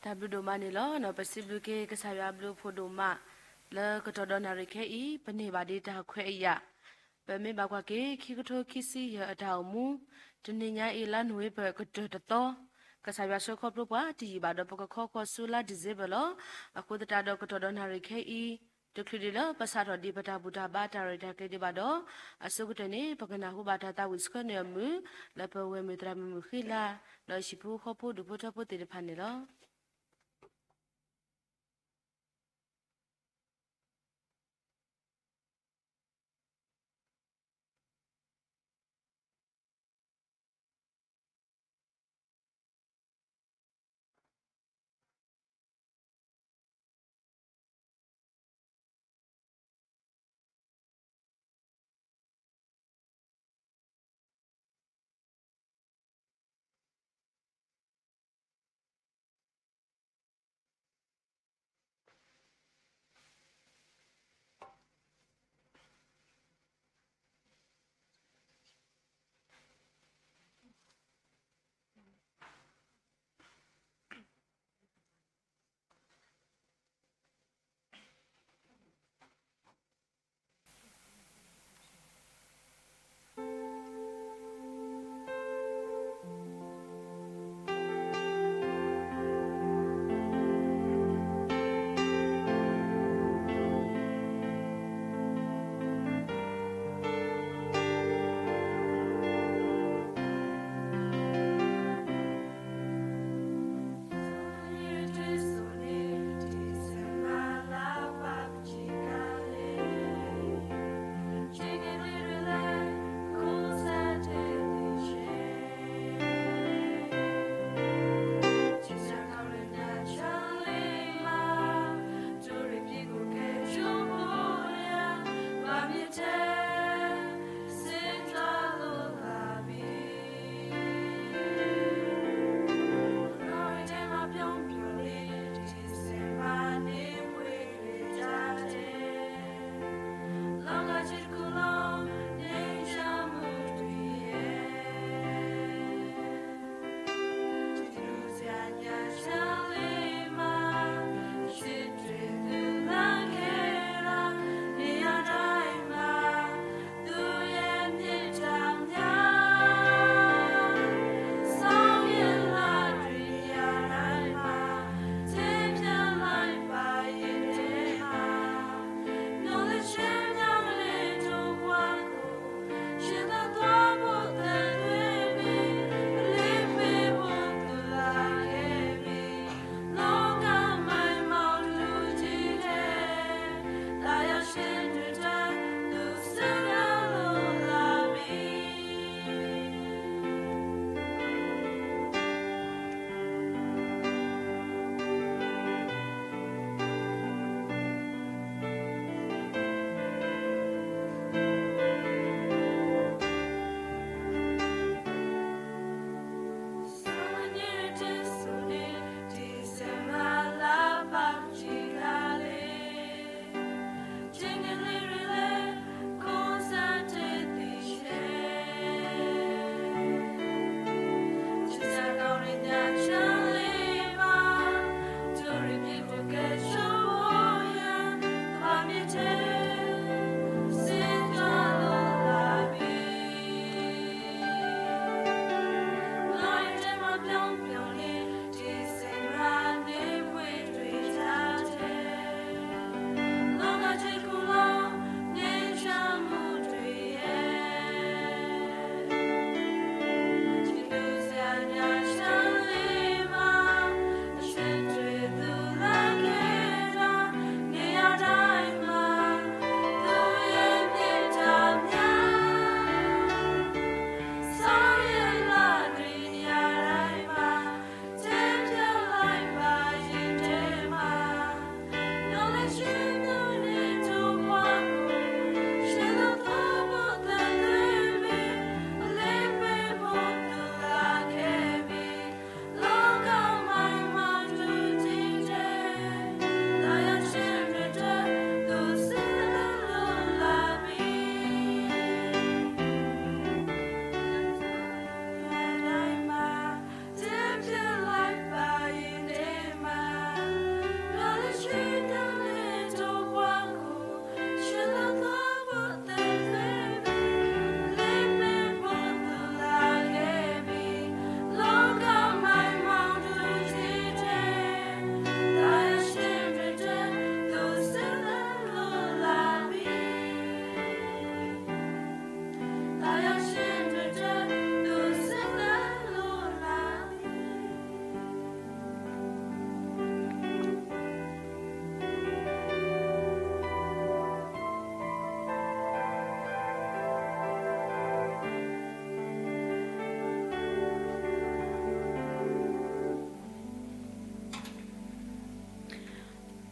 တၢ်ဘျုးဒိၣ်မးန့ၣ်လီၤ. ပစံးဘျုးက့ၤကစၢ်ယွၤအဘျုးအဖှိၣ်ဒိၣ်မး လၢကတီၢ်ဒီးနၣ်ရံၣ်ခဲအံၤ ပန့ၢ်ဘၣ်ဒံးတၢ်ခွဲးအယာ်, ပမ့ၢ်ဘၣ်ကွၢ်က့ၤ ခံကထိခံဆံယဲၢ်အတၢ်အိၣ်မူ, တနံၤညါအံၤ လါနိၣ်ဝ့ဘၢၣ်ကတၢၢ်တသီ, ကစၢ်ယွၤဆှၢခီဖျိပှၤတယံာ်ဘၣ်ဒီး ပကခီဃီဆူလါဒံၣ်စ့ဘၢၣ်လီၤ. အဃိသတးဒီး ကတီၢ်ဒီးနၣ်ရံၣ်ခဲအံၤ တချုးဒံးလၢပစးထီၣ်ဒံးပတၢ်ဘူၣ်တၢ်ဘါတၢ်ရဲၣ်တၢ်ကျဲၤဒံးဘၣ်ဒီး, အဆိကတၢၢ်န့ၣ် ပကနၢ်ဟူဘၣ်တၢ်သးဝံၣ်ဆှၢန့ၢ်အမုာ် လၢပဝဲၢ်မုၣ်သရၣ်မုၣ်မုၣ်ဃံလၤ ဒီးဟံၣ်ဖိဃီဖိဒူၣ်ဖိထၢဖိသ့ၣ်တဖၣ်န့ၣ်လီၤ.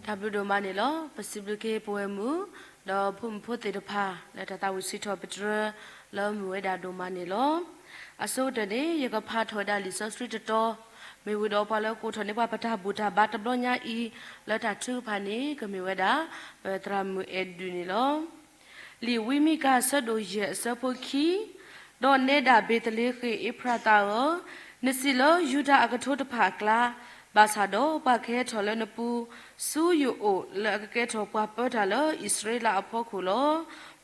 တၢ်ဘျုးဒိၣ်မးန့ၣ်လီၤ. ပစံးဘျုးက့ၤပဝဲၢ်မုၣ် ဒီးဖိမုၣ်ဖိသ့ၣ်တဖၣ် လၢတၢ်သးဝံၣ်စံးထီၣ်ပတြၢၤ လၢမုာ်ဝဲဒၣ်ဒိၣ်မးန့ၣ်လီၤ. အဆိကတၢၢ်န့ၣ် ယကဖးထီၣ်ဝဲဒၣ်လံာ်စီဆှံတတီၤ, မ့ၢ်ဝံၤဒီးပှၤလၢကအိၣ်ထီၣ်န့ၢ်ပှၤပတၢ်ဘူၣ်တၢ်ဘါတဘျီညါအံၤ လၢတၢ်ထုကဖၣ်န့ၣ် ကမ့ၢ်ဝဲဒၣ် ပသရၣ်မုၣ်အဲၣ်ဒုးန့ၣ်လီၤ. လံာ်ဝံမံကၤ အဆၢဒိၣ်ယဲၢ် အဆၢဖိခံ, ဒီးနဲဒၣ်ဘ့ၤသလ့ဃ့ၣ်အ့ဖရးသးဧၢ, နစံးလၢယူဒၤအကထိတဖၣ်အကျါ, ဘၣ်ဆၣ်ဒီးပှၤကဟဲထီၣ်လၢနပူၤ ဆူယအိၣ် လၢအကကဲထီၣ်ပှၤပၢတၢ်လၢအံၣ်စရ့လးအဖီခိၣ်လီၤ.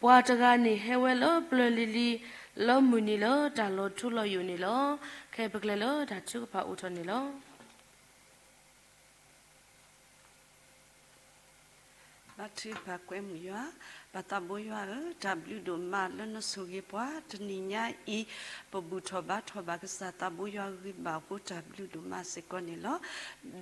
ပှၤတဂၤန့ၣ်ဟဲဝဲလၢပျၢၤလံၤလံၤ လၢမုၢ်နံၤလၢတၢ်လီၤထူလီၤယိာ်န့ၣ်လီၤ. ခဲအံၤပကလဲၤလၢတၢ်ထုကဖၣ်အိၣ်ထီၣ်န့ၣ်လီၤ. ဘါထုကဖၣ်ကွဲမုာ်ယွၤ, ပၢ်သးဘိယွၤဧၢ, တၢ်ဘျုးဒိၣ်မးလၢနဆိၣ်ဂ့ၤပှၤ တနံၤညါအံၤ ပဘူၣ်ထီၣ်ဘါထီၣ်ဘၣ်ကစၢ်သးဘိယွၤဂ့ၤဘၣ်အဃိ တၢ်ဘျုးဒိၣ်မးစ့ၢ်ကီးန့ၣ်လီၤ.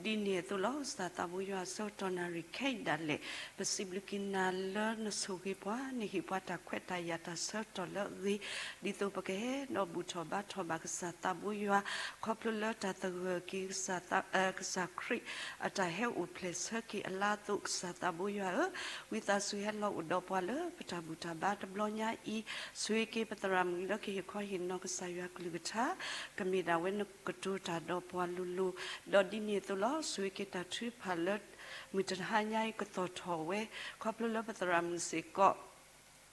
ဒ်န့ၣ်အသိးလီၤ ကစၢ်သးဘိယွၤ ဆၢကတီၢ်နၣ်ရံၣ်ခဲအံၤဒၣ်လဲာ် ပစံးဘျုးက့ၤနၤလၢနဆိၣ်ဂ့ၤပှၤ နဟ့ၣ်ပှၤတၢ်ခွဲးတၢ်ယာ်တၢ်ဆၢကတီၢ်လၢအဂ့ၤ ဒ်သိးပကဟဲဒီးဘူၣ်ထီၣ်ဘါထီၣ်ဘၣ်ကစၢ်သးဘိယွၤ ခီဖျိလၢတၢ်သဂၢၢ်က့ၤကစၢ်သး ကစၢ်ခရံာ်အတၢ်ဟဲအိၣ်ဖျဲၣ်ဆၢက့ၤအလါအသိး ကစၢ်သးဘိယွၤဧၢ, ဝံသးစူၤဟဲလီၤအိၣ်ဒီးပှၤလၢပတၢ်ဘူၣ်တၢ်ဘါတဘျီညါအံၤ, ဆိၣ်ဂ့ၤက့ၤပသရၣ်မုၣ်လၢကဟ့ၣ်ခီဟ့ၣ်နီၤကစၢ်ယွၤကလုၢ်ကထါ, ကမ့ၢ်ဒၣ်ဝဲနကတိၤတၢ်ဒီးပှၤလိၤလိၤ, ဒီးဒ်န့ၣ်အသိးလီၤ ဆိၣ်ဂ့ၤက့ၤတၢ်ထုကဖၣ်လၢ မုၢ်တဟါညါအံၤကသီၣ်ထီၣ်ဝဲ, ခီဖျိလၢပသရၣ်မုၣ်စ့ၢ်ကီး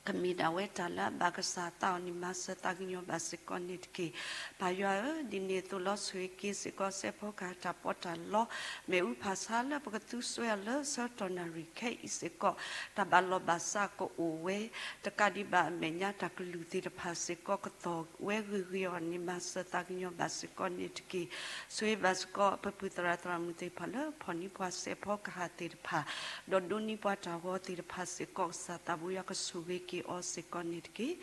ကမ့ၢ်ဒၣ်ဝဲတၢ်လၢအဘၣ်ကစၢ်သးအီၤန့ၣ် မၤစၢၤသးကညီၤဘၣ်စ့ၢ်ကီးန့ၣ်တက့ၢ်. ပၢ်ယွၤဧၢ, ဒ်န့ၣ်အသိးလီၤ ဆိၣ်ဂ့ၤက့ၤစ့ၢ်ကီး စဲးဖီကဟၣ်တၢ်ပီးတၢ်လီ မ့ၣ်အူဖးဆါလၢပကသူစွဲအီၤလၢဆၢကတီၢ်နၣ်ရံၣ်ခဲအံၤစ့ၢ်ကီး, တၢ်ဘၣ်လီၢ်ဘၣ်စးကအိၣ်ဝဲ, တကးဒံးဘၣ်အမဲာ်ညါတၢ်ကလုၢ်သ့ၣ်တဖၣ်စ့ၢ်ကီး ကသီၣ်ဝဲဂ့ၤဂ့ၤအီၤန့ၣ် မၤစၢၤသးကညီၤဘၣ်စ့ၢ်ကီးန့ၣ်တက့ၢ်. ဆိၣ်ဂ့ၤဘၣ်စ့ၢ်ကီး ပပုၢ်သရၣ်သရၣ်မုၣ်သ့ၣ်တဖၣ်လၢ ဖီၣ်န့ၢ်ပှၤစဲးဖီကဟၣ်သ့ၣ်တဖၣ်, ဒီးဒိးန့ၢ်ပှၤတၢ်ဂီၤသ့ၣ်တဖၣ်စ့ၢ်ကီး ကစၢ်သးဘိယွၤကဆိၣ်ဂ့ၤက့ၤအီၤစ့ၢ်ကီးန့ၣ်တက့ၢ်.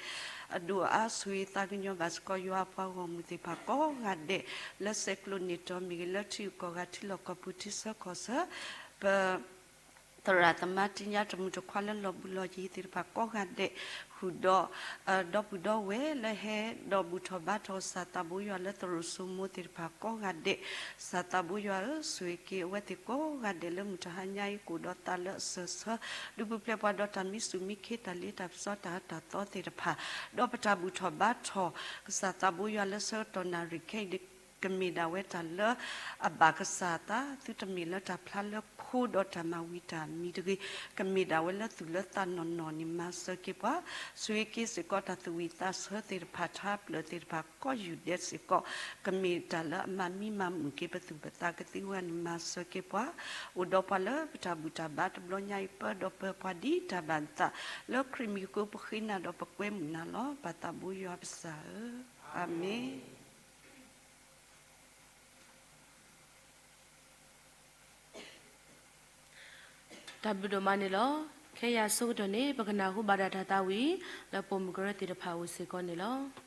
အဒိၣ်အါဆိၣ်ဂ့ၤသးကညီၤဘၣ်စ့ၢ်ကီး ယွၤအပှၤဂီၢ်မုၢ်သ့ၣ်တဖၣ်ကိးဂၤဒဲး လၢဆဲးကျိးန့ၢ်တီၤမ့ၢ်ဂ့ၤ လၢထံဂုၤကီၢ်ဂၤထံလီၢ်ကီၢ်ပူၤထံဆၢကီၢ်ဆၢ, ပ သရၣ်သမါတံၤညါတမုၢ်တခွါလၢလီၢ်ဘူးလီၢ်ယံၤသ့ၣ်တဖၣ်ကိးဂၤဒဲး, ဃုာ်ဒီး ဒီပုၢ်ဒီဝဲၢ်လၢဟဲဒီးဘူၣ်ထီၣ်ဘါထီၣ်ကစၢ်သးဘိယွၤလၢသရိာ်စိမိၤသ့ၣ်တဖၣ်ကိးဂၤဒဲး, ကစၢ်သးဘိယွၤဧၢ, ဆိၣ်ဂ့ၤက့ၤအဝဲသ့ၣ်ကိးဂၤဒဲးလၢမုၢ်တဟါညါအံၤကအိၣ်ဒီးသးလၢအစၢၤဆၢ, ဒုးပူၤဖျဲးပှၤဒီးတၢ်မံဆူၣ်မံခ့တၢ်လ့တၢ်ပစီတၢ်အၢတၢ်သီသ့ၣ်တဖၣ်, ဒီးပတၢ်ဘူၣ်ထီၣ်ဘါထီၣ် ကစၢ်သးဘိယွၤလၢဆၢကတီၢ်နၣ်ရံၣ်ခဲအံၤ ကမ့ၢ်ဒၣ်ဝဲတၢ်လၢအဘၣ်ကစၢ်အသး, သုတမ့ၢ်လၢတၢ်ဖျါလၢခိဒီးတၢ်မၤဝံၤတၢ်မံၤတဂ့ၤ, ကမ့ၢ်ဒၣ်ဝဲလၢသူၣ်လၢသးနီၢ်နီၢ်န့ၣ် မၤစၢၤက့ၤပှၤ, ဆိၣ်ဂ့ၤက့ၤစ့ၢ်ကီးတၢ်သူၣ်ဝံၣ်သးဆၢသ့ၣ်တဖၣ် ထါပျၢၢ်သ့ၣ်တဖၣ် ကိးယူၢ်ဒဲးစ့ၢ်ကီး, ကမ့ၢ်တၢ်လၢအမၤမံမၤမုာ်က့ၤပသူၣ်ပသးကသ့ဝဲန့ၣ် မၤစၢၤက့ၤပှၤ, အိၣ်ဒီးပှၤလၢပတၢ်ဘူၣ်တၢ်ဘါတဘျီညါအံၤ ပၢဒီးပၢပှၤဒ်တၢ်ဘၣ်နသး, လၢခရံာ်မံၤအဃိပဃ့နၤဒီးပကွဲမုာ်နၤလီၤ. ပၢ်သးဘိယွၤပစၢ်ဧၢ, အၤမ့ၣ်. တၢ်ဘျုးဒိၣ်မးန့ၣ်လီၤ. ခဲအံၤအဆိကတၢၢ်န့ၣ် ပကနၢ်ဟူဘၣ်ဒၣ်တၢ်သးဝံၣ် လၢပိာ်မုၣ်ကရၢသ့ၣ်တဖၣ်အအိၣ်စ့ၢ်ကီးန့ၣ်လီၤ.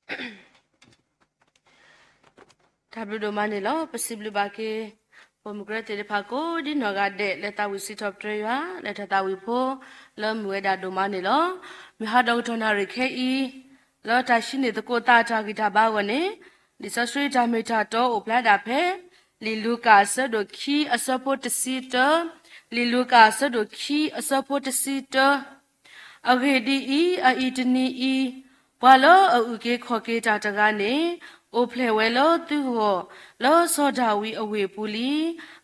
တၢ်ဘျုးဒိၣ်မးန့ၣ်လီၤ. ပစံးဘျုးဘၣ်က့ၤ ပိာ်မုၣ်ကရၢသ့ၣ်တဖၣ်ကိးဒ်နီၢ်ဂၤဒဲး လၢသးဝံၣ်စံးထီၣ်ပတြၢၤယွၤ လၢတၢ်သးဝံၣ်ဖိ လၢမုာ်ဝဲဒၣ်ဒိၣ်မးန့ၣ်လီၤ. မုၢ်ဟါဒီးကတီၢ်နၣ်ရံၣ်ခဲအံၤ လၢတၢ်ဟံးန့ၢ်သကိးသးအတၢ်ဂံၢ်တၢ်ဘါအဂီၢ်န့ၣ် လံာ်စီဆှံတၢ်မ့ၢ်တၢ်တီအိၣ်ဖျါဒၣ်ဖဲ လံာ်လူၤကၣ်အဆၢဒိၣ်ခံအဆၢဖိတဆံတၢ, လံာ်လူၤကၣ်အဆၢဒိၣ်ခံအဆၢဖိတဆံတၢ အဂ့ၢ်ဒ်အံၤ, အအံၤတနံၤအံၤ, ပှၤလၢအအုၣ်က့ၤခီၣ်က့ၤတၢ်တဂၤန့ၣ် အိၣ်ဖျဲၣ်ဝဲလၢသုဂီၢ် လၢစီၤဒၤဝံးအဝ့ၢ်ပူၤလံ,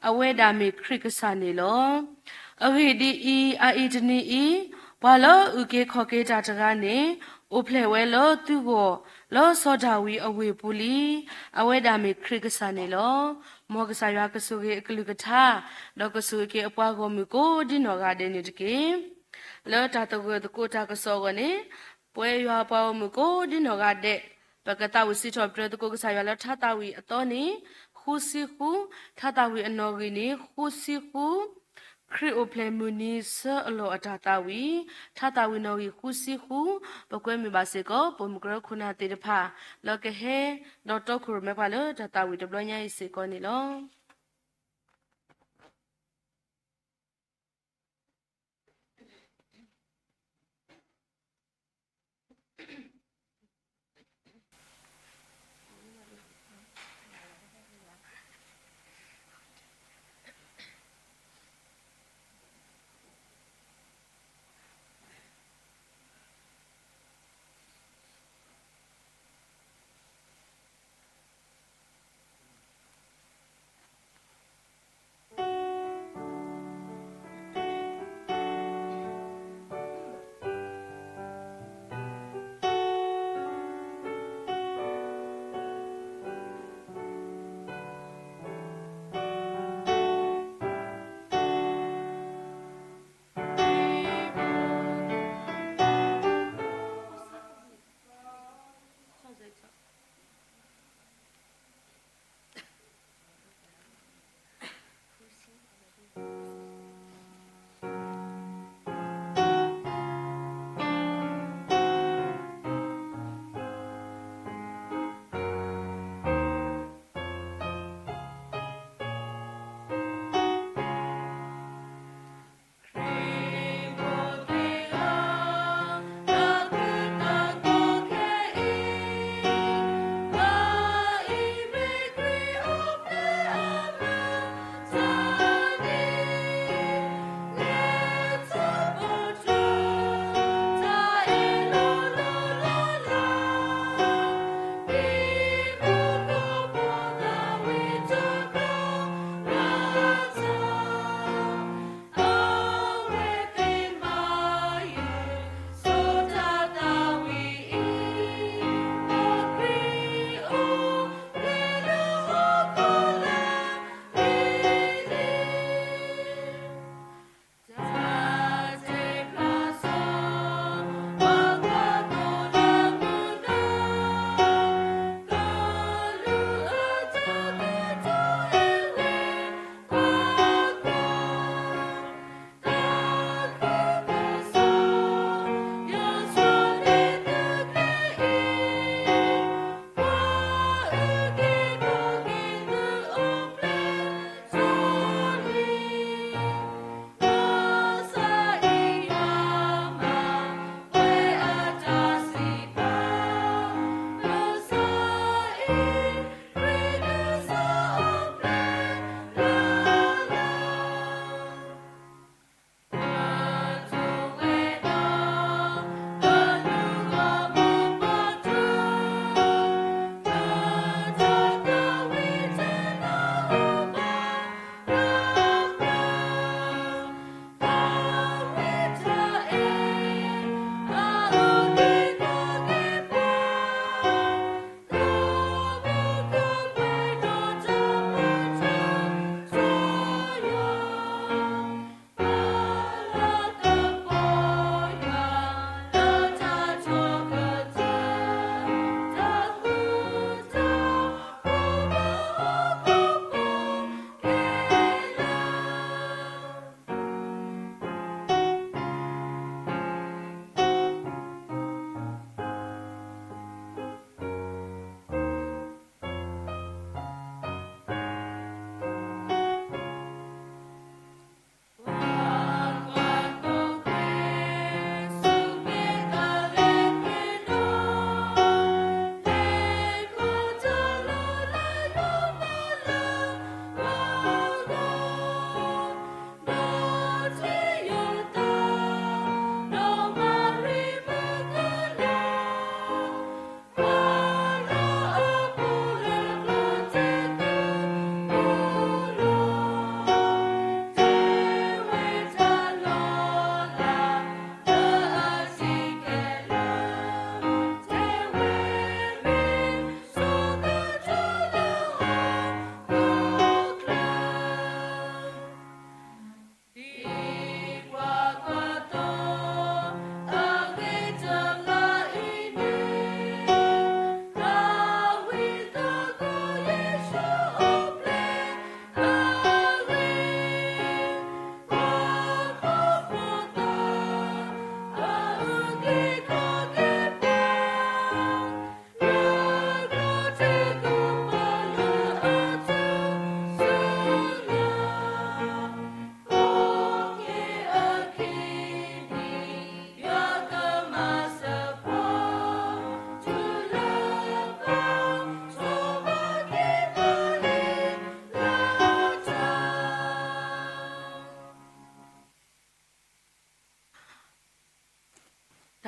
အဝဲဒၣ်မ့ၢ်ခရံာ်ကစၢ်န့ၣ်လီၤ. အဂ့ၢ်ဒ်အံၤ, အအံၤတနံၤအံၤ, ပှၤလၢအအုၣ်က့ၤခီၣ်က့ၤတၢ်တဂၤန့ၣ် အိၣ်ဖျဲၣ်ဝဲလၢသုဂီၢ် လၢစီၤဒၤဝံးအဝ့ၢ်ပူၤလံ, အဝဲဒၣ်မ့ၢ်ခရံာ်ကစၢ်န့ၣ်လီၤ. မ်ကစၢ်ယွၤကဆိၣ်ဂ့ၤအကလုၢ်ကထါ, ဒီးကဆိၣ်ဂ့ၤက့ၤအပှၤဂီၢ်မုၢ်ကိးဒ်နီၢ်ဂၤဒဲးန့ၣ်တက့ၢ်. လၢတၢ်သဂၢၢ်သကိးတၢ်ကစီၣ်အဂီၢ်န့ၣ်, ပဝဲယွၤပှၤဂီၢ်မုၢ်ကိးဒ်နီၢ်ဂၤဒဲး, ပကသးဝံၣ်စံးထီၣ်ပတြၢၤသကိးကစၢ်ယွၤလၢထါသးဝံၣ်အသီန့ၣ် ဃုဆံဃု, ထါသးဝံၣ်အနီၣ်ဂံၢ်န့ၣ် ဃုဆံဃု, ခရံာ်အိၣ်ဖျဲၣ်မုၢ်နံၤဆၢအလီၢ်အတၢ်သးဝံၣ်, ထါသးဝံၣ်နီၣ်ဂံၢ်ဃုဆံဃု, ပကွဲမုာ်ဘၣ်စ့ၢ်ကီး ပိာ်မုၣ်ကရၢခိၣ်နၢ်သ့ၣ်တဖၣ် လၢကဟဲဒီးတီခိၣ်ရိၣ်မဲပှၤလၢတၢ်သးဝံၣ်တဘျီညါအံၤစ့ၢ်ကီးန့ၣ်လီၤ.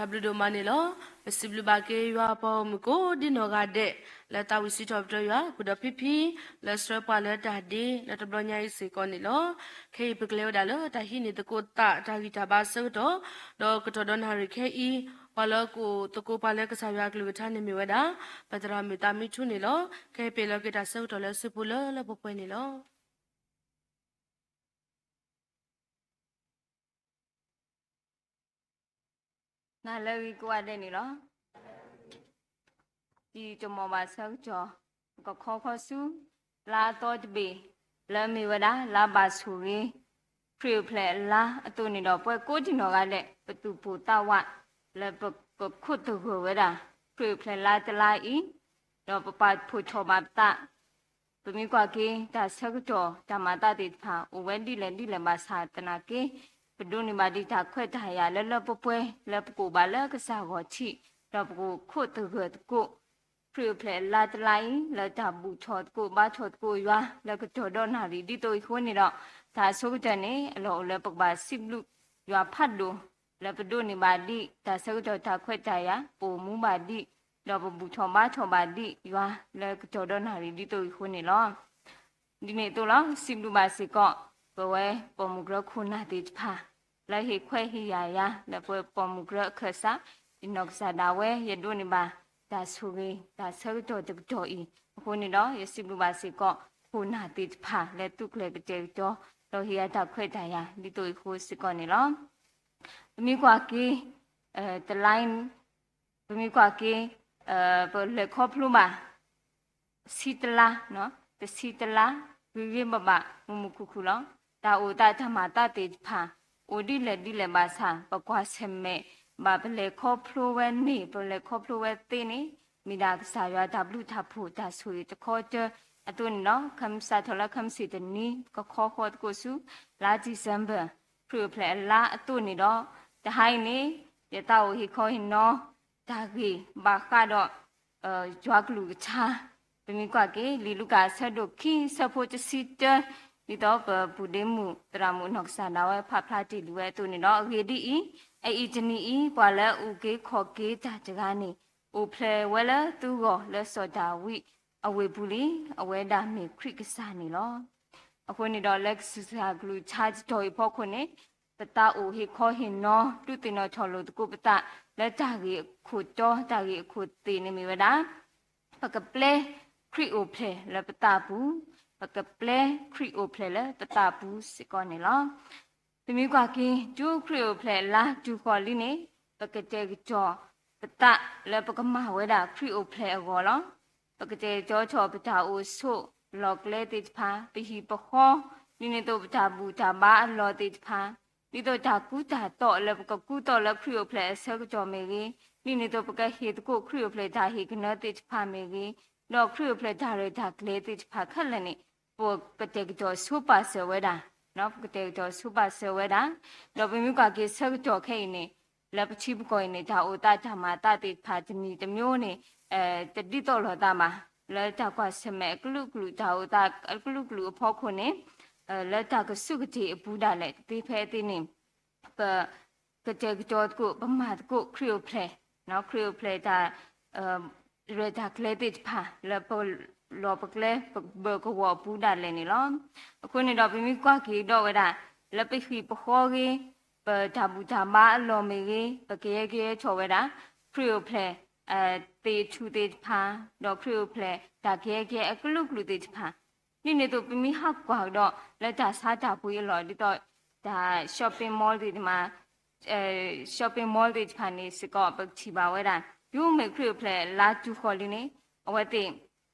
တၢ်ဘျုးဒိၣ်မးန့ၣ်လီၤ. ပစံးဘျုးဘၣ်က့ၤယွၤအပှၤဂီၢ်မုၢ်ကိးဒ်နီၢ်ဂၤဒဲး လၢသးဝံၣ်စံးထီၣ်ပတြၢၤယွၤ ပူၤဒီးဖံဖံ လၢဆှၢပှၤလၢတၢ်ဒ့လၢတဘျီညါအံၤစ့ၢ်ကီးန့ၣ်လီၤ. ခဲအံၤပကလဲၤဝဲဒၣ်လၢတၢ်ဟံးန့ၢ်သကိးသးတၢ်ဂံၢ်တၢ်ဘါအဆၢကတီၢ်, ဒီးကတီၢ်ဒီနၣ်ရံၣ်ခဲအံၤ ပှၤလၢကအိၣ်သကိးပှၤလၢကစၢ်ယွၤအကလုၢ်ကထါန့ၣ်မ့ၢ်ဝဲဒၣ် ပသရၣ်မုၣ်သးမံထူန့ၣ်လီၤ. ခဲအံၤပ့ၤလီၤက့ၤတၢ်ဆၢကတီၢ်လၢစုပူၤလၢလၢပှဲၤပှဲၤန့ၣ်လီၤ. နၤလၢအဂ့ၤကိးဂၤဒဲးန့ၣ်လီၤ. တံၤတမီၢ်ဘၣ်ဆၢကတီၢ် ပကခီဃီဆူ လါအသီတဘ့ၣ် လၢအမ့ၢ်ဝဲဒၣ် လါဘၣ်ဆိၣ်ဂ့ၤ ခရံာ်အိၣ်ဖျဲၣ်အလါအသိးန့ၣ်ဒီး ပဝဲကိးဒံနီၢ်ဂၤဒဲး ပသူၣ်ပိၢ်သးဝး လၢပကခိးသဂၢၢ်ဝဲဒၣ် ခရံာ်အိၣ်ဖျဲၣ်လါတလါအံၤ, ဒီးပပာ်ဖှိၣ်ထီၣ်ဘၣ်ပသး ပမ့ၢ်ကွၢ်က့ၤ တၢ်ဆၢကတီၢ် တၢ်မၤသးသ့ၣ်တဖၣ် အိၣ်ဝဲဒ်လဲၣ်ဒ်လဲၣ်ဘၣ်ဆၣ်သနာ်က့ ပဒိးန့ၢ်ဘၣ်ဒံးတၢ်ခွဲးတၢ်ယာ်လၢလၢပှဲၤပှဲၤ လၢပကအိၣ်ဘၣ်လၢကစၢ်ဂီၢ်ထံး ဒီးပကခိးသဂၢၢ်သကိး ခရံာ်အိၣ်ဖျဲၣ်အလါတလါအံၤ လၢတၢ်ဘူၣ်ထီၣ်သကိးဘါထီၣ်သကိးယွၤ လၢကတီၢ်ဒီနၣ်ရံၣ်ဒ်သိးအံၤအဃိန့ၣ်ဒီး တၢ်အဆိကတၢၢ်န့ၣ် အလီၢ်အိၣ်လၢပကဘၣ်စံးဘျုးယွၤဖးဒိၣ် လၢပဒိးန့ၢ်ဘၣ်ဒံး တၢ်ဆၢကတီၢ်တၢ်ခွဲးတၢ်ယာ် ပအိၣ်မူဘၣ်ဒံး ဒီးပဘူၣ်ထီၣ်ဘါထီၣ်ဘၣ်ဒံးယွၤ လၢကတီၢ်ဒီနၣ်ရံၣ်ဒ်သိးအံၤအဃိန့ၣ်လီၤ. ဒ်န့ၣ်အသိးလီၤ စံးဘျုးဘၣ်စ့ၢ်ကီး ပဝဲပိာ်မုၣ်ကရၢခိၣ်နၢ်သ့ၣ်တဖၣ် လၢဟ့ၣ်ခွဲးဟ့ၣ်ယာ်ယၤ လၢပဝဲပိာ်မုၣ်ကရၢအခၢၣ်စး ယနီၢ်ကစၢ်ဒၣ်ဝဲ ယဒိးန့ၢ်ဘၣ် တၢ်ဆိၣ်ဂ့ၤ တၢ်ဆၢကတီၢ်တကတီၢ်အံၤ အဃိန့ၣ်ဒီး ယစံးဘျုးဘၣ်စ့ၢ်ကီး ခိၣ်နၢ်သ့ၣ်တဖၣ် လၢသူၣ်ကျဲၤကတဲာ်ကတီၤ ဒီးဟ့ၣ်ယၤတၢ်ခွဲးတၢ်ယာ် ဒ်သိးအံၤအဃိစ့ၢ်ကီးန့ၣ်လီၤ. ပမ့ၢ်ကွၢ်က့ၤ တလါ ပမ့ၢ်ကွၢ်က့ၤ ပလဲၤခီဖျိဘၣ် ဆံတလါ, တဆံတလါ ဂ့ၤဂ့ၤဘၣ်ဘၣ် မုာ်မုာ်ခုၣ်ခုၣ်လီၤ. တၢ်အိၣ်သးတၢ်မၤသးသ့ၣ်တဖၣ် အိၣ်ဒ်လဲၣ်ဒ်လဲၣ်ဘၣ်ဆၣ် ပကွၢ်ဆၢၣ်မဲာ်ဘၣ်ပလဲၤခီဖျိဝဲန့ၣ် ပလဲၤခီဖျိဝဲသ့န့ၣ် မ့ၢ်ဒၣ်ကစၢ်ယွၤတၢ်ဘျုးတၢ်ဖှိၣ်တၢ်ဆိၣ်ဂ့ၤတခီတၢၢ်အသိးန့ၣ်လီၤ. ခမစးထီၣ်လၢခမ့ၢ်တနံၤ ပကခီဃီသကိးဆူ လါ December ခရံာ်အိၣ်ဖျဲၣ်အလါအသိးန့ၣ်ဒီး တဟါအံၤန့ၣ် ယသးအိၣ်ဟ့ၣ်ခီဟ့ၣ်နီၤ တၢ်ဂ့ၢ်ဘၣ်ဃးဒီး ယွၤကလုၢ်ကထါ ပမ့ၢ်ကွၢ်က့ၤ လံာ်လူၤကၣ်အဆၢဒိၣ်ခံ ဆၢဖိတဆံတၢ ဒ်သိးပပူၤဒ့မုၣ်သရၣ်မုၣ်နီၢ်ကစၢ်ဒၣ်ဝဲ ဖးဖျါတ့ၢ်လံဝဲအသိးန့ၣ်ဒီး အဂ့ၢ်ဒ်အံၤ, အအံၤတနံၤအံၤ ပှၤလၢအအုၣ်က့ၤခီၣ်က့ၤတၢ်တဂၤန့ၣ် အိၣ်ဖျဲၣ်ဝဲလၢသုဂီၢ်လၢစီၤဒၤဝံးအဝ့ၢ်ပူၤလံ, အဝဲဒၣ်မ့ၢ်ခရံာ်ကစၢ်န့ၣ်လီၤ. အဃိန့ၣ်ဒီး လၢကစၢ်ကလုၢ်ကထါတတီၤအံၤအဖီခိၣ်န့ၣ် ပသးအိၣ်ဟ့ၣ်ခီဟ့ၣ်နီၤ ဒုးသ့ၣ်နီၣ်ထီၣ်လိာ်သကိးပသး လၢတၢ်ဂ့ၢ်အခိၣ်တီ တၢ်ဂ့ၢ်အခိၣ်သ့ၣ်န့ၣ်မ့ၢ်ဝဲဒၣ် ပကပျဲခရံာ်အိၣ်ဖျဲၣ်လၢပသးပူၤ, ပကပျဲခရံာ်အိၣ်ဖျဲၣ်လၢပသးပူၤစ့ၢ်ကီးန့ၣ်လီၤ. ပမ့ၢ်ကွၢ်က့ၤ တုၤခရံာ်အိၣ်ဖျဲၣ်လါတုၤဃီၤလံန့ၣ် ပကတဲာ်ကတီၤပသးလၢပကမၤဝဲဒၣ်ခရံာ်အိၣ်ဖျဲၣ်အဂီၢ်လီၤ. ပကတဲာ်ကတီၤထီၣ်ပတၢ်အိၣ်ဆိးလီၢ်ကျဲသ့ၣ်တဖၣ်, ပဟံၣ်ပဃီ, ဒ်န့ၣ်အသိးပတၢ်ဘူၣ်တၢ်ဘါအလီၢ်သ့ၣ်တဖၣ်, ဒ်သိးတၢ်ကူတၢ်သိးလၢပကကူသိးလၢခရံာ်အိၣ်ဖျဲၣ်အဆၢကတီၢ်မ့ၢ်ဂ့ၤ, ဒ်န့ၣ်အသိးပကဟ့ၣ်သကိးခရံာ်အိၣ်ဖျဲၣ်တၢ်ဟ့ၣ်ကနၢသ့ၣ်တဖၣ်မ့ၢ်ဂ့ၤ, ဒီးခရံာ်အိၣ်ဖျဲၣ်တၢ်ရဲၣ်တၢ်ကျဲၤသ့ၣ်တဖၣ်ခဲလၢာ်န့ၣ် ပကတဲာ်ကတီၤဆိပာ်စၢၤဝဲဒၣ်, ပကတဲာ်ကတီၤဆိပာ်စၢၤဝဲဒၣ်, ဒီးပမ့ၢ်ကွၢ်က့ၤဆၢကတီၢ်ခဲအံၤန့ၣ် လၢပထံပကီၢ်အံၤန့ၣ် တၢ်အိၣ်သးတၢ်မၤသးသ့ၣ်တဖၣ်တမံၤတမံၤန့ၣ် တဒ်သိးလိာ်သးဘၣ်, လၢတၢ်ကွၢ်ဆၢၣ်မဲာ်အကလုာ်ကလုာ် တၢ်အိၣ်သးအကလုာ်ကလုာ်အဖီခိၣ်န့ၣ် လၢတၢ်ကစူၢ်ကတ့ၢ်အပူၤဒၣ်လဲာ် တသ့ဖဲအသ့န့ၣ် ပ ကတဲာ်ကတီၤသကိး ပမၤသကိးခရံာ်အိၣ်ဖျဲၣ်, ခရံာ်အိၣ်ဖျဲၣ်တၢ် ရဲၣ်တၢ်ကျဲၤသ့ၣ်တဖၣ် လၢပလီၢ်ပကျဲ ပဘၢၣ်ကဝီၤအပူၤဒၣ်လဲာ်န့ၣ်လီၤ. အဃိန့ၣ်ဒီး ပမ့ၢ်ကွၢ်က့ၤဒီးဝဲဒၣ် လၢပဟံၣ်ပဃီဂ့ၤ, ပတၢ်ဘူၣ်တၢ်ဘါအလီၢ်မ့ၢ်ဂ့ၤ, ပကယဲကယဲထီၣ်ဝဲဒၣ် ခရံာ်အိၣ်ဖျဲၣ် သ့ၣ်ထူၣ်သ့ၣ်တဖၣ်, ဒီးခရံာ်အိၣ်ဖျဲၣ်တၢ်ကယဲကယဲအကလုာ်ကလုာ်သ့ၣ်တဖၣ် ဒ်န့ၣ်အသိး ပမ့ၢ်ဟးကွၢ်ကဒီး လၢတၢ်ဆါတၢ်ပှ့ၤအလီၢ် ဒ်သိး တၢ် shopping mall သ့ၣ်တဖၣ် shopping mall သ့ၣ်တဖၣ်န့ၣ်စ့ၢ်ကီး ပကထံၣ်ဘၣ်ဝဲဒၣ် တုၤမ့ၢ်ခရံာ်အိၣ်ဖျဲၣ်လါတုၤဃီၤလံန့ၣ် အဝဲသ့ၣ်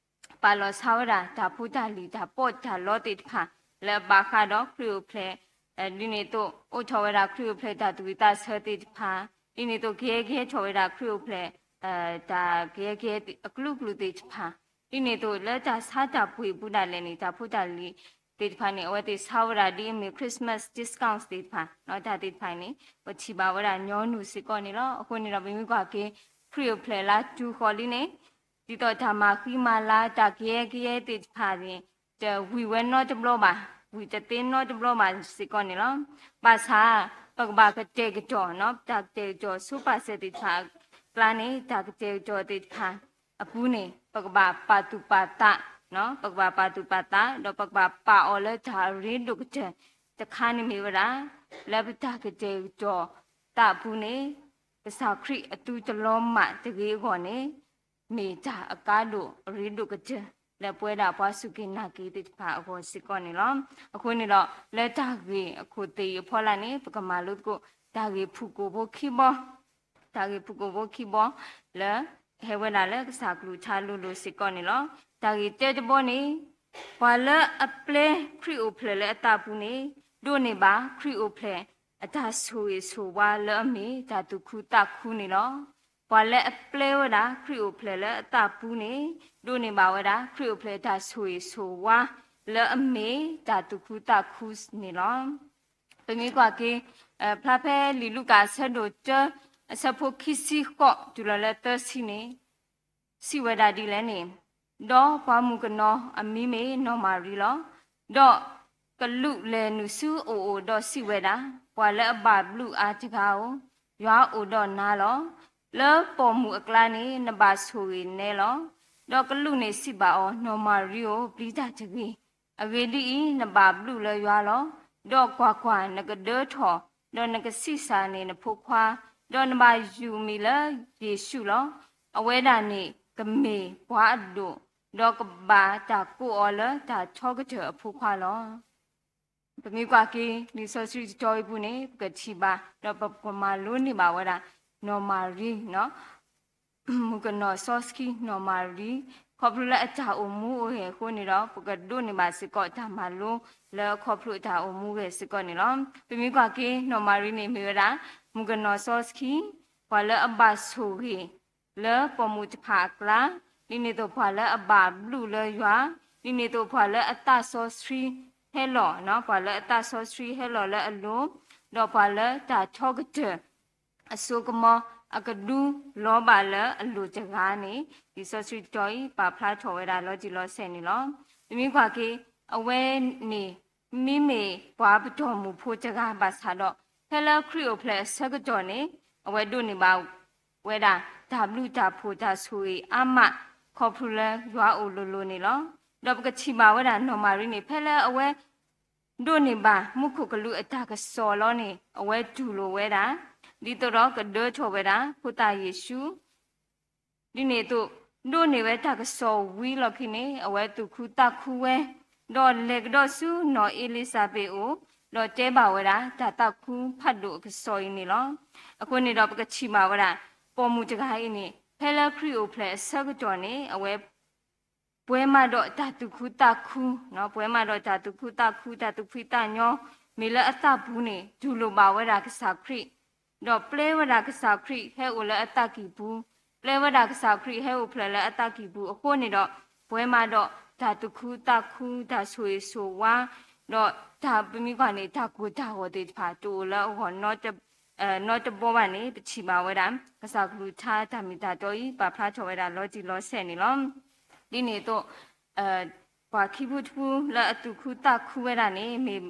ပာ်လီၤဆါဝဲဒၣ် တၢ်ဖိတၢ်လံၤ တၢ်ပီးတၢ်လီသ့ၣ်တဖၣ် လၢအဘၣ်ဃးဒီးခရံာ်အိၣ်ဖျဲၣ် ဒ်န့ၣ်အသိး အိၣ်ထီၣ်ဝဲဒၣ်ခရံာ်အိၣ်ဖျဲၣ်တၢ်သူၣ်ဝံၣ်သးဆၢသ့ၣ်တဖၣ်, ဒ်န့ၣ်အသိး ကယဲကယဲထီၣ်ဝဲဒၣ်ခရံာ်အိၣ်ဖျဲၣ် တၢ်ကယဲကယဲအကလုာ်ကလုာ်သ့ၣ်တဖၣ်, ဒ်န့ၣ်အသိး လၢတၢ်ဆါတၢ်ပှ့ၤအပူၤဒၣ်လဲာ်န့ၣ် တၢ်ဖိတၢ်လံၤသ့ၣ်တဖၣ်န့ၣ် အဝဲသ့ၣ်ဆါဝဲဒၣ်ဒ်အမ့ၢ် Christmas discounts သ့ၣ်တဖၣ်, တၢ်သ့ၣ်တဖၣ်န့ၣ် ပထံၣ်ဘၣ်ဝဲဒၣ်ညီနုၢ်စ့ၢ်ကီးန့ၣ်လီၤ. အဃိန့ၣ်ဒီး ပမ့ၢ်ကွၢ်က့ၤ ခရံာ်အိၣ်ဖျဲၣ်လါတုၤဃီၤလံန့ၣ် ဒ်သိးတၢ်မၤဃံမၤလၤ တၢ်ကယဲကယဲသ့ၣ်တဖၣ်န့ၣ် တဝံၤဝဲနီတဘျီဘၣ်, ဝံၤတသ့နီတဘျီဘၣ်စ့ၢ်ကီးန့ၣ်လီၤ. ဘၣ်ဆၣ် ပကဘၣ်ကတဲာ်ကတီၤ, တၢ်ကတဲာ်ကတီၤဆိပာ်စၢၤသ့ၣ်တဖၣ်အကျါန့ၣ် တၢ်ကတဲာ်ကတီၤသ့ၣ်တဖၣ်အပူၤန့ၣ် ပကဘၣ်ပာ်သူၣ်ပာ်သး, ပကဘၣ်ပာ်သူၣ်ပာ်သး ဒီးပကဘၣ်ပာ်အီၤလၢတၢ်အရ့ဒိၣ်ကတၢၢ်တခါန့ၣ်မ့ၢ်ဝဲဒၣ် လၢပတၢ်ကတဲာ်ကတီၤသးအပူၤန့ၣ် ကစၢ်ခရံာ်အသုတလီၤမၢ်တဂ့ၤအဂီၢ်န့ၣ် မ့ၢ်တၢ်အကါဒိၣ်အရ့ဒိၣ်ကတၢၢ် လၢပဝဲဒၣ်ပှၤစူၢ်က့ၤနာ်က့ၤသ့ၣ်တဖၣ်အဂီၢ်စ့ၢ်ကီးန့ၣ်လီၤ. အဃိန့ၣ်ဒီး လၢတၢ်ဂ့ၢ်အခိၣ်သ့ၣ်အံၤအဖီလာ်န့ၣ် ပကမၤလိသကိး တၢ်ဂ့ၢ်ဖုၣ်ကိာ်ဖိခံဘီ တၢ်ဂ့ၢ်ဖုၣ်ကိာ်ဖိခံဘီ လၢဟဲဝဲဒၣ်လၢကစၢ်ကလုၢ်ကထါလိၤလိၤစ့ၢ်ကီးန့ၣ်လီၤ. တၢ်ဂ့ၢ်တၢတဘီန့ၣ် ပှၤလၢအပျဲခရံာ်အိၣ်ဖျဲၣ်လၢအသးပူၤန့ၣ် ဒိးန့ၢ်ဘၣ်ခရံာ်အိၣ်ဖျဲၣ်အတၢ်ဆိၣ်ဂ့ၤဆိၣ်ဝါလၢအမ့ၢ်တၢ်သူၣ်ခုသးခုန့ၣ်လီၤ. ပှၤလၢအပျဲဝဲဒၣ်ခရံာ်အိၣ်ဖျဲၣ်လၢအသးပူၤန့ၣ် ဒိးန့ၢ်ဘၣ်ဝဲဒၣ်ခရံာ်အိၣ်ဖျဲၣ်အတၢ်ဆိၣ်ဂ့ၤဆိၣ်ဝါလၢအမ့ၢ်တၢ်သူၣ်ခုသးခုန့ၣ်လီၤ. ပမ့ၢ်ကွၢ်က့ၤ ဖျါဖဲလံာ်လူၤကၣ်အဆၢဒိၣ်တၢ အဆၢဖိခံဆံဃိးတုၤလီၤလၢသၢဆံန့ၣ် စံးဝဲဒၣ်ဒ်လဲၣ်န့ၣ်, ဒီးပှၤမုၣ်ကနီၤအမံၤမ့ၢ်နီၢ်မၤရံလီၤ. ဒီးကလူးလဲၤနုာ်ဆူအအိၣ်ဒီးစံးဝဲဒၣ်, ပှၤလၢအဘၣ်ဘျုးအါတဂၤဧၢ, ယွၤအိၣ်ဒီးနၤလီၤ. လၢပိာ်မုၣ်အကျါန့ၣ် နဘၣ်ဆိၣ်ဂ့ၤနဲလီၤ. ဒီးကလူးန့ၣ်စံးဘၣ်အီၤ, နီၢ်မၤရံဧၢ, ပျံၤတၢ်တဂ့ၤ. အဂ့ၢ်ဒ်အံၤ, နဘၣ်ဘျုးလၢယွၤလီၤ. ဒီးကွၢ်ကွၢ်, နကဒၢထီၣ်, ဒီးနကဆံးစၢ်န့ၢ်နဖိခွါ, ဒီးနဘၣ်ယုၢ်အမံၤလၢယ့ၣ်ၡူးလီၤ. အဝဲဒၣ်န့ၣ်ကမ့ၢ်ပှၤအဒိၣ်, ဒီးကဘၣ်တၢ်ကိးအီၤလၢတၢ်ထီကတၢၢ်အဖိခွါလီၤ. ပမ့ၢ်ကွၢ်က့ၤ လံာ်စီဆှံတတီၤအံၤပူၤန့ၣ် ပကထံၣ်ဘၣ် ဒီးပကမၤလိန့ၢ်ဘၣ်ဝဲဒၣ် နီၢ်မၤရံ မုၣ်ကနီၤစီဆှံနီၢ်မၤရံ ခီဖျိလၢအတၢ်အိၣ်မူအိၣ်ဂဲၤအဃိန့ၣ်ဒီး ပကဒိးန့ၢ်ဘၣ်စ့ၢ်ကီးတၢ်မၤလိလၢခီဖျိအတၢ်အိၣ်မူဂဲၤစ့ၢ်ကီးန့ၣ်လီၤ. ပမ့ၢ်ကွၢ်က့ၤ နီၢ်မၤရံန့ၣ်မ့ၢ်ဝဲဒၣ် မုၣ်ကနီၤစီဆှံ ပှၤလၢအဘၣ်ဆိၣ်ဂ့ၤ လၢပိာ်မုၣ်တဖၣ်အကျါ, ဒ်န့ၣ်အသိးပှၤလၢအဘၣ်ဘျုးလၢယွၤ, ဒ်န့ၣ်အသိးပှၤလၢအသးစီဆှံဟဲလီၤ, ပှၤလၢအသးစီဆှံဟဲလီၤလၢအလိၤ, ဒီးပှၤလၢတၢ်ထီကတၢၢ် အစိကမီၤ အကဒုးလီၤဘၣ်လၢအလိၤတဂၤန့ၣ် လံာ်စီဆှံတတီၤအံၤ ပာ်ဖျါထီၣ်ဝဲဒၣ်လီၤတံၢ်လီၤဆဲးန့ၣ်လီၤ. ပမ့ၢ်ကွၢ်က့ၤ အဝဲန့ၣ် မ့မ့ၢ်ပှၤပတီၢ်မုၢ်ဖိတဂၤဘၣ်ဆၣ်ဒီး ဖဲလၢခရံာ်အိၣ်ဖျဲၣ်အဆၢကတီၢ်န့ၣ် အဝဲဒိးန့ၢ်ဘၣ်ဝဲဒၣ် တၢ်ဘျုးတၢ်ဖှိၣ်တၢ်ဆိၣ်ဂ့ၤအါမး ခီဖျိလၢယွၤအိၣ်လိၤလိၤန့ၣ်လီၤ. ဒီးပကထံၣ်ဘၣ်ဝဲဒၣ်နီၢ်မၤရံန့ၣ် ဖဲလၢအဝဲ ဒိးန့ၢ်ဘၣ်မူခိၣ်ကလူးအတၢ်ကစီၣ်လီၤန့ၣ် အဝဲတူၢ်လိာ်ဝဲဒၣ် ဒ်သိးဒီးကဒၢထီၣ်ဝဲဒၣ် ဖိသၣ်ယ့ၣ်ၡူး, ဒ်န့ၣ်အသိး ဒိးန့ၢ်ဝဲတၢ်ကစီၣ်ဝံၤလီၢ်ခံန့ၣ် အဝဲသူၣ်ခုသးခုဝဲ, ဒီးလဲၤကဒီးဆူနီၢ်အ့လံၤစဘ့းအအိၣ်, ဒီးတဲဘၣ်ဝဲဒၣ် တၢ်သးခုဖးဒိၣ်အကစီၣ်အံၤန့ၣ်လီၤ. အဃိန့ၣ်ဒီးပကထံၣ်ဘၣ်ဝဲဒၣ် ပိာ်မုၣ်တဂၤအံၤန့ၣ် ဖဲလၢခရံာ်အိၣ်ဖျဲၣ်အဆၢကတီၢ်န့ၣ် အဝဲ ပှဲၤမးဒီးတၢ်သူၣ်ခုသးခု, ပှဲၤမးဒီးတၢ်သူၣ်ခုသးခု, တၢ်သူၣ်ဖှံသးညီ, မ့ၢ်လၢအသးပူၤန့ၣ် တူၢ်လိာ်ဘၣ်ဝဲဒၣ်ကစၢ်ခရံာ်, ဒီးပျဲဝဲဒၣ်ကစၢ်ခရံာ်ဟဲအိၣ်လၢအသးကံၢ်ပူၤ, ပျဲဝဲဒၣ်ကစၢ်ခရံာ်ဟဲအိၣ်ဖျဲၣ်လၢအသးကံၢ်ပူၤအဃိန့ၣ်ဒီး ပှဲၤမးဒီးတၢ်သူၣ်ခုသးခု, တၢ်ဆိၣ်ဂ့ၤဆိၣ်ဝါ, ဒီးတၢ်ပမ့ၢ်ကွၢ်န့ၣ် တၢ်ကိၢ်တၢ်ဂီၤသ့ၣ်တဖၣ် တအိၣ်လၢအဂီၢ် နီတဘီဘၣ်န့ၣ် ပထံၣ်ဘၣ်ဝဲဒၣ် ကစၢ်ကလုၢ်ကထါတၢ်မ့ၢ်တၢ်တီအံၤ ပာ်ဖျါထီၣ်ဝဲဒၣ်လီၤတံၢ်လီၤဆဲးန့ၣ်လီၤ. ဒ်န့ၣ်အသိး ပှၤခံဖုတဖုလၢအသူၣ်ခုသးခုဝဲဒၣ်န့ၣ် မ့ၢ်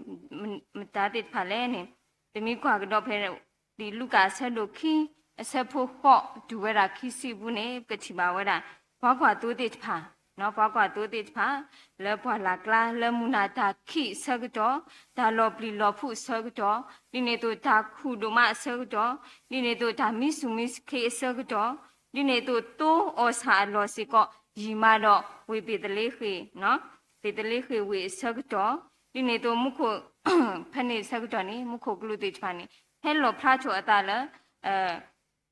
မတၤသ့ၣ်တဖၣ်လဲၣ်န့ၣ် ပမ့ၢ်ကွၢ်ကဒီးဖဲ လံာ်လူၤကၣ်အဆၢဒိၣ်ခံ အဆၢဖိဃိးတုၤဝဲဒၣ်ခံဆံအပူၤန့ၣ် ပကထံၣ်ဘၣ်ဝဲဒၣ် ပှၤကွၢ်သိသ့ၣ်တဖၣ် ပှၤကွၢ်သိသ့ၣ်တဖၣ် လၢပှၢ်လၢ်ကျါ လၢမုၢ်နၤတၢ်ခံးအဆၢကတီၢ်, တၢ်လီၤပျံၤလီၤဖုးအဆၢကတီၢ်, ဒ်န့ၣ်အသိးတၢ်ခူၣ်ဒိၣ်မးအဆၢကတီၢ်, ဒ်န့ၣ်အသိးတၢ်မံဆူၣ်မံဆၢခ့အဆၢကတီၢ်, ဒ်န့ၣ်အသိးသိအီၣ်ဆၣ်အလီၢ်စ့ၢ်ကီး ယံာ်မးဒီးဝ့ၢ်ဘ့းသလ့ဃ့ၣ်, ဘ့းသလ့ဃ့ၣ်ဝ့ၢ်အဆၢကတီၢ်, ဒ်န့ၣ်အသိးမူခိၣ် ဖဲန့ၣ်အဆၢကတီၢ်န့ၣ် မူခိၣ်ကလူးသ့ၣ်တဖၣ်န့ၣ် ဟဲလီၤဖျါထီၣ်အသးလၢ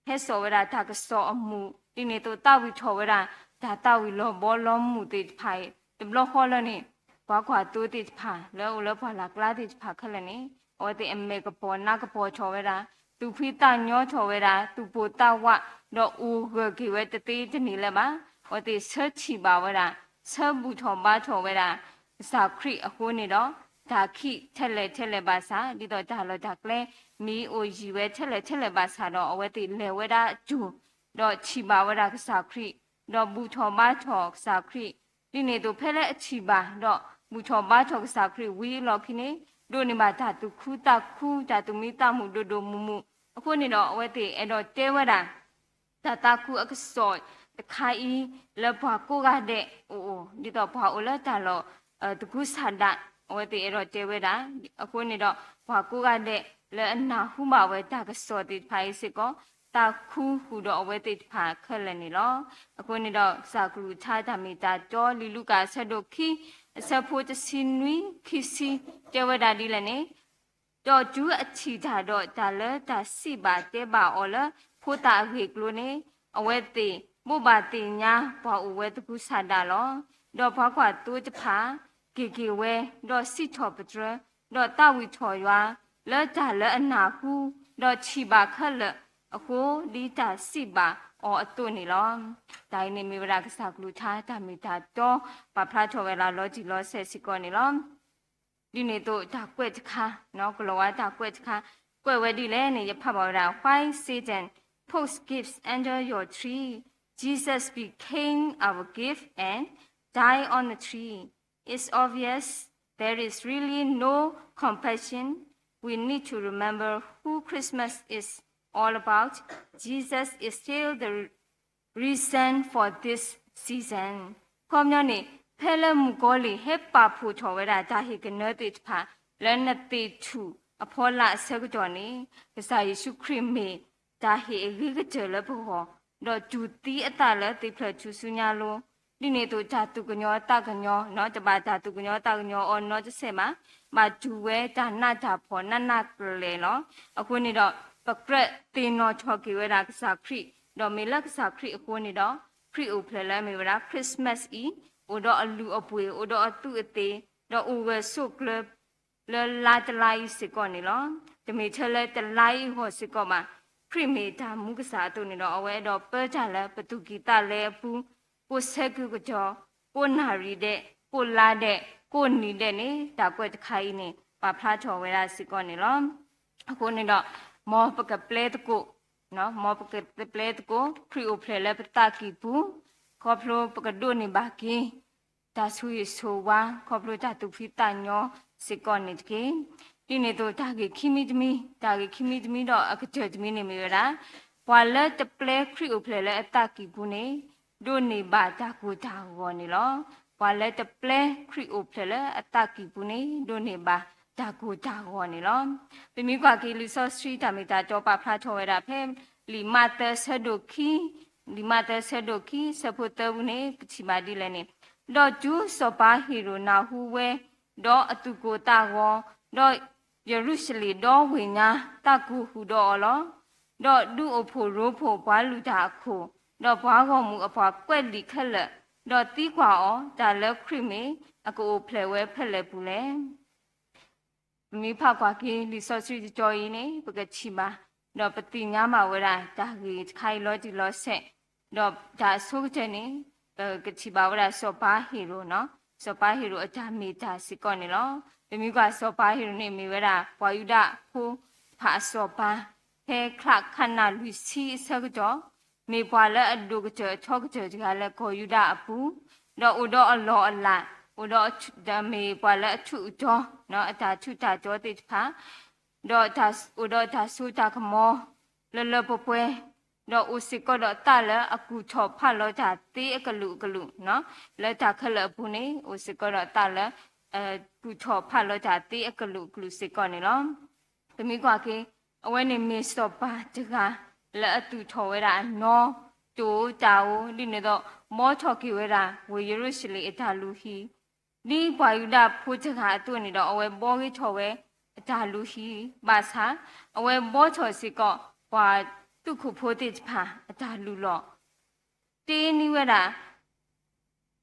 ဟဲစိာ်ဝဲဒၣ်တၢ်ကစီၣ်အမူး, ဒ်န့ၣ်အသိးသးဝံၣ်ထီၣ်ဝဲဒၣ် တၢ်သးဝံၣ်လီၤဘီလီၤမုၢ်သ့ၣ်တဖၣ်အံၤ တဘျီဃီလၢန့ၣ် ပှၤကွၢ်သိသ့ၣ်တဖၣ် လၢအအိၣ်လၢပှၢ်လၢ်ကျါသ့ၣ်တဖၣ်ခဲလၢာ်န့ၣ် အဝဲသ့ၣ်အမဲာ်ကပီၤနါကပီၤထီၣ်ဝဲဒၣ်, သူၣ်ဖှံသးညီထီၣ်ဝဲဒၣ်, သူၣ်ပိၢ်သးဝး, ဒီးအိၣ်ဂၢၢ်က့ၤဝဲတသ့တန့ၢ်လၢၤဘၣ်. အဝဲသ့ၣ်ဆၢထံၣ်ဘၣ်ဝဲဒၣ်, ဆၢဘူၣ်ထီၣ်ဘါထီၣ်ဝဲဒၣ် ကစၢ်ခရံာ်အဃိန့ၣ်ဒီး တၢ်ခံးထဲလဲၣ်ထဲလဲၣ်ဘၣ်ဆၣ် ဒ်သိးတၢ်လီၢ်တၢ်ကျဲ မ့ၢ်အိၣ်ယံာ်ဝဲထဲလဲၣ်ထဲလဲၣ်ဘၣ်ဆၣ်ဒီး အဝဲသ့ၣ်လဲၤဝဲဒၣ်အတူၢ် ဒီးထံၣ်ဘၣ်ဝဲဒၣ်ကစၢ်ခရံာ်, ဒီးဘူၣ်ထီၣ်ဘါထီၣ်ကစၢ်ခရံာ်, ဒ်န့ၣ်အသိးဖဲလၢအထံၣ်ဘၣ် ဒီးဘူၣ်ထီၣ်ဘါထီၣ်ကစၢ်ခရံာ်ဝံၤအလီၢ်ခံန့ၣ် ဒိးန့ၢ်ဘၣ်တၢ်သူၣ်ခုသးခု တၢ်သူၣ်မံသးမုာ်ဒိၣ်ဒိၣ်မုၢ်မုၢ်, အဃိန့ၣ်ဒီး အဝဲသ့ၣ်အဲၣ်ဒိးတဲဝဲဒၣ် တၢ်သးခုအကစီၣ်တခါအံၤ လၢပှၤကိးဂၤဒဲးအအိၣ် ဒ်သိးပှၤအိၣ်လၢတၢ်လီၢ် သကူစၢ်ဒၣ် အဝဲသ့ၣ်အဲၣ်ဒိးတဲဝဲဒၣ်. အဃိန့ၣ်ဒီး ပှၤကိးဂၤဒဲးလၢအနၢ်ဟူဘၣ်ဝဲတၢ်ကစီၣ်သ့ၣ်တဖၣ်အံၤစ့ၢ်ကီး သးခုဃုာ်ဒီးအဝဲသ့ၣ်တဖၣ်ခဲလၢာ်န့ၣ်လီၤ. အဃိန့ၣ်ဒီး ကစၢ်ကလုၢ်ကထါတၢ်မ့ၢ်တၢ်တီ လံာ်လူၤကၣ်အဆၢဒိၣ်ခံ အဆၢဖိတဆံနွံ ခံဆံ တဲဝဲဒၣ်ဒ်လဲၣ်န့ၣ်, ဒီးတုၤအထံၣ်တၢ်ဒီးတၢ်လၢတၢ်စံးဘၣ်တဲဘၣ်အီၤလၢဖိသၣ်အဂ့ၢ်အကျိၤန့ၣ်, အဝဲသ့ၣ်ဘိးဘၣ်သ့ၣ်ညါပှၤအိၣ်ဝဲသကူစၢ်ဒၣ်လီၤ. ဒီးပှၤကွၢ်သိတဖၣ် က့ၤက့ၤဝဲ, ဒီးစံးထီၣ်ပတြၢၤ, ဒီးသးဝံၣ်ထီၣ်ယွၤ လၢတၢ်လၢအနၢ်ဟူ, ဒီးထံၣ်ဘၣ်ခဲလၢာ်အဃိ, ဒ်တၢ်စံးဘၣ်အီၤအသိးန့ၣ်လီၤ. တၢ်အံၤန့ၣ်မ့ၢ်ဝဲဒၣ်ကစၢ်ကလုၢ်ကထါတၢ်မ့ၢ်တၢ်တီ ပာ်ဖျါထီၣ်ဝဲဒၣ်လီၤတံၢ်လီၤဆဲးစ့ၢ်ကီးန့ၣ်လီၤ. ဒ်န့ၣ်အသိးတၢ်ကွဲးတခါ, ကလီၤဝါတၢ်ကွဲးတခါ, ကွဲးဝဲဒ်လဲၣ်န့ၣ် ယဖးဘၣ်ဝဲဒၣ် Why Satan puts gifts under your tree? Jesus became our gift and died on the tree. It's obvious there is really no competition. We need to remember who Christmas is all about. Jesus is still the reason for this season. ခီပညီန့ၣ် ဖဲလၢမုၣ်ကီၤလံၢ်ဟဲပာ်ဖှိၣ်ထီၣ်ဝဲဒၣ်တၢ်ဟ့ၣ်ကနၢသ့ၣ်တဖၣ် လၢနသ့ၣ်ထူၣ်အဖီလာ်အဆၢကတီၢ်န့ၣ်, ကစၢ်ယ့ၣ်ၡူးခရံာ်မ့ၢ်တၢ်ဟ့ၣ်အဂ့ၤကတၢၢ်လၢပဂီၢ်, ဒီးတူၢ်သံအသးလၢသ့ၣ်ဖျၢၣ်ထူၣ်စုညါလိၤ, ဒ်န့ၣ်အသိးတၢ်သူၣ်ကညီၤသးကညီၤ တဘၣ်တၢ်သူၣ်ကညီၤသးကညီၤအီၤနီတစဲးဘၣ်, ဘၣ်တူၢ်ဝဲတၢ်နးတၢ်ဖှီၣ်နးနးကလဲာ်လီၤ. အဃိန့ၣ်ဒီး ပကြၢးသ့ၣ်နီၣ်ထီၣ်က့ၤဝဲဒၣ်ကစၢ်ခရံာ်, ဒီးမ့ၢ်လၢကစၢ်ခရံာ်အဃိန့ၣ်ဒီး ခရံာ်အိၣ်ဖျဲၣ်လၢအမ့ၢ်ဝဲဒၣ် Christmas အံၤ အိၣ်ဒီးအလုၢ်အပှ့ၤ အိၣ်ဒီးအသူးအသ့ၣ် ဒီးအိၣ်ဂၢၢ်ဆိးကျၢၤ လၢလါတလါအံၤစ့ၢ်ကီးန့ၣ်လီၤ. တမ့ၢ်ထဲလၢတလါအံၤအဂီၢ်စ့ၢ်ကီးဘၣ်. ခရံာ်မ့ၢ်တၢ်မူကစၢ်အသိးန့ၣ်ဒီး အဝဲအဲၣ်ဒိးပၢတၢ်လၢပသူၣ်ကံၢ်သးလဲအပူၤ, ကိးဆဲးကုၢ်ကတီၢ်, ကိးနၣ်ရံၣ်ဒဲး, ကိးလါဒဲး, ကိးနံၣ်ဒဲးန့ၣ် တၢ်ကွဲးတခါအံၤန့ၣ် ပာ်ဖျါထီၣ်ဝဲဒၣ်စ့ၢ်ကီးန့ၣ်လီၤ. အဃိန့ၣ်ဒီး မ်ပကပျဲသကိး, မ်ပကပျဲသကိး ခရံာ်အိၣ်ဖျဲၣ်လၢပသးကံၢ်ပူၤ, ခီဖျိပကဒိးန့ၢ်ဘၣ်က့ၤ တၢ်ဆိၣ်ဂ့ၤဆိၣ်ဝါ ခီဖျိတၢ်သူၣ်ဖှံသးညီစ့ၢ်ကီးန့ၣ်တက့ၢ်. ဒ်န့ၣ်အသိးတၢ်ဂ့ၢ်ခံမံၤတမံၤ, တၢ်ဂ့ၢ်ခံမံၤတမံၤဒီးအကတၢၢ်တမံၤန့ၣ်မ့ၢ်ဝဲဒၣ်, ပှၤလၢတပျဲခရံာ်အိၣ်ဖျဲၣ်လၢအသးကံၢ်ပူၤန့ၣ် ဒိးန့ၢ်ဘၣ်တၢ်ကိၢ်တၢ်ဂီၤန့ၣ်လီၤ. ပှၤလၢတပျဲခရံာ်အိၣ်ဖျဲၣ်လၢအသးကံၢ်ပူၤန့ၣ် ဒိးန့ၢ်ဘၣ်တၢ်ကိၢ်တၢ်ဂီၤန့ၣ်လီၤ. ပမ့ၢ်ကွၢ်က့ၤလံာ်စီဆှံတၢ်မ့ၢ်တၢ်တီပာ်ဖျါထီၣ်ဝဲဒၣ်ဖဲ လံာ်မးသဲဆၢဒိၣ်ခံ, လံာ်မးသဲဆၢဒိၣ်ခံ ဆၢဖိသၢပူၤန့ၣ် ပထံၣ်ဘၣ်ဒ်လဲၣ်န့ၣ်, ဒီးတုၤစီၤပၤဟ့ၤရိာ်နၢ်ဟူဝဲ, ဒီးအသူၣ်ကိၢ်သးဂီၤ, ဒီးယရူၤၡလ့ၣ်ဒီဝ့ၢ်ညါ သးကိၢ်ဟူးဒီးအီၤလီၤ. ဒီးဒူအိၣ်ဖှိၣ်ရိဖှိၣ်ပှၤလုၢ်တၢ်အခိၣ်, ဒီးပှၤဂီၢ်မုၢ်အပှၤကွဲးလံာ်ခဲလၢာ်, ဒီးသံကွၢ်အီၤ, တၢ်လၢခရံာ်မ့ၢ်အကအိၣ်ဖျဲၣ်ဝဲဖဲလဲၣ်ပူၤလဲၣ်. ပမ့ၢ်ဖးကွၢ်က့ၤလံာ်စီဆှံတတီၤအံၤန့ၣ် ပကထံၣ်ဘၣ်, ဒီးပသ့ၣ်ညါဘၣ်ဝဲဒၣ်တၢ်ဂ့ၢ်တခါအံၤလီၤတံၢ်လီၤဆဲး, ဒီးတၢ်အဆိကတၢၢ်န့ၣ် ပကထံၣ်ဘၣ်ဝဲဒၣ်စီၤပၤဟ့ၤရိာ်, စီၤပၤဟ့ၤရိာ်အတၢ်မ့ၢ်တၢ်စ့ၢ်ကီးန့ၣ်လီၤ. ပမ့ၢ်ကွၢ်စီၤပၤဟ့ၤရိာ်န့ၣ်မ့ၢ်ဝဲဒၣ် ပှၤယူဒၤဖိတဖၣ်အစီၤပၤ, ဖဲချါခးနၣ်လွံၢ်ဆံအဆၢကတီၢ်, မ့ၢ်ပှၤလၢအဒိၣ်ကတၢၢ်အထီကတၢၢ်တဂၤလၢကီၢ်ယူဒၤအပူၤ, ဒီးအိၣ်ဒီးအလီၢ်အလၤ, အိၣ်ဒီးမ့ၢ်ပှၤလၢအထူးအတီၤ အတၢ်ထူးတၢ်တီၤသ့ၣ်တဖၣ်, ဒီးအိၣ်ဒီးတၢ်စိတၢ်ကမီၤ လၢလၢပှဲၤပှဲၤ, ဒီးအိၣ်စ့ၢ်ကီးဒီးသးလၢအကူၣ်ထီၣ်ဖးလီၤတၢ်သ့အကလုာ်ကလုာ်, လၢတၢ်ခဲလၢာ်အပူၤန့ၣ် အိၣ်စ့ၢ်ကီးဒီးသးလၢ ကူၣ်ထီၣ်ဖးလီၤတၢ်သ့အကလုာ်ကလုာ်စ့ၢ်ကီးန့ၣ်လီၤ. ပမ့ၢ်ကွၢ်က့ၤ အဝဲန့ၣ်မ့ၢ်စီၤပၤတဂၤ လၢအသူၣ်ထီၣ်ဝဲဒၣ်အနီၢ် တအိၣ်တၢ်အိၣ် ဒ်န့ၣ်ဒီး ဘှီထီၣ်က့ၤဝဲဒၣ် ဝ့ၢ်ယရူၤၡလ့ၣ်အတၢ်လုၢ်ဟံၣ်, ဒ်ပှၤယူဒၤဖိတဂၤအသိးန့ၣ်ဒီး အဝဲဘှီဂ့ၤထီၣ်ဝဲအတၢ်လုၢ်ဟံၣ် ဘၣ်ဆၣ် အဝဲဘှီထီၣ်စ့ၢ်ကီး ပှၤသူၣ်ခိၣ်ဖိသ့ၣ်တဖၣ်အတၢ်လုၢ်လီၢ် တ့န့ၢ်ဝဲဒၣ်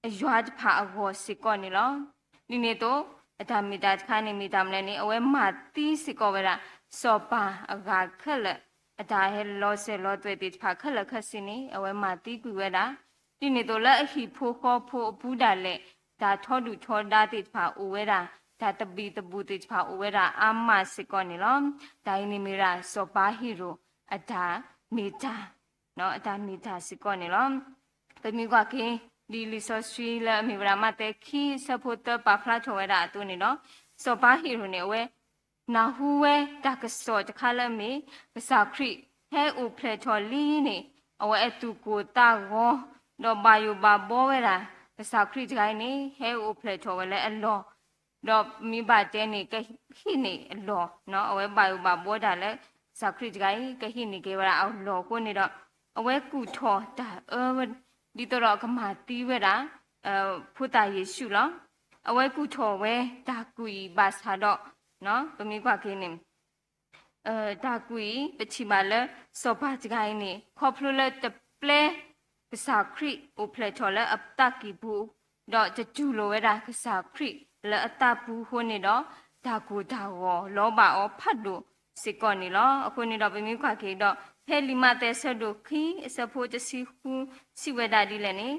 အယွၤတဖၣ်အဂီၢ်စ့ၢ်ကီးန့ၣ်လီၤ. ဒ်န့ၣ်အသိး အတၢ်မ့ၢ်တၢ်တခါန့ၣ် မ့ၢ်တၢ်မနုၤလဲၣ်န့ၣ် အဝဲမၤသံစ့ၢ်ကီးဝဲဒၣ် စီၤပၤအဂၤခဲလၢာ် အတၢ်ဟဲလီၤစၢၤလီၤသွဲၣ်သ့ၣ်တဖၣ်ခဲလၢာ်ခဲဆ့န့ၣ် အဝဲမၤသံကွံာ်ဝဲဒၣ်. ဒ်န့ၣ်အသိးလၢအဟံၣ်ဖိဃီဖိအပူၤဒၣ်လဲာ် တၢ်ထီဒုၣ်ထီဒါသ့ၣ်တဖၣ်အိၣ်ဝဲဒၣ်, တၢ်သဘံၣ်သဘုၣ်သ့ၣ်တဖၣ်အိၣ်ဝဲဒၣ်အါမးစ့ၢ်ကီးန့ၣ်လီၤ. တၢ်အံၤန့ၣ်မ့ၢ်ဝဲဒၣ် စီၤပၤဟ့ၤရိာ်အတၢ်မ့ၢ်တၢ် အတၢ်မ့ၢ်တၢ်စ့ၢ်ကီးန့ၣ်လီၤ. ပမ့ၢ်ကွၢ်က့ၤ ဒ်လံာ်စီဆှံလၢအမ့ၢ်ဝဲဒၣ် မးသဲခံ အဆၢဖိသၢပာ်ဖျါထီၣ်ဝဲဒၣ်အသိးန့ၣ်ဒီး စီၤပၤဟ့ၤရိာ်န့ၣ် အဝဲ နၢ်ဟူဝဲတၢ်ကစီၣ်တခါလၢအမ့ၢ် ကစၢ်ခရံာ်ဟဲအိၣ်ဖျဲၣ်ထီၣ်လံန့ၣ် အဝဲအသူၣ်ကိၢ်သးဂီၤ ဒီးဘၣ်ယိၣ်ဘၣ်ဘီဝဲဒၣ် ကစၢ်ခရံာ်တဂၤအံၤန့ၣ် ဟဲအိၣ်ဖျဲၣ်ထီၣ်ဝဲလၢအလီၢ် ဒီးမ့ၢ်ဘၣ်တဲန့ၣ် ကဟံးန့ၢ်အလီၢ်, အဝဲဘၣ်ယိၣ်ဘၣ်ဘီတၢ်လၢ ကစၢ်ခရံာ်တဂၤအံၤ ကဟံးန့ၢ်က့ၤဝဲဒၣ်အလီၢ်အဃိန့ၣ်ဒီး အဝဲကူၣ်ထီၣ်တၢ်အၢဝဲ ဒ်သိးဒီးကမၤသံဝဲဒၣ် ဖိသၣ်ယ့ၣ်ၡူးလီၤ. အဝဲကူၣ်ထီၣ်ဝဲတၢ်ကူၣ်အံၤဘၣ်ဆၣ်ဒီး ပမ့ၢ်ကွၢ်က့ၤန့ၣ် တၢ်ကူၣ်အံၤ ပထံၣ်ဘၣ်လၢ စီၤပၤတဂၤအံၤန့ၣ် ခီဖျိလၢတပျဲ ကစၢ်ခရံာ်အိၣ်ဖျဲၣ်ထီၣ်လၢအသးကံၢ်ပူၤ ဒီးတတူၢ်လိာ်ဝဲဒၣ်ကစၢ်ခရံာ်လၢအသးပူၤအဃိန့ၣ်ဒီး တၢ်ကိၢ်တၢ်ဂီၤလီၤဘၣ်အီၤဖးဒိၣ်စ့ၢ်ကီးန့ၣ်လီၤ. အဃိန့ၣ်ဒီးပမ့ၢ်ကွၢ်က့ၤဒီး ဖဲလံာ်မးသဲအဆၢဒိၣ်ခံ အဆၢဖိတဆံဃု စံးဝဲဒၣ်ဒ်လဲၣ်န့ၣ်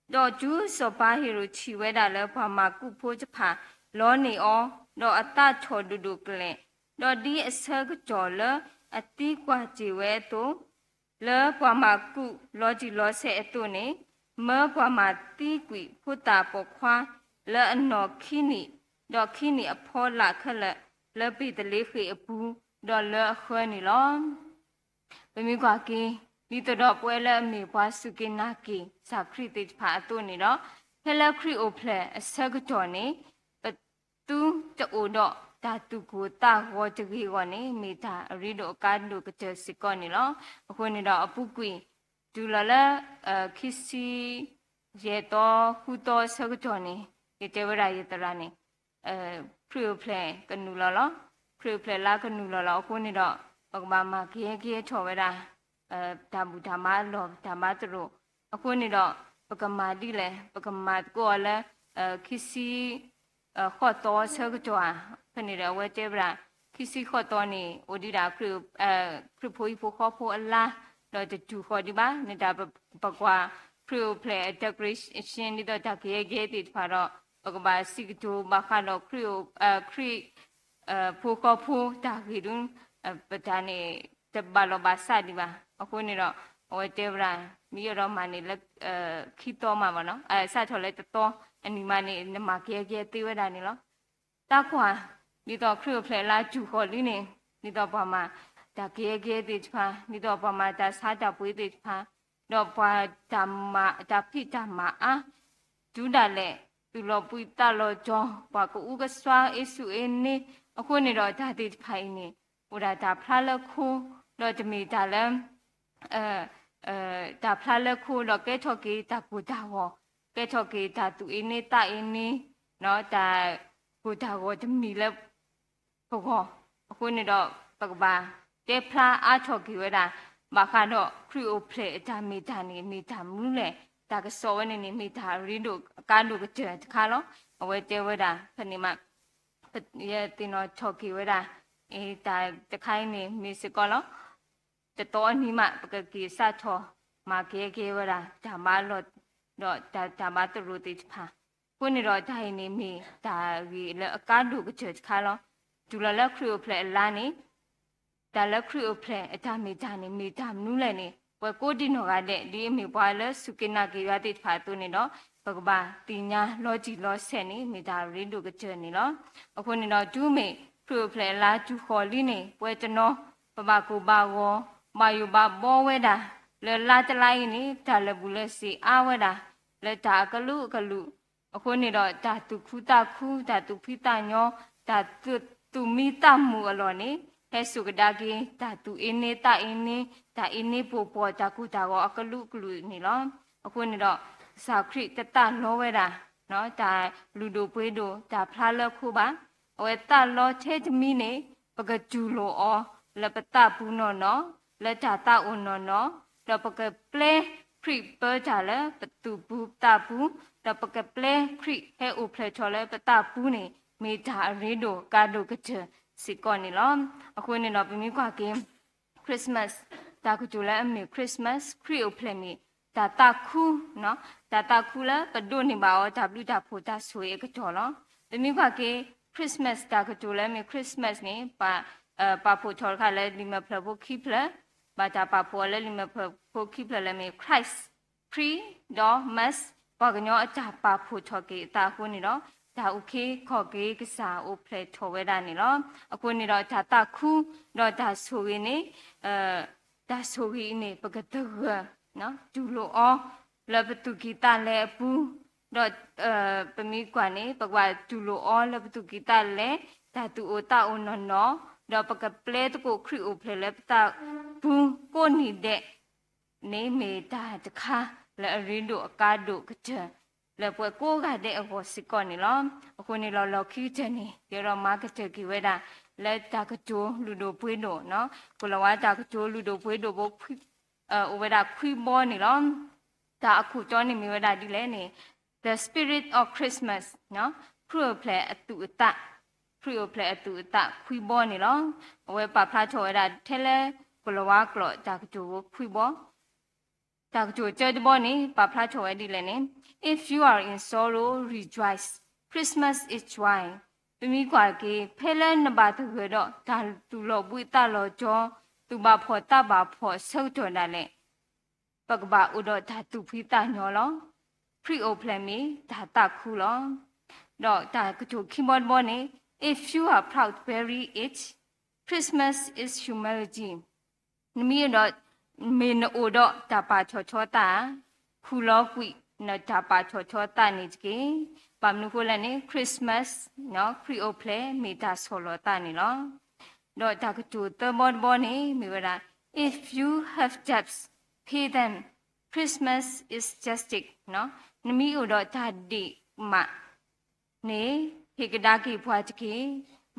ဒီးတုၤစီၤပၤဟ့ၤရိာ်ထံၣ်ဝဲဒၣ်လၢပှၤမၤကူးဖိတဖၣ်လီန့ၢ်အီၤ, ဒီးအသးထီၣ်ဒိၣ်ဒိၣ်ကလဲာ်, ဒီးဒ်အဆၢကတီၢ်လၢအသံကွၢ်တ့ၢ်ဝဲအသိး, လၢပှၤမၤကူးလီၤတံၢ်လီၤဆဲးအသိးန့ၣ်, မၢပှၤမၤသံကွံာ်ဖိသၣ်ပိာ်ခွါလၢအနီၢ်ခံနံၣ်, ဒီးခံနံၣ်အဖီလာ်ခဲလၢာ် လၢဘ့းသလ့ဃ့ၣ်အပူၤ, ဒီးလၢအဃၢန့ၣ်လီၤ. ပမ့ၢ်ကွၢ်က့ၤ ဒ်သိးဒီးပဝဲလၢအမ့ၢ်ပှၤစူၢ်က့ၤနာ်က့ၤကစၢ်ခရံာ်သ့ၣ်တဖၣ်အသိးန့ၣ်ဒီး, ဖဲလၢခရံာ်အိၣ်ဖျဲၣ်အဆၢကတီၢ်န့ၣ် ပသုတအိၣ်ဒီးတၢ်သူၣ်ကိၢ်သးဂီၤတဂ့ၤအဂီၢ်န့ၣ် မ့ၢ်တၢ်အရ့ဒိၣ်အကါဒိၣ်ကတၢၢ်စ့ၢ်ကီးန့ၣ်လီၤ. အဃိန့ၣ်ဒီးအပူၤကွံာ် တုၤလီၤလၢ ခံဆံ ယဲၢ်သီ ဃုသီအဆၢကတီၢ်န့ၣ် ယတဲဝဲဒၣ်ယသရၣ်န့ၣ် ခရံာ်အိၣ်ဖျဲၣ်ကနုာ်လီၤလီၤ. ခရံာ်အိၣ်ဖျဲၣ်လါကနုာ်လီၤလီၤ. အဃိန့ၣ်ဒီး ပကဘၣ်မၤကယဲကယဲထီၣ်ဝဲဒၣ် တၢ်ဘူၣ်တၢ်ဘါအလီၢ် တၢ်ဘါသရိာ်. အဃိန့ၣ်ဒီး ပကမၤဒ်လဲၣ်, ပကမၤသကိးအီၤလၢ ခံဆံ ဃိးသီအဆၢကတီၢ်ဧါ. ဖဲန့ၣ်ဒီး အဝဲတဲဝဲဒၣ် ခံဆံဃိးသီန့ၣ် အိၣ်ဒံးဒၣ် ခရံာ်ဖိဟံၣ်ဖိဃီဖိအလါ, ဒီးတတူၢ်ဃီဒံးဘၣ်. န့ၣ်တၢ်ပကွၢ် ခရံာ်အိၣ်ဖျဲၣ်အ decoration ဒ်သိးတၢ်ကယဲကယဲသ့ၣ်တဖၣ်ဒီး ပကဘၣ်စံးကတိၤဘၣ်ဃးဒီး ခရံာ် ဖိဃီဖိတၢ်ဂ့ၢ်ဒု ပတၢ်န့ၣ် တဘၣ်လီၤဘၣ်စးဒံးဘၣ်. အဃိန့ၣ်ဒီး အဝဲတဲဝဲဒၣ် မ့ၢ်ယအဲၣ်ဒိးမၤန့ၣ်လၢ ခံသီမးဘၣ်နီၤ, စးထီၣ်လၢတသီအနံၤမးန့ၣ် နမၤကယဲကယဲသ့ဝဲဒၣ်န့ၣ်လီၤ. တၢ်ကွၢ် ဒ်သိးခရံာ်အိၣ်ဖျဲၣ်လါတူၢ်ဃီၤလံန့ၣ် ဒ်သိးပှၤမၤတၢ်ကယဲကယဲသ့ၣ်တဖၣ်, ဒ်သိးပှၤမၤတၢ်ဆါတၢ်ပှ့ၤသ့ၣ်တဖၣ်, ဒီးပှၤတၢ်မၤ တၢ်ဖံးတၢ်မၤအါ တုၤဒၣ်လဲာ် သူၣ်လီၤဘှံးသးလီၤတီၤ, ပှၤကအူကစွါအ့ဆူၣ်အ့န့, အဃိန့ၣ်ဒီးတၢ်သ့ၣ်တဖၣ်အံၤန့ၣ် အိၣ်ဒၣ်တၢ်ဖျါလၢခိ, ဒီးတမ့ၢ်တၢ်လၢ တၢ်ဖျါလၢခိဒီးကဲထီၣ်က့ၤတၢ်ကိၢ်တၢ်ဂီၤ, ကဲထီၣ်က့ၤတၢ်သူၣ်အ့န့သးအ့န့, တၢ်ကိၢ်တၢ်ဂီၤတမံၤလၢပဂီၢ်. အဃိန့ၣ်ဒီး ပကဘၣ်တဲဖျါအါထီၣ်က့ၤဝဲဒၣ် ဘၣ်ဃးဒီးခရံာ်အိၣ်ဖျဲၣ်အတၢ်မ့ၢ်တၢ်န့ၣ် မ့ၢ်တၢ်မနုၤလဲၣ်, တၢ်ကစီၣ်ဝဲန့ၣ်န့ၣ် မ့ၢ်တၢ်အရ့ဒိၣ်အကါဒိၣ်ကတၢၢ်တခါလီၤ. အဝဲတဲဝဲဒၣ် ဖဲန့ၣ်မး ယသ့ၣ်နီၣ်ထီၣ်က့ၤဝဲဒၣ် တၢ်တခါအံၤန့ၣ် မ့ၢ်စ့ၢ်ကီးလီၤ. တသီအနံၤမး ပကက့ၤစးထီၣ်မၤကဲကဲဝဲဒၣ် တၢ်ဘါလီၢ် ဒီးတၢ်ဘါသရိာ်သ့ၣ်တဖၣ်. အဃိန့ၣ်ဒီးတၢ်အံၤန့ၣ်မ့ၢ်တၢ်ဂ့ၢ်လၢအကါဒိၣ်ကတၢၢ်တခါလီၤ. တုၤလီၤလၢခရံာ်အိၣ်ဖျဲၣ်အလါန့ၣ် တၢ်လၢခရံာ်အိၣ်ဖျဲၣ်အတၢ်မ့ၢ်တၢ်န့ၣ် မ့ၢ်တၢ်မနုၤလဲၣ်န့ၣ် ပှၤကိးဒံနီၢ်ဂၤဒဲး ဒ်အမ့ၢ်ပှၤလၢစူၢ်က့ၤနာ်က့ၤယွၤသ့ၣ်တဖၣ်အသိးန့ၣ်ဒီး ပကဘၣ်သ့ၣ်ညါလီၤတံၢ်လီၤဆဲးန့ၣ် မ့ၢ်တၢ်ရ့ဒိၣ်ကတၢၢ်န့ၣ်လီၤ. အဃိန့ၣ်ဒီး တုၤမ့ၢ်ခရံာ်အိၣ်ဖျဲၣ်အလါတူၢ်ဃီၤလံန့ၣ် ပဝဲတနီၤ ပဘၣ်ကိၢ်ဘၣ်ဂီၤ ဘၣ်ယိၣ်ဘၣ်ဘီဝဲဒၣ် လၢလါတလါအံၤန့ၣ် တၢ်လၢာ်ဘူၣ်လၢာ်စ့ၤအါဝဲဒၣ် လၢတၢ်အကလုာ်ကလုာ် အဃိန့ၣ်ဒီး တၢ်သူၣ်ခုသးခု တၢ်သူၣ်ဖှံသးညီ တၢ်သူၣ်မံသးမုာ်အလီၢ်န့ၣ် ဟဲစိာ်ကဒါက့ၤ တၢ်သူၣ်အ့န့သးအ့န့ တၢ်အ့န့ပိာ်ပှီၢ် တၢ်ကိၢ်တၢ်ဂီၤအကလုာ်ကလုာ်န့ၣ်လီၤ. အဃိန့ၣ်ဒီး ကစၢ်ခရံာ်တသးလီဝဲဒၣ် တၢ်လုၢ်ဒိၣ်ပှ့ၤဒိၣ် တၢ်ဖျါလၢခိဘၣ်. အဝဲသးလီထဲတမံၤန့ၣ် ပကတူၢ်လိာ်အီၤ လၢပသးပူၤနီၢ်နီၢ် လၢတၢ်သးအိၣ်နီၢ်နီၢ် ဒီးပကပျဲခရံာ်ပၢတၢ်လၢပသူၣ်ပူၤသးပူၤ ဒီးပကပျဲခရံာ်ဟဲအိၣ်ဖျဲၣ်ထီၣ်လၢပသးပူၤန့ၣ် မ့ၢ်တၢ်အရ့ဒိၣ်ကါဒိၣ်ကတၢၢ်စ့ၢ်ကီးန့ၣ်လီၤ. အဃိန့ၣ်ဒီး ပမ့ၢ်ကွၢ်က့ၤ Christmas တၢ်ကတိၤလၢအမ့ၢ် Christmas ခရံာ်အိၣ်ဖျဲၣ်န့ၣ် တၢ်သးခု တၢ်သးခုလၢပဒိးန့ၢ်ဘၣ်အီၤ တၢ်ဘျုးတၢ်ဖှိၣ်တၢ်ဆိၣ်ဂ့ၤအကတီၢ်လီၤ. ပမ့ၢ်ကွၢ်က့ၤ Christmas တၢ်ကတိၤလၢအမ့ၢ် Christmas န့ၣ် ပာ်ဖှိၣ်ထီၣ်တခါလၢလံာ်မဲာ်ဖျၢၣ်ဖိခံဖျၢၣ်, ဘၣ်တၢ်ပာ်ဖှိၣ်အီၤလၢလံာ်မဲာ်ဖျၢၣ်ဖိခံဖျၢၣ်လၢအမ့ၢ် Christ ခရံာ် ဒီး mass ပှၤကညီအတၢ်ပာ်ဖှိၣ်ထီၣ်က့ၤအသးအဃိန့ၣ်ဒီး တၢ်အုၣ်က့ၤခီၣ်က့ၤကစၢ်အိၣ်ဖျဲၣ်ထီၣ်ဝဲဒၣ်န့ၣ်လီၤ. အဃိန့ၣ်ဒီးတၢ်သးခု ဒီးတၢ်ဆိၣ်ဂ့ၤန့ၣ် တၢ်ဆိၣ်ဂ့ၤအံၤန့ၣ် ပကသဂၢၢ် တူၢ်လိာ်အီၤ လၢပသူၣ်ကံၢ်သးလဲအပူၤ, ဒီး ပမ့ၢ်ကွၢ်န့ၣ် ပကဘၣ်တူၢ်လိာ်အီၤလၢပသူၣ်ကံၢ်သးလဲ တၢ်သူၣ်အိၣ်သးအိၣ်နီၢ်နီၢ်, ဒီးပကပျဲသကိးခရံာ်အိၣ်ဖျဲၣ်လၢပသးပူၤကိးနံၤဒဲး န့ၣ်မ့ၢ်တၢ်တခါလၢအရ့ဒိၣ်အကါဒိၣ်ကတၢၢ် လၢပှၤကိးဂၤဒဲးအဂီၢ်စ့ၢ်ကီးန့ၣ်လီၤ. အဃိန့ၣ်လီၤ လီၢ်ခံကတၢၢ်န့ၣ် ယအဲၣ်ဒိးမၤကတၢၢ်က့ၤဝဲဒၣ် လၢတၢ်ကတိၤလုၢ်ဒိၣ်ပှ့ၤဒိၣ်, ကလီၤဝါတၢ်ကတိၤလုၢ်ဒိၣ်ပှ့ၤဒိၣ်ဖိ အိၣ်ဝဲဒၣ်ခွံဘီန့ၣ်လီၤ. တၢ်အခိၣ်တီန့ၣ်မ့ၢ်ဝဲဒၣ်ဒ်လဲၣ်န့ၣ် The Spirit of Christmas, ခရံာ်အိၣ်ဖျဲၣ်အသူၣ်အသး, ခရံာ်အိၣ်ဖျဲၣ်အသူၣ်အသးခွံဘီန့ၣ်လီၤ. အဝဲပာ်ဖျါထီၣ်ဝဲဒၣ်ထဲလၢ ကလီၤဝါကျိာ်တၢ်ကတိၤဖိခွံဘီ တၢ်ကတိၤတၢတဘီန့ၣ် ပာ်ဖျါထီၣ်ဝဲဒ်လဲၣ်န့ၣ် If you are in sorrow, rejoice. Christmas is joy. ပမ့ၢ်ကွၢ်က့ၤ ဖဲလၢနဘၣ်သဂၢၢ်ဒီးတၢ်သူၣ်လီၤဘှံးသးလီၤတီၤ, သူၣ်ဘၣ်ဖှီၣ်သးဘၣ်ဖှီၣ်အဆၢကတီၢ်ဒၣ်လဲာ် ပကဘၣ်အိၣ်ဒီးတၢ်သူၣ်ဖှံသးညီလီၤ. ခရံာ်အိၣ်ဖျဲၣ်မ့ၢ်တၢ်သးခုလီၤ. ဒီးတၢ်ကတိၤခံဘီတဘီန့ၣ် If you are proud, bury it. Christmas is humility. နမ့ၢ်အိၣ်ဒီး မ့ၢ်နအိၣ်ဒီးတၢ်ပာ်ထီၣ်ထီသးဧါ, ခူၣ်လီၤကွံာ်နတၢ်ပာ်ထီၣ်ထီသးန့ၣ်တက့ၢ်. ဘၣ်မနုၤအဃိလဲၣ်န့ၣ် Christmas ခရံာ်အိၣ်ဖျဲၣ်မ့ၢ်တၢ်ဆီၣ်လီၤသးန့ၣ်လီၤ. ဒီးတၢ်ကတိၤသၢဘီတဘီန့ၣ် မ့ၢ်ဝဲဒၣ် If you have debts, pay them. Christmas is justice. နမ့ၢ်အိၣ်ဒီးတၢ်ဒ့ၣ်မး န့ၣ် ဟ့ၣ်ကဒါက့ၤပှၤတက့ၢ်.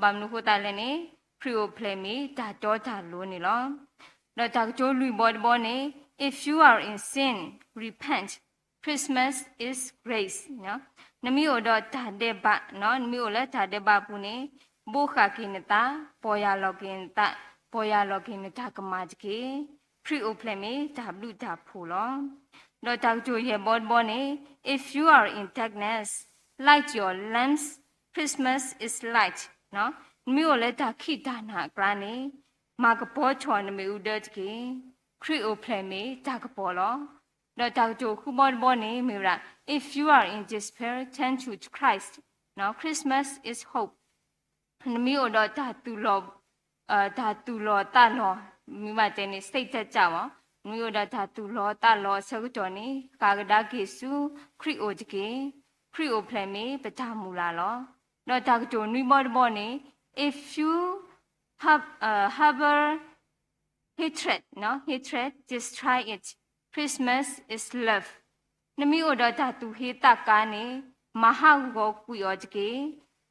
ဘၣ်မနုၤအဃိသတးလဲၣ်န့ၣ် ခရံာ်အိၣ်ဖျဲၣ်မ့ၢ်တၢ်တီတၢ်လိၤန့ၣ်လီၤ. ဒီးတၢ်ကတိၤလွံၢ်ဘီတဘီန့ၣ် If you are in sin, repent. Christmas is grace. နမ့ၢ်အိၣ်ဒီးတၢ်ဒဲးဘး, နမ့ၢ်အိၣ်လၢတၢ်ဒဲးဘးအပူၤန့ၣ် ဘိဃာ်က့ၤနသး, ပီၢ်ယၢ်လီၤက့ၤနသး, ပီၢ်ယၢ်လီၤက့ၤနတၢ်ကမၣ်တက့ၢ်. ခရံာ်အိၣ်ဖျဲၣ်မ့ၢ်တၢ်ဘျုးတၢ်ဖှိၣ်လီၤ. ဒီးတၢ်ကတိၤယဲၢ်ဘီတဘီန့ၣ် If you are in darkness, light your lamps. Christmas is light. နမ့ၢ်အိၣ်လၢတၢ်ခံးတၢ်နၤအကျါန့ၣ် မၤကပီၤထီၣ်နမ့ၣ်အူဒၢတက့ၢ်. ခရံာ်အိၣ်ဖျဲၣ်မ့ၢ်တၢ်ကပီၤလီၤ. ဒီးတၢ်ကတိၤဃုဘီတဘီန့ၣ် မ့ၢ်ဝဲဒၣ် If you are in despair, turn to Christ. Christmas is hope. နမ့ၢ်အိၣ်ဒီးတၢ်သူၣ်လီၤ တၢ်သူၣ်လီၤသးလီၤ, မ့ၢ်ဘၣ်တဲန့ၣ် စိတ်ဓာတ်ကျမး, နမ့ၢ်အိၣ်ဒီးတၢ်သူၣ်လီၤသးလီၤအဆၢကတီၢ်န့ၣ် ဃၣ်ကဒါက့ၤဆူခရံာ်အိၣ်တက့ၢ်. ခရံာ်အိၣ်ဖျဲၣ်မ့ၢ်ပတၢ်မုၢ်လၢ်လီၤ. ဒီးတၢ်ကတိၤနွံဘီတဘီန့ၣ် If you harbor hatred, hatred, destroy it. Christmas is love. နမ့ၢ်အိၣ်ဒီးတၢ်သူၣ်ဟ့သးကါန့ၣ် မၤဟးဂီၤကွံာ်အီၤတက့ၢ်.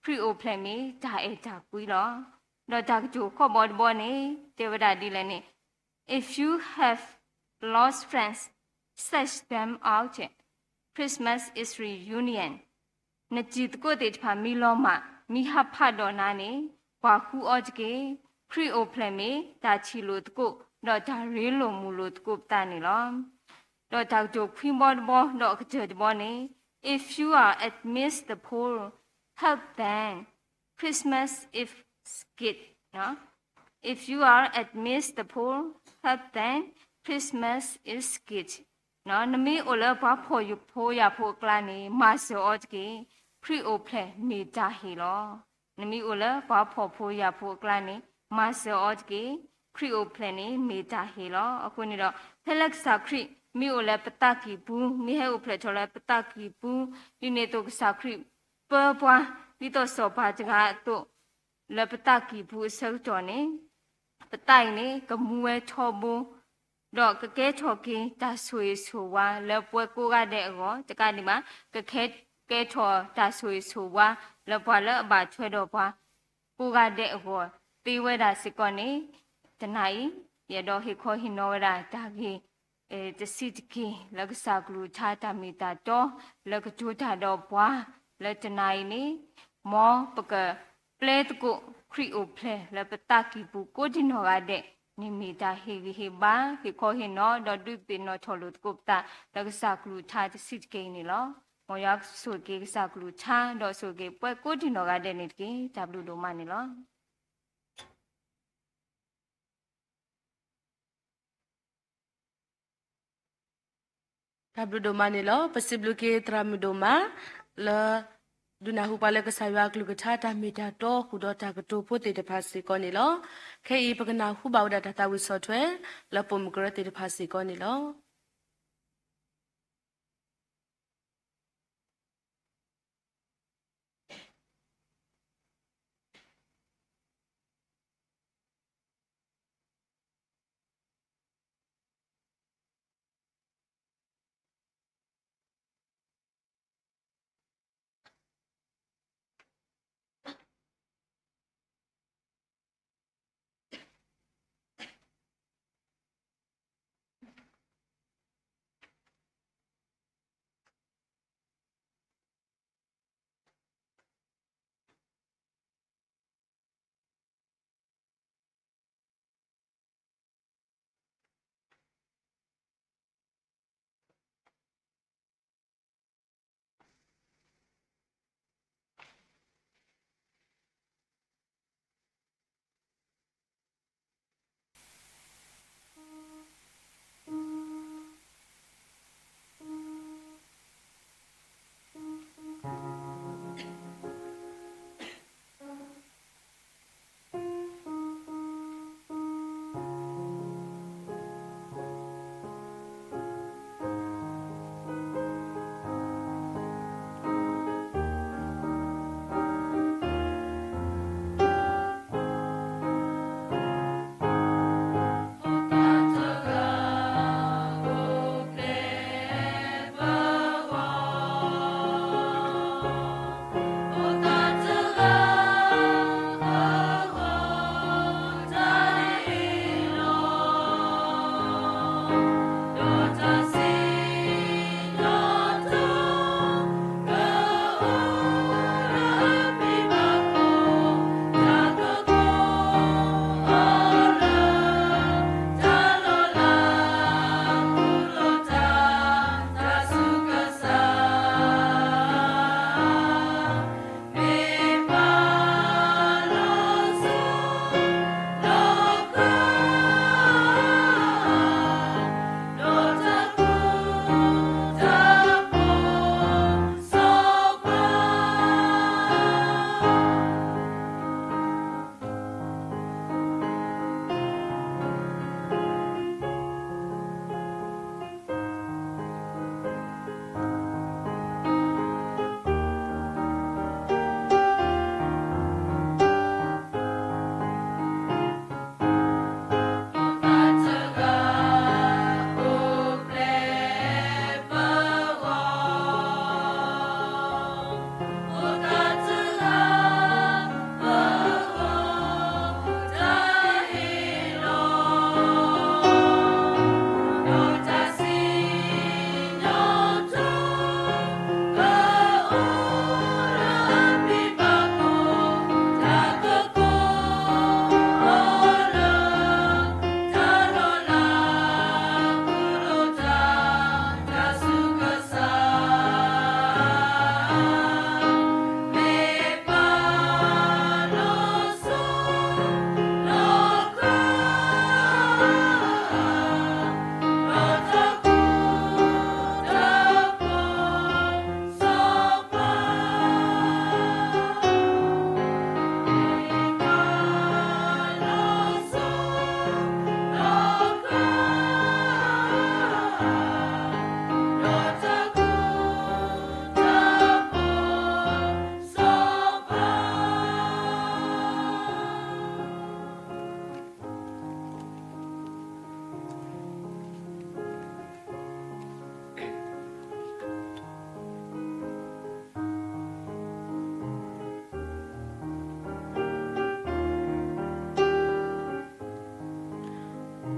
ခရံာ်အိၣ်ဖျဲၣ်မ့ၢ်တၢ်အဲၣ်တၢ်ကွံလီၤ. ဒီးတၢ်ကတိၤဃိးဘီတဘီန့ၣ် တဲဝဲဒၣ်ဒ်လဲၣ်န့ၣ် If you have lost friends, search them out. Christmas is reunion. နတံၤသကိးသ့ၣ်တဖၣ်မ့ၢ်လီၤမၢ်, မ့ၢ်ဟးဖးဒီးနၤန့ၣ် ကွၢ်ဃုအီၤတက့ၢ်. ခရံာ်အိၣ်ဖျဲၣ်မ့ၢ်တၢ်ထံၣ်လိာ်သကိး ဒီးတၢ်ရ့လိာ်မုာ်လိာ်သကိးပသးန့ၣ်လီၤ. ဒီးတၢ်ကတိၤခွံဘီတဘီဒီးအကတၢၢ်တဘီန့ၣ် If you are amidst the poor, help them. Christmas is gift. If you are amidst the poor, help them. Christmas is gift. နမ့ၢ်အိၣ်လၢပှၤဖှီၣ်ဖိယာ်ဖိအကျါန့ၣ် မၤစၢၤအီၤတက့ၢ်. ခရံာ်အိၣ်ဖျဲၣ်မ့ၢ်တၢ်ဟ့ၣ်လီၤ. နမ့ၢ်အိၣ်လၢပှၤဖှီၣ်ဖိယာ်ဖိအကျါန့ၣ် မၤစၢၤအီၤတက့ၢ်. ခရံာ်အိၣ်ဖျဲၣ်န့ၣ်မ့ၢ်တၢ်ဟ့ၣ်လီၤ. အဃိန့ၣ်ဒီး ဖဲလၢကစၢ်ခရံာ်မ့ၢ်အိၣ်လၢပသးကံၢ်ပူၤ, မ့ၢ်ဟဲအိၣ်ဖျဲၣ်ထီၣ်လၢပသးကံၢ်ပူၤ, ဒ်န့ၣ်အသိးကစၢ်ခရံာ်ပၢပှၤ ဒ်သိးစီၤပၤတဂၤအသိး လၢပသးကံၢ်ပူၤအဆၢကတီၢ်န့ၣ် ပသးအံၤန့ၣ် ကမူဝဲထီဘိ ဒီးကကဲထီၣ်က့ၤတၢ်ဆိၣ်ဂ့ၤဆိၣ်ဝါလၢပှၤကိးဂၤဒဲးအဂီၢ် တကးဒံးဘၣ် ကကဲထီၣ်တၢ်ဆိၣ်ဂ့ၤဆိၣ်ဝါလၢပှၤလၢအဘၣ်ထွဲဒီးပှၤ ကိးဂၤဒဲးအဂီၢ်သ့ဝဲဒၣ်စ့ၢ်ကီးန့ၣ် တနၤအံၤ ယအဲၣ်ဒိးဟ့ၣ်ခီဟ့ၣ်နီၤဝဲဒၣ်တၢ်ဂ့ၢ် တဆံးတက့ၢ် လၢကစၢ်ကလုၢ်ကထါတၢ်မ့ၢ်တၢ်တီ လၢကတိၤတၢ်ဒီးပှၤ လၢတနၤအံၤန့ၣ် မ်ပကပျဲသကိးခရံာ်အိၣ်ဖျဲၣ်လၢပသးကံၢ်ပူၤကိးဒံနီၢ်ဂၤဒဲး န့ၣ်မ့ၢ်တၢ်ဟ့ၣ်ဂံၢ်ဟ့ၣ်ဘါ ဟ့ၣ်ခီဟ့ၣ်နီၤ ဒီးဒုးသ့ၣ်နီၣ်ထီၣ်လိာ်သကိးပသး လၢကစၢ်ကလုၢ်ကထါတဆံးတက့ၢ်အံၤန့ၣ်လီၤ. မ်ယွၤဆိၣ်ဂ့ၤက့ၤကစၢ်ကလုၢ်ကထါ ဒီးဆိၣ်ဂ့ၤက့ၤပှၤကိးဒံနီၢ်ဂၤဒဲးန့ၣ်တက့ၢ်. တၢ်ဘျုးဒိၣ်မးန့ၣ်လီၤ. တၢ်ဘျုးဒိၣ်မးန့ၣ်လီၤ. ပစံးဘျုးက့ၤသရၣ်မုၣ်ဒိၣ်မး လၢ ဒုးနၢ်ဟူပှၤလၢကစၢ်ယွၤအကလုၢ်ကထါတၢ်မ့ၢ်တၢ်တီဃုာ်ဒီးတၢ်ကတိၤဖိသ့ၣ်တဖၣ်စ့ၢ်ကီးန့ၣ်လီၤ. ခဲအံၤပကနၢ်ဟူဘၣ်ဝဲဒၣ်တၢ်သးဝံၣ်ဆီၣ်ထွဲ လၢပိာ်မုၣ်ကရၢသ့ၣ်တဖၣ်စ့ၢ်ကီးန့ၣ်လီၤ.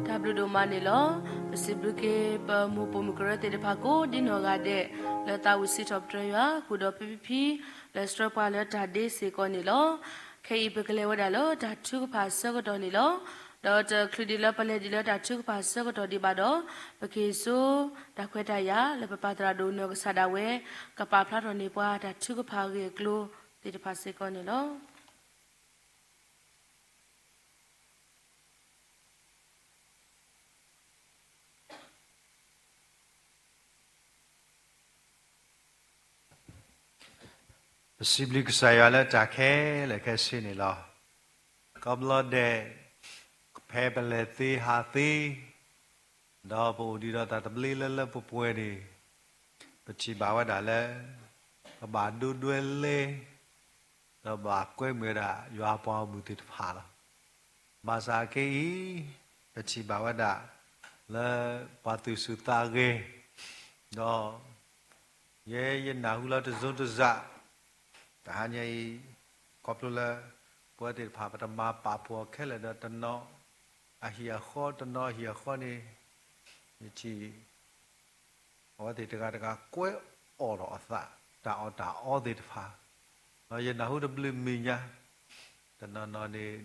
တၢ်ဘျုးဒိၣ်မးန့ၣ်လီၤ. ပစံးဘျုးက့ၤ ပမိၢ်ပိာ်မုၣ်ကရၢသ့ၣ်တဖၣ်ကိးဒ်နီၢ်ဂၤဒဲး လၢသးဝံၣ်စံးထီၣ်ပတြၢၤယွၤ ဃုာ်ဒီးဖံဖံ လၢဆှၢပှၤလၢတၢ်ဒ့စ့ၢ်ကီးန့ၣ်လီၤ. ခဲအံၤပကလဲၤဝဲဒၣ်လၢတၢ်ထုကဖၣ်ဆၢကတီၢ်န့ၣ်လီၤ. ဒီးတချုးဒံးလၢပလဲၤဒံးလၢတၢ်ထုကဖၣ်ဆၢကတီၢ်ဒံးဘၣ်ဒီး ပက့ၤစိ တၢ်ခွဲးတၢ်ယာ်လၢပပၢ်သရၣ်ဒိၣ်နီၢ်ကစၢ်ဒၣ်ဝဲ ကပာ်ဖျါထီၣ်န့ၢ်ပှၤတၢ်ထုကဖၣ်အဂ့ၢ်အကျိၤသ့ၣ်တဖၣ်စ့ၢ်ကီးန့ၣ်လီၤ. ပ ပစံးဘျုးကစၢ်ယွၤလၢတၢ်ခဲလၢာ်ခဲဆ့န့ၣ်လီၤ. ခီဖျိဒဲး ဖဲပလဲၤသ့ဟးသ့ ဒီးပအိၣ်ဒံးဒီးတၢ်တဘျ့လၢလၢပှဲၤပှဲၤန့ၣ် ပထံၣ်ဘၣ်ဝဲဒၣ်လၢ ပဘၣ်ဒိဒွဲလဲ ဒီးဘၣ်ကွဲမုာ်ဝဲဒၣ်ယွၤအပှၤဂီၢ်မုၢ်သ့ၣ်တဖၣ်လီၤ. ဘၣ်ဆၣ်အခဲအံၤ ပထံၣ်ဘၣ်ဝဲဒၣ် လၢပှၤသူၣ်ဆူၣ်သးဂဲၤ ဒီး ယဲယနၢ်ဟူလီၤတစိၤတစး တဟါညါအံၤ ခီဖျိလၢ ပဝဲသ့ၣ်တဖၣ်ပတမၤပာ်ဖှိၣ်အီၤခဲလၢာ်ဒီးတနီၤ အဟံၣ်အဃီ တနီၤအဟံၣ်အဃီန့ၣ် ယထံၣ် အဝဲသ့ၣ်တဂၤတဂၤကွဲးအီၣ်ဒီးအသး တၢ်အီၣ်တၢ်အီသ့ၣ်တဖၣ် ဒီးယနၢ်ဟူတဘျုးမံၤညါ တနီၤနီၤန့ၣ်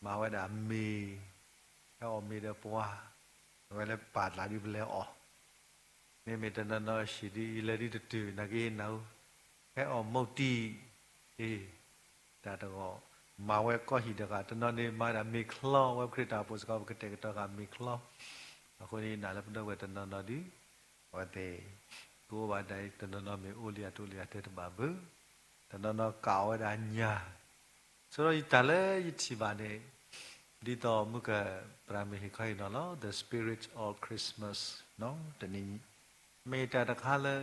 မၤဝဲဒၣ်မ့ၤ ဟဲအီၣ်မ့ၤဒီးပှၤ အဝဲလၢပာ်တၢ်ဒ်ပလဲၤအီၣ် မ့မ့ၢ်တနီၤနီၤဟံၣ်ဒ်အံၤလဲၤဒ်တတုၤ နာ်က့ယနၢ်ဟူ ဟဲအီၣ်မူးတံၢ် အ့ တၢ်တဂီၢ် မၤဝဲကီၢ်ဟံၣ်တဂၤ တနီၤန့ၣ်မၤဒၣ်မ့ၤချီ ဝဲခရံာ်တၢ်အိၣ်ဖှိၣ်စ့ၢ်ကီး ပကတဲာ်ကတီၤဃာ်မ့ၤချီ အဃိန့ၣ်နၢ်လၢပဒီပုၢ်ဝဲၢ်တနီၤနီၤဒ် အဝဲသ့ၣ် ကအိၣ်ဘၣ်ဒ်အံၤ တနီၤနီၤမ့ၢ်အိၣ်လံအတအိၣ်လံအတဲတဘၣ်ဘၣ် တနီၤနီၤကးအီၣ်ဝဲဒၣ်ညၣ် ဆိဒီးတၢ်လၢယထံၣ်ဘၣ်န့ၣ် ဒ်သိးမုၢ်ကပၤမ့ၢ်ဟ့ၣ်ခီဟ့ၣ်နီၤလီၤ The Spirit of Christmas တနံၤ မ့ၢ်တၢ်တခါလၢ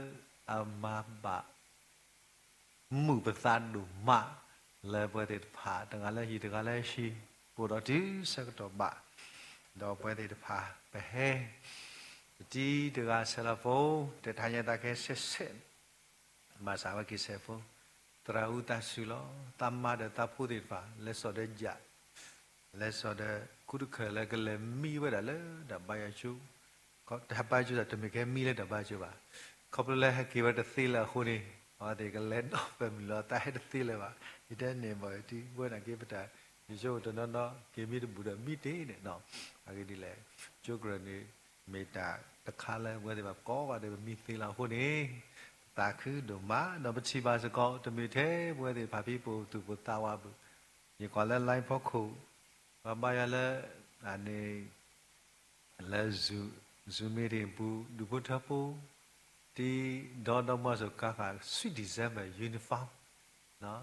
အမၤဘၣ် မုာ်ပသးဒိၣ်မး လၢပဝဲသ့ၣ်တဖၣ် တဂၤလၢဟံၣ်တဂၤလၢဟံၣ် အိၣ်ဒီးတုၤဆၢကတီၢ်ဘၣ် ဒီးပဝဲသ့ၣ်တဖၣ် ပဟဲ ပတံၤတဂၤဆဲးလီၤဖိ တဲတဟါညါသးကဟဲဆဲးဆဲး ဘၣ်ဆၣ်ဝဲက့ၤဆဲးဖိ သရၣ်အူသးဆူၣ်လီၤ သးမါဒီးသးဖိသ့ၣ်တဖၣ် လဲၤစိာ်ဒီးယၣ် လဲၤစိာ်ဒီးခူတခၢၣ်လၢကလဲၤမံဝဲဒၣ်လၢတၢ်ဘါယွၤကၠိ တၢ်ဘါယွၤကၠိ တမ့ၢ်ကဟဲမံလၢတၢ်ဘါယွၤကၠိဘၣ် ခီဖျိလၢဟဲက့ၤဝဲတသ့လၢအဃိန့ၣ် အဝဲသ့ၣ်ကလဲၤဒီးပဲမုၢ်လီၤ သးဟဲတသ့လၢၤဘၣ် ယတဲန့ၣ်ဘၣ်တံၤ ဝဲန့ၣ်က့ၤပတၢ် ယဆိကမိၣ်တနီၤနီၤ က့ၤမံတဘူၣ်ဒီးမံတ့ၢ်န့ၣ် အဂ့ၢ်ဒ်လဲၣ် ကၠိကရၢၢ်န့ၣ် မ့ၢ်တၢ်တခါလၢပဝဲသ့ၣ်တဖၣ်ကိးဂၤဒဲး ပမံသ့လၢအဃိန့ၣ် ပသးခုဒိၣ်မး ဒီးပထံၣ်ဘၣ်စ့ၢ်ကီး တမ့ၢ်ထဲပဝဲသ့ၣ်တဖၣ်ဖဲပအိၣ်သူၣ်ပိၢ်သးဝးဘၣ် ယကွၢ်လၢ line ဖီခိၣ် ပှၤဘါယွၤလၢ အန့ၣ် လၢ Zoom meeting ပူၤ ဒူၣ်ဖိထၢဖိ တံၤဒီဒီမါစိၤကါဃာ် Sweet December uniform ဒီး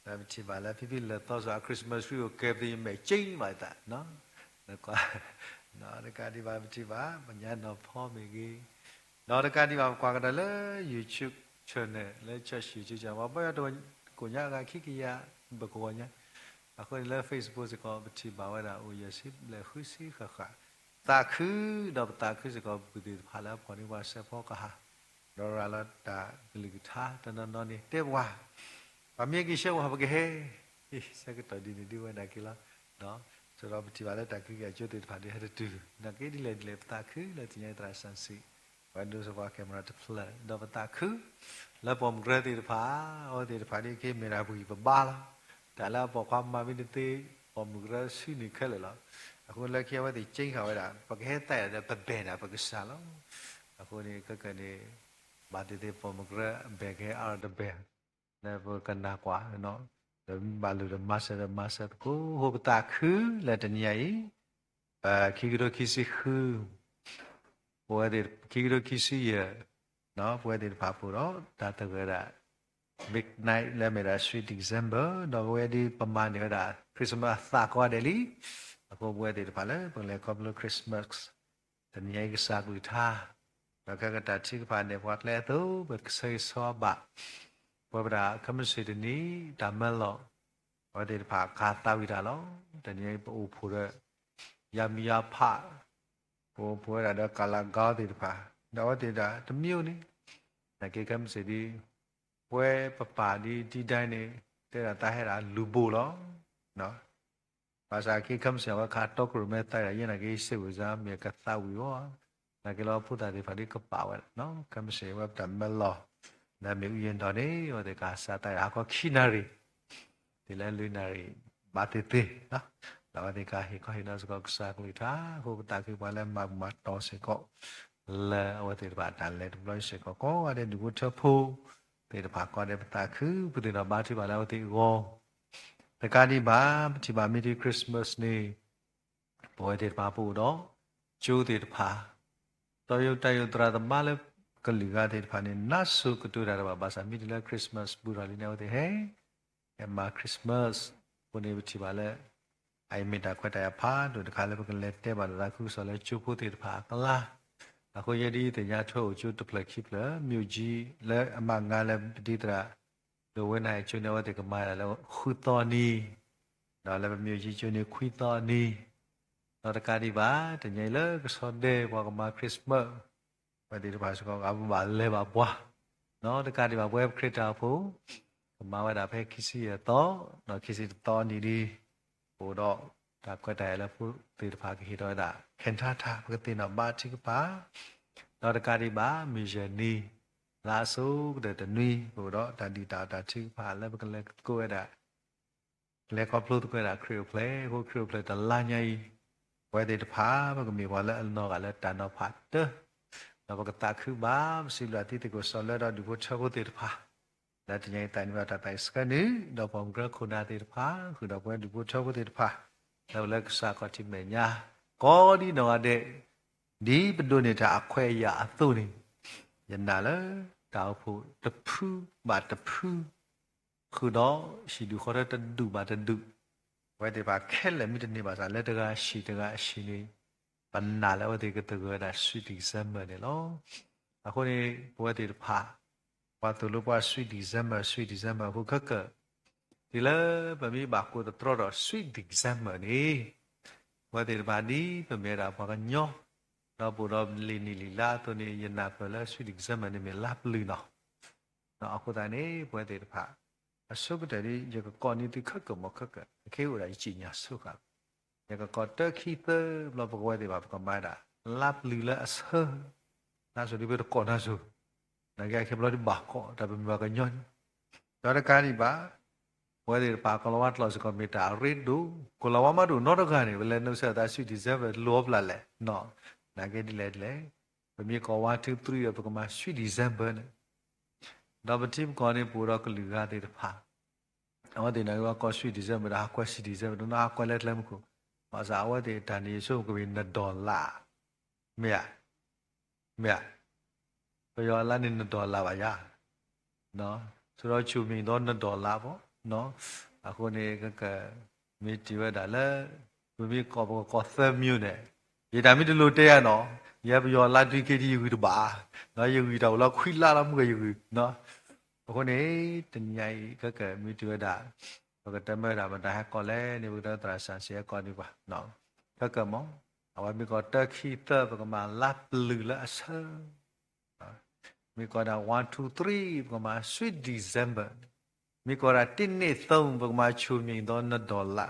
ပထံၣ်ဘၣ်လၢဖံဖံလၢာ်သီစီၤ အ Christmas tree အိၣ်ကဲပသ့ၣ် ယမဲာ်ကၠ့ဘၣ်အသး လၢကွၢ် တကးဒံးဘၣ်ပထံၣ်ဘၣ် ပညါနီၤဖီမ့ၢ်ဂ့ၤ ဒီးတကးဒံးဘၣ် ပကွၢ်ကဒီးလၢ YouTube channel လၢ church YouTube channel ပှၤဘါယွၤတဝဲကိးညါအဂၤခံကယၤ ဘၣ်ကိးဂၤညါ အဃိန့ၣ်လၢ Facebook စ့ၢ်ကီး ပထံၣ်ဘၣ်ဝဲဒၣ်အိၣ်ယဲၢ်ဆံဘျဲၣ်ဃုဆံဃၣ်ဃၣ် သးခု ဒီးပသးခုစ့ၢ်ကီး ပပုၢ်သ့ၣ်တဖၣ်လၢအဖီၣ်န့ၢ်ပှၤစဲးဖီကဟၣ် ဒီးရၤလီၤတၢ်ကလုၢ်ကထါတနီၤနီၤန့ၣ် တဲပှၤ ပှၤမ့ၢ်က့ၤဆှၢပှၤ ပကဟဲ ဆၢကတီၢ်ဒ်န့ၣ်ဒ်ဝဲဒၣ်က့ၤလီၤ ဒီး ဆိဒီးပထံၣ်ဘၣ်လၢတၢ်ကဟုကယာ်ကၠိသ့ၣ်တဖၣ်ဒ်ဟဲတတုၤ နာ်က့ဒ်လဲၣ်ဒ်လဲၣ် ပသးခုလၢသ့ၣ်ညါအံၤသရၣ်စၣ်စံး ပှၤဒိစ့ၢ်ကီး camera တဖျၢၣ် ဒီးပသးခု လၢပိာ်မုၣ်ကရၢသ့ၣ်တဖၣ် အဝဲသ့ၣ်တဖၣ်ဒ်က့ၤမ့ၢ်ဒၣ်ပဂံၢ်ပဘါလီၤ တၢ်လၢအပိာ်ခွါမၤမ့ၢ်တသ့ ပိာ်မုၣ်ကရၢဆူန့ၣ်ခဲလၢာ်လီၤ အဃိလၢခံအဝဲသ့ၣ်ကၠ့ဃာ်ဝဲဒၣ် ပကဟဲသးဒၣ်ဒီးပဘဲၣ်ဒၣ်ပကစၢ်လီၤ အဃိန့ၣ် ကကန့ၣ် ဘၣ်သ့ၣ်သ့ၣ်ပိာ်မုၣ်ကရၢအဘဲၣ်ကဟဲအါဒီးတဘဲၣ် လၢပကနၢ်ကွၢ် ဒီးဘၣ်လိၣ်ဒီးမၤစၢၤဒီးမၤစၢၤသကိး အဃိပသးခုလၢတနံၤညါအံၤ ပခံကထိခံဆံဃု ပဝဲသ့ၣ် ခံကထိခံဆံယဲၢ် ပဝဲသ့ၣ်တဖၣ်ပအိၣ်ဒီးတၢ်သဂၢၢ်ဒၣ် midnight လၢမ့ၢ်ဒၣ် Sweet December ဒီးပဝဲဒ်ပမၤန့ၢ်ဝဲဒၣ် Christmas အသးကိးဂၤဒဲးလံ အဃိပဝဲသ့ၣ်တဖၣ်လၢပကလဲၤခီဖျိ Christmas တနံၤညါအံၤကစၢ်ကလုၢ်ကထါ ဒီးခဲကတၢၢ်ထံကဖၣ်န့ၣ် ပှၤကျဲအသိး ပကဆၢဂ့ၤဆၢဝါဘၣ် ပဝဲပဒၣ်ခဲမုၢ်ဆ့ၣ်တနံၤ တၢ်မၢလီၤ အဝဲသ့ၣ်တဖၣ်ခးသးဝံၣ်တၢ်လီၤ. တနံၤအံၤပအိၣ်ဖှိၣ်ဒီး ယါမံယါဖး ပအိၣ်ဖှိၣ်ဝဲဒၣ်ဒီးကလးကီသ့ၣ်တဖၣ် ဒီးအဝဲသ့ၣ်တၢ်တမံၤအိၣ်န့ၣ် နာ်က့ခဲမုၢ်ဆ့ၣ်ဒ် ပဝဲပပၢ်ဒ်တံဒဲန့ၣ် တဲဒၣ်သးဟဲဒၣ်လူၤဘိလီၤ. ဘၣ်ဆၣ်က့ခဲမုၢ်ဆ့ၣ် အဝဲခးတီခိၣ်ရိၣ်မဲသးဒၣ်ယဲ နာ်က့စ့ၢ်ဝံၤစါ မ့ၢ်ကသးဝံၣ်ဝဲ နာ်က့လီၤဖိသၣ်သ့ၣ်တဖၣ်ဒ်ကပာ်ဝဲဒၣ် ခဲမုၢ်ဆ့ၣ် အဝဲပတၢ်မၢလီၤ လၢမ့ၢ်အူယဲၢ်ဒီးန့ၣ် အဝဲသ့ၣ်ကစးသးဒၣ်ဟါခီခံနၣ်ရံၣ် တုၤလၢလွံၢ်နၣ်ရံၣ် ဘၣ်သ့ၣ်သ့ၣ် ဒီးအဝဲသ့ၣ်ကဟ့ၣ်ခီဟ့ၣ်နီၤစ့ၢ်ကီးကစၢ်ကလုၢ်ကထါ အဃိပသးခုပှၤလၢမၤဘူၣ်မၤတီၢ်စ့ၢ်ကီး လၢအဝဲသ့ၣ်တဖၣ်တၢ်လဲၤတဘျီစ့ၢ်ကီး ကိးဂၤဒဲးဒူၣ်ဖိထၢဖိသ့ၣ်တဖၣ်ကိးဂၤဒဲး ပသးခု ပသ့ၣ်နီၣ်ဘါထုကဖၣ်လၢအဝဲသ့ၣ်အဂီၢ် တကးဒံးဘၣ် ပထံၣ်ဘၣ်မ့ၢ်တုၤ Christmas န့ၣ် ပဝဲသ့ၣ်တဖၣ်ပအိၣ်ဒီး ကၠိသ့ၣ်တဖၣ် တီယိာ်တၢ်ယိာ်သရၣ်သမါလၢ ကလုာ်ဂၤသ့ၣ်တဖၣ်န့ၣ် နါစိၤကတိၤတၢ်တဘၣ် ဘၣ်ဆၣ်မ့ၢ်တုၤလၢ Christmas ဘူးထီၣ်လံန့ၣ် အဝဲသ့ၣ်ဟဲ ဟဲမၤ Christmas အဃိန့ၣ် ပထံၣ်ဘၣ်လၢ အအံၤမ့ၢ်တၢ်ခွဲးတၢ်ယာ်ဖးဒိၣ်တခါလၢပကလဲၤတဲဘၣ်လိာ်သးခုကစီၣ်လၢကၠိဖိသ့ၣ်တဖၣ်အကျါ, အဃိယဲဒ်အံၤသ့ၣ်ညါထွဲအိၣ်ကၠိတဖျၢၣ်ခံဖျၢၣ် မြို့ကြီး လၢအမးငါလၢပဒံသရၣ် ဒိၣ်ဝဲနၤဟဲကၠိန့ၣ် အဝဲသ့ၣ်ကမၤဒၣ်လၢဃုသီနံၤ, ဒီးလၢပ မြို့ကြီး ကၠိန့ၣ်ခွံသီနံၤ, ဒီးတကးဒံးဘၣ် တနံၤအံၤလၢကဆီဒဲးပှၤကမၤ Christmas ဝဲသ့ၣ်တဖၣ်စ့ၢ်ကီး အဘၣ်လဲၤဘၣ်ပှၤ, ဒီးတကးဒံးဘၣ် ပဝဲပခရံာ်တၢ်အိၣ်ဖှိၣ် ကမၤဝဲဒၣ်ဖဲခံဆံယဲၢ်သီ, ဒီးခံဆံတသီနံၤဒ် အိၣ်ဒီး တၢ်ခွဲးတၢ်ယာ်လၢဖိသ့ၣ်တဖၣ်ကဟ့ၣ်ထီၣ်ဝဲဒၣ် ခ့ၣ်ထါထါ ပကသ့ၣ်နီၣ်ဘါထုကဖၣ်, ဒီးတကးဒံးဘၣ် မုၢ်ယဲၢ်နံၤ လါအစိၤကတၢၢ်တနွံ ပအိၣ်ဒီးတၢ်ဒုၣ်တၢ်အီၣ်တၢ်ထုကဖၣ်လၢပကလဲၤသကိးဝဲဒၣ် လဲၤခီဖျိသကိးဝဲဒၣ်ခရံာ်အိၣ်ဖျဲၣ်, အဃိခရံာ်အိၣ်ဖျဲၣ်တလါညါအံၤ ပဝဲသ့ၣ်တဖၣ် ပကမ့ၢ်ပှၤလၢအနီၢ်ဂၤလၢတၢ်နီၤဖးတၢၢ်, ဒီးပကသးခုဘၣ် ပစံးဘျုးအသံသကိးစီၤလၢဒီးဒူၣ်ဖိထၢဖိသ့ၣ်တဖၣ် လၢတနံၤအံၤသးန့ၢ်ဘၣ်တၢ်သးဆှၢနုာ် ဒီးပှၤမုၢ်ကြၢခိၣ်နၢ်သ့ၣ်တဖၣ် ဃုာ်ဒီးပဝဲဒူၣ်ဖိထၢဖိသ့ၣ်တဖၣ် လၢပလၢကစၢ်ခီၣ်ထံးမဲာ်ညါ ကိးဒ်နီၢ်ဂၤဒဲး ဒ်ပဒိးန့ၢ်တၢ်အခွဲးအယာ်အသိးန့ၣ်, ယနာ်လၢ တၢ်အိၣ်ဖှိၣ်တဖုဘၣ်တဖု ဃုာ်ဒီးဟံၣ်ဒူၣ်ဃီထၢတဒူၣ်ဘၣ်တဒူၣ်, အဝဲသ့ၣ်တဖၣ်ခဲလၢာ်မ့ၢ်တန့ၢ်ဘၣ်ဆၣ် လၢတဂၤဟံၣ်တဂၤအဟံၣ်န့ၣ် ပနာ်လၢအဝဲသ့ၣ်ကသဂၢၢ်ဝဲဒၣ် Sweet December န့ၣ်လီၤ. အဃိန့ၣ် ပဝဲသ့ၣ်တဖၣ် ပှၤသိၣ်လိပှၤ Sweet December, Sweet December အဃိခဲကၢၣ် တုၤလၢပမ့ၢ်ဘၣ်ကိးသတြီဒီး Sweet December န့ၣ် ပဝဲသ့ၣ်တဖၣ်ဒ်ပမ့ၢ်ဝဲဒၣ်ပှၤကညီ ဒီးပအိၣ်ဒီးလံာ်နံၣ်လံာ်လါအသိးန့ၣ် ယနာ်ပၢၢ်လၢ Sweet December န့ၣ်မ့ၢ်လါပျုၢ်နီၤ. အဃိသတးန့ၣ် ပဝဲသ့ၣ်တဖၣ် အဆိကတၢၢ်ဒ် ယကကိးန့ၢ်သုခဲကၢၣ်မ့ၢ်ခဲကၢၣ် အခဲအံၤအိၣ်ဒၣ်ယစံၣ်ညါဆိဃာ် ယကကိးတၢ်ခံသၢဘျီ ပကဝဲသ့ၣ်တဖၣ် ပကမၤဒၣ် လါပျုၢ်လၢအဆၢ နါစိၤဒ်ပတကိးနါစိၤ နာ်က့အခဲဘျီဒ်ဘၣ်ကိး တၢ်ပမ့ၢ်ပှၤကညီန့ၣ် ဒီးတကးဒံးဘၣ် ပဝဲသ့ၣ်တဖၣ် ကီၤလၤဝါကျိာ်စ့ၢ်ကီးမ့ၢ်တၢ်အရ့ဒိၣ် ကီၤလၤဝါမးတအိၣ်နီတဂၤန့ၣ် ပလဲၤနီၣ်ဆၢအသး Sweet December လိၣ်အီၤဖျါလဲၣ်နီၤ. နာ်က့ဒ်လဲၣ်ဒ်လဲၣ် ပမ့ၢ်ကိး one two three ဒီး ပကမၤ Sweet December န့ၣ် ဒီးပထံပကီၢ်န့ၣ် ပအိၣ်ဒီးကလုာ်ဂၤသ့ၣ်တဖၣ် အဝဲသ့ၣ်န့ၣ် အဝဲကိး Sweet December ဒီး ဟးကွဲ Sweet December ဒီး ဟးကွဲလၢကျဲမုၢ်ခိၣ် ဘၣ်ဆၣ်အဝဲသ့ၣ်တၢ်န့ၣ် ယဆိကမိၣ်ကမ့ၢ် နဒီၣ်လး မ့ၢ်ဧါ မ့ၢ်ဧါ ပယီၤအလါန့ၣ် နဒီၣ်လးဘၣ်ယၤ ဆိုတော့ ချိုမြင့်သော နှစ်ဒေါ်လာပေါ့နော်. အဃိန့ၣ် ကက မ့ၢ်တုၤဝဲဒၣ်လၢ ပမ့ၢ်ကိးပကကိးသၢမံၤန့ၣ် ယတၢ်မ့ၢ်တလိၤတဲယၤနီၤ ယဲပယီၤလါဒုးက့ၤဒ်ယဂုၤတဘၣ် ယဂုၤတၢ်အိၣ်လီၤခွံလါလီၤမုၢ်ကယဂုၤ အဃိန့ၣ် တနံၤညါအံၤ ကကမ့ၢ်တုၤဝဲဒၣ် ပကတဲမၢဒၣ်မတၤဟဲကိးလဲၣ်န့ၣ် ပကတဲသရၣ်စၢ်စ့ၢ်ဟဲကိးန့ၢ်ပှၤ ကကမၢ် အဝဲမ့ၢ်ကိးတၢ်ခံသၢ ပကမၤလါပျုၢ်လၢအဆၢ မ့ၢ်ကိးဒၣ် one two three ပကမၤ Sweet December, မ့ၢ်ကိးဒၣ် တစ်နှစ်သုံး ပကမၤ ချိုမြင့်သော နှစ်ဒေါ်လာ,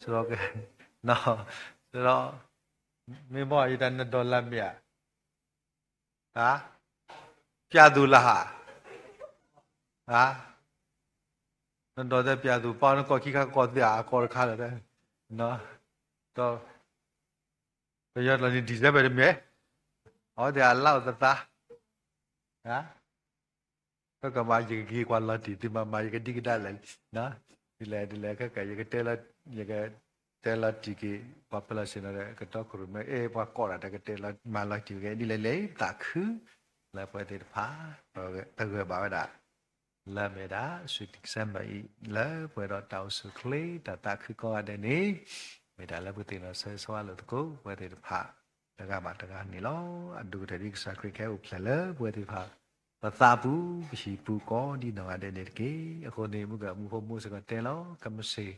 ဆိုတော့ ဆိုတော့ မ့ၢ်ဘၣ်ယတၢ် နှစ်ဒေါ်လာ မ့ၢ်ဧါ, ဟါ, ပြသူလဟါ, ဟါ, နှစ်ဒေါ်လာ ပြသူ ပှၤနကိးခံခါ ကိးသ့ၣ်အကိးတခါလၢာ်, ဒီး ပယီၤကျိာ်န့ၣ် December တမ့ၢ်, အဝဲသ့ၣ်အလါအိၣ်သသး, ဟါ, ခဲကမၤ ယကဂ့ၤကွၢ်လီၤတံၢ် သုမၤမၤ ယကဒံကဒါလဲၣ်, ဒ်လဲၣ်ဒ်လဲၣ် ခဲက ယကတဲလီၤ, ယကတဲလီၤတံၢ်က့ၤ ပှၤဖဲလီၤဆ့ၣ်နီၤဒီး ကတီခိၣ်ရိၣ်မဲ အဲ ပှၤကိးဒၣ်တၢ်ကတဲလီၤ မၤလီၤတံၢ်က့ၤ ဒ်လဲၣ်လဲၣ် သးခု လၢပဝဲသ့ၣ်တဖၣ် ပဂၢၢ်ဘၣ်ဝဲဒၣ် လၢမ့ၢ်ဒၣ် Sweet December အံၤ လၢပှဲၤဒီးတၢ်အိၣ်ဆူၣ်အိၣ်ချ့ တၢ်သးခုကိးဂၤဒဲးန့ၣ် မ့ၢ်တၢ်လၢပသ့ၣ်နီၣ်ဆၢဂ့ၤဆၢဝါလိာ်သကိး ပဝဲသ့ၣ်တဖၣ် တဂၤဘၣ်တဂၤန့ၣ်လီၤ. အဒိၣ်ကတၢၢ်ဒ်ကစၢ်ခရံာ်ကဟဲအိၣ်ဖျဲၣ်လၢ ပဝဲသ့ၣ်တဖၣ် ပသးပူၤ ပဟံၣ်ပူၤကိးဒ်နီၢ်ဂၤဒဲးန့ၣ်တက့ၢ်. အဃိန့ၣ် မုၢ်ကမူဖိမူစ့ၢ်ကီးတဲလီၤ ခဲမုၢ်ဆ့ၣ်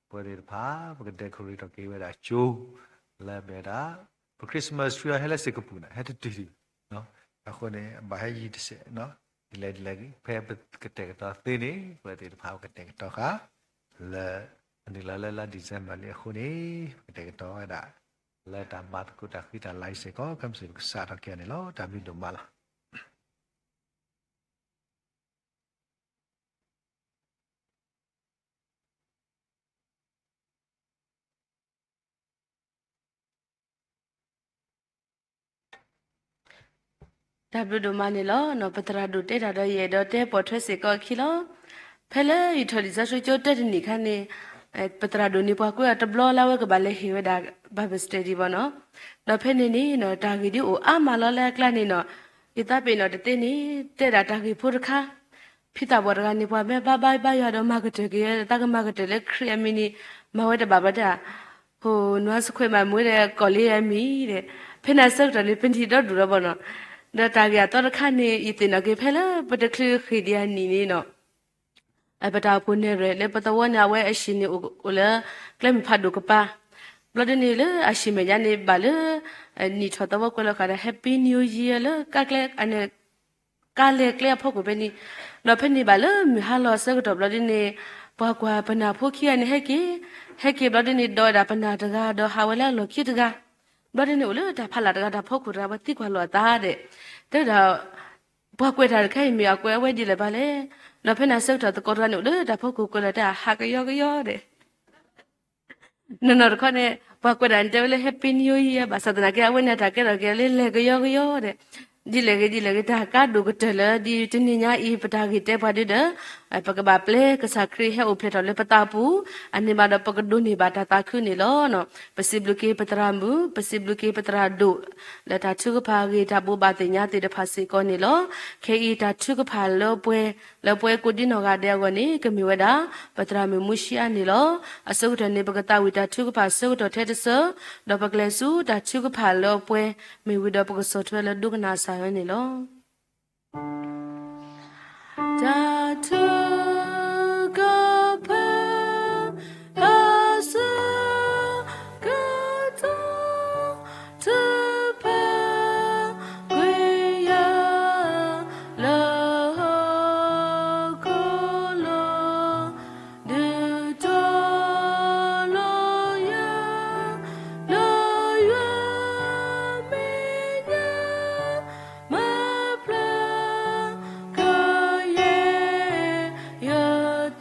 ပဝဲသ့ၣ်တဖၣ် ပက decorate ထီၣ်က့ၤဝဲဒၣ်ကၠိ လၢမ့ၢ်ဝဲဒၣ် ပ Christmas tree ဟဲလၢစ့ၢ်ကပူၤန့ၣ် ဟဲတတုၤဒံး, အဃိန့ၣ် ဘၣ်ဟဲယံၤတစဲး, ဒ်လဲၣ်ဒ်လဲၣ် ဖဲပကတဲာ်ကတီၤသ့န့ၣ် ပဝဲသ့ၣ်တဖၣ် ပကတဲာ်ကတီၤဃာ် လၢ အနုာ်လီၤလၢလါ December လံအဃိန့ၣ် ပကတဲာ်ကတီၤဝဲဒၣ် လၢတၢ်မၤသကိးတၢ်ဃံတၢ်လၤအံၤစ့ၢ်ကီး ခဲမုၢ်ဆ့ၣ် ပကစးထီၣ်က့ၤအီၤန့ၣ်လီၤ. တၢ်ဘျုးဒိၣ်မးလီၤ. တၢ်ဘျုးဒိၣ်မးန့ၣ်လီၤ. ပသရၣ်ဒိၣ်တဲတၢ်ဒီး ယအဲၣ်ဒိးတဲပိာ်ထွဲစ့ၢ်ကီးအခံလီၤ. ဖဲလၢယထီၣ်လံာ်စီဆှံကၠိတၢတနံၣ်အခါန့ၣ် ပသရၣ်ဒိၣ်န့ၢ်ပှၤကွဲးအီၤတဘျီလၢအဝဲကဘၣ်လဲၤဟ့ၣ်ဝဲဒၣ် Bible study ဘၣ်နီၤ. ဒီးဖဲန့ၣ်န့ၣ် တၢ်ဂ့ၢ်ဒ်အိၣ်အါမးလီၤလၢအကျါန့ၣ်နီၤ ယသးပ့ၤနီၣ်တသ့န့ၣ် တဲဒၣ်တၢ်ဂ့ၢ်ဖိတခါ, ဖံသးပှၢ်တဂၤန့ၣ် ပှၤမ့ၢ်ဘါဘါဘါယွၤဒီးမၤကတၢၢ်က့ၤ တၢ်ကမၤကတၢၢ်လၢခရံာ်အမံၤန့ၣ် မၤဝဲတဘၣ်ဘၣ်တၢ်, ဟိနွါစခွဲးမးမ့ၢ်ဝဲဒီးကီၢ်လံအမံၤဒီး, ဖဲန့ၣ်အဆၢကတီၢ်န့ၣ် ပနံၣ်ဒီဒူၣ်လီၤဘၣ်နီၤ, ဒီးတၢ်ဂ့ၢ်အသီတခါန့ၣ် ယသ့ၣ်နီၣ်က့ၤဖဲလၢပတချုးဃ့ၢ်ဒံးအနံၣ်န့ၣ်နီၤ ပတၢ်အိၣ်ဖှိၣ်နဲၣ်ရွဲၣ်လၢပသဝီန့ၣ် အဝဲအဟံၣ်န့ၣ်အိၣ်လၢ ကျဲမုၢ်ဖးဒိၣ်ကပၤ, ဘျီဒ်န့ၣ်လၢအဟံၣ်မဲာ်ညါန့ၣ်ဘၣ်လၢ နံၣ်ထီၣ်သဝီကွဲးလီၤဃာ်ဒီး Happy New Year လၢကါကျဲ ကါလဲၢ်ကျဲအဖီခိၣ်ဖဲန့ၣ်, ဒီးဖဲန့ၣ်ဘၣ်လၢမုၢ်ဟါလီၤအဆၢကတီၢ်ဘျီဒ်န့ၣ်, ပှၤကွၢ်ပနၢ်ဖိခံဂၤန့ၣ် ဟဲက့ၤ, ဟဲက့ၤဘျီဒ်န့ၣ် ဒီးဝဲဒၣ်ပနၢ်တဂၤ ဒီးဟးဝဲလၢအလီၢ်ခံတဂၤ, ဘျီဒ်န့ၣ်အိၣ်လၢတၢ်ဖးလၢ်တဂၤ တၢ်ဖီခိၣ်တဂၤ ပှၤသံကွၢ်လိာ်အသးဒီး, တဲဝဲဒၣ် ပှၤကွဲးတၢ်တခါအံၤမ့ၢ်အကွဲးအဝဲဒ်လဲၣ်ဘၣ်လဲၣ်, ဒီးဖဲန့ၣ်အဆၢကတီၢ်သကိးတဂၤန့ၣ်အိၣ်လၢတၢ်ဖီခိၣ်ကွဲးလီၤတၢ်ဟးကယီကယီဒီး နီၢ်နီၢ်တခီန့ၣ် ပှၤကွဲးဒၣ်န့ၣ်တဲဝဲလၢ Happy New Year ဘၣ်ဆၣ်သနာ်က့ အဝဲန့ၣ်တၢ်ကဲထီၣ်က့ၤလၢလဲၤကယီကယီဒီး, ဒ်လဲၣ်ဂ့ၤဒ်လဲၣ်ဂ့ၤ တၢ်ကါဒိၣ်ကတၢၢ်လၢဒ်တနံၤညါအံၤ ပတၢ်ဂ့ၢ်တဲပှၤဒ်ဒီး, ပကဘၣ်ပျဲကစၢ်ခရံာ်ဟဲအိၣ်ဖျဲၣ်ထီၣ်လၢပသးပူၤ, အန့ၣ်ဘၣ်ဒီးပကဒိးန့ၢ်ဘၣ်တၢ်သးခုန့ၣ်လီၤ. ပစံးဘျုးက့ၤပသရၣ်မုၣ်, ပစံးဘျုးက့ၤပသရၣ်ဒိၣ်, လၢတၢ်ထုကဖၣ်ဂ့ၢ်တၢ်ဘိးဘၣ်သ့ၣ်ညါသ့ၣ်တဖၣ်စ့ၢ်ကီးန့ၣ်လီၤ. ခဲအံၤတၢ်ထုကဖၣ်လၢပှဲၤ လၢပှဲၤကိးဒံနီၢ်ဂၤဒဲးအဂီၢ်န့ၣ် ကမ့ၢ်ဝဲဒၣ် ပသရၣ်မုၣ်မူရှံအါန့ၣ်လီၤ. အဆိကတၢၢ်န့ၣ် ပကသးဝံၣ်တၢ်ထုကဖၣ်အဆၢကတီၢ်ထဲတဆၢ, ဒီးပကလဲၤဆူတၢ်ထုကဖၣ်လၢပှဲၤ, မ့ၢ်ဝံၤဒီးပကဆီၣ်ထွဲလၢဒိကနၣ်စၢ်ဝဲန့ၣ်လီၤ. တၢ်ထုကဖၣ် အဆၢကတီၢ် ထုကဖၣ်ကွံာ်ယၤ လၢဟီၣ်ခိၣ်လီၤ, ဒုးတီၤလီၤယၤ လၢယွၤမဲာ်ညါ မၤဖျါကယဲၢ် ယ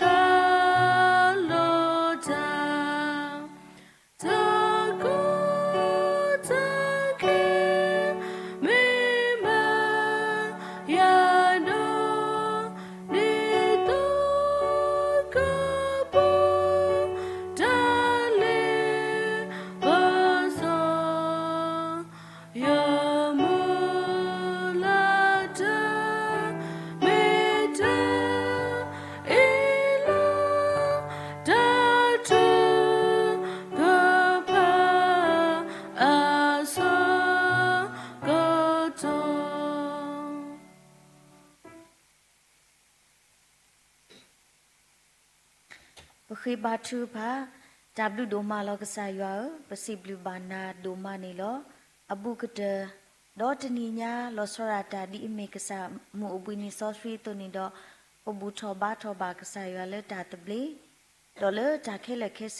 သးလီၤတၢ် တၢ်ကီတၢ်ခဲ မ့ၢ်မၤယၤဒီး ဒ်သိးကပီၤ တၢ်လ့ပစီ ယမုၢ်လၢ်တၢ် မ့ၢ်တၢ်အ့ၣ်လိာ် တၢ်ထုကဖၣ်အဆၢကတီၢ် ပဃ့ဘါထုကဖၣ်, တၢ်ဘျုးဒိၣ်မးလီၤကစၢ်ယွၤဧၢ, ပစံးဘျုးဘၣ်နၤဒိၣ်မးန့ၣ်လီၤ. အဘူးကတၢၢ်, ဒီးတနံၤညါ လီၤဆီဒၣ်တၢ်ဒ်အမ့ၢ်ကစၢ်မုၢ်အိၣ်ဘှံးနံၤစီဆှံအသိးန့ၣ်ဒီး, ပဘူၣ်ထီၣ်ဘါထီၣ်ဘၣ်ကစၢ်ယွၤလၢတၢ်သဘျ့, ဒီးလၢတၢ်ခဲလၢာ်ခဲဆ့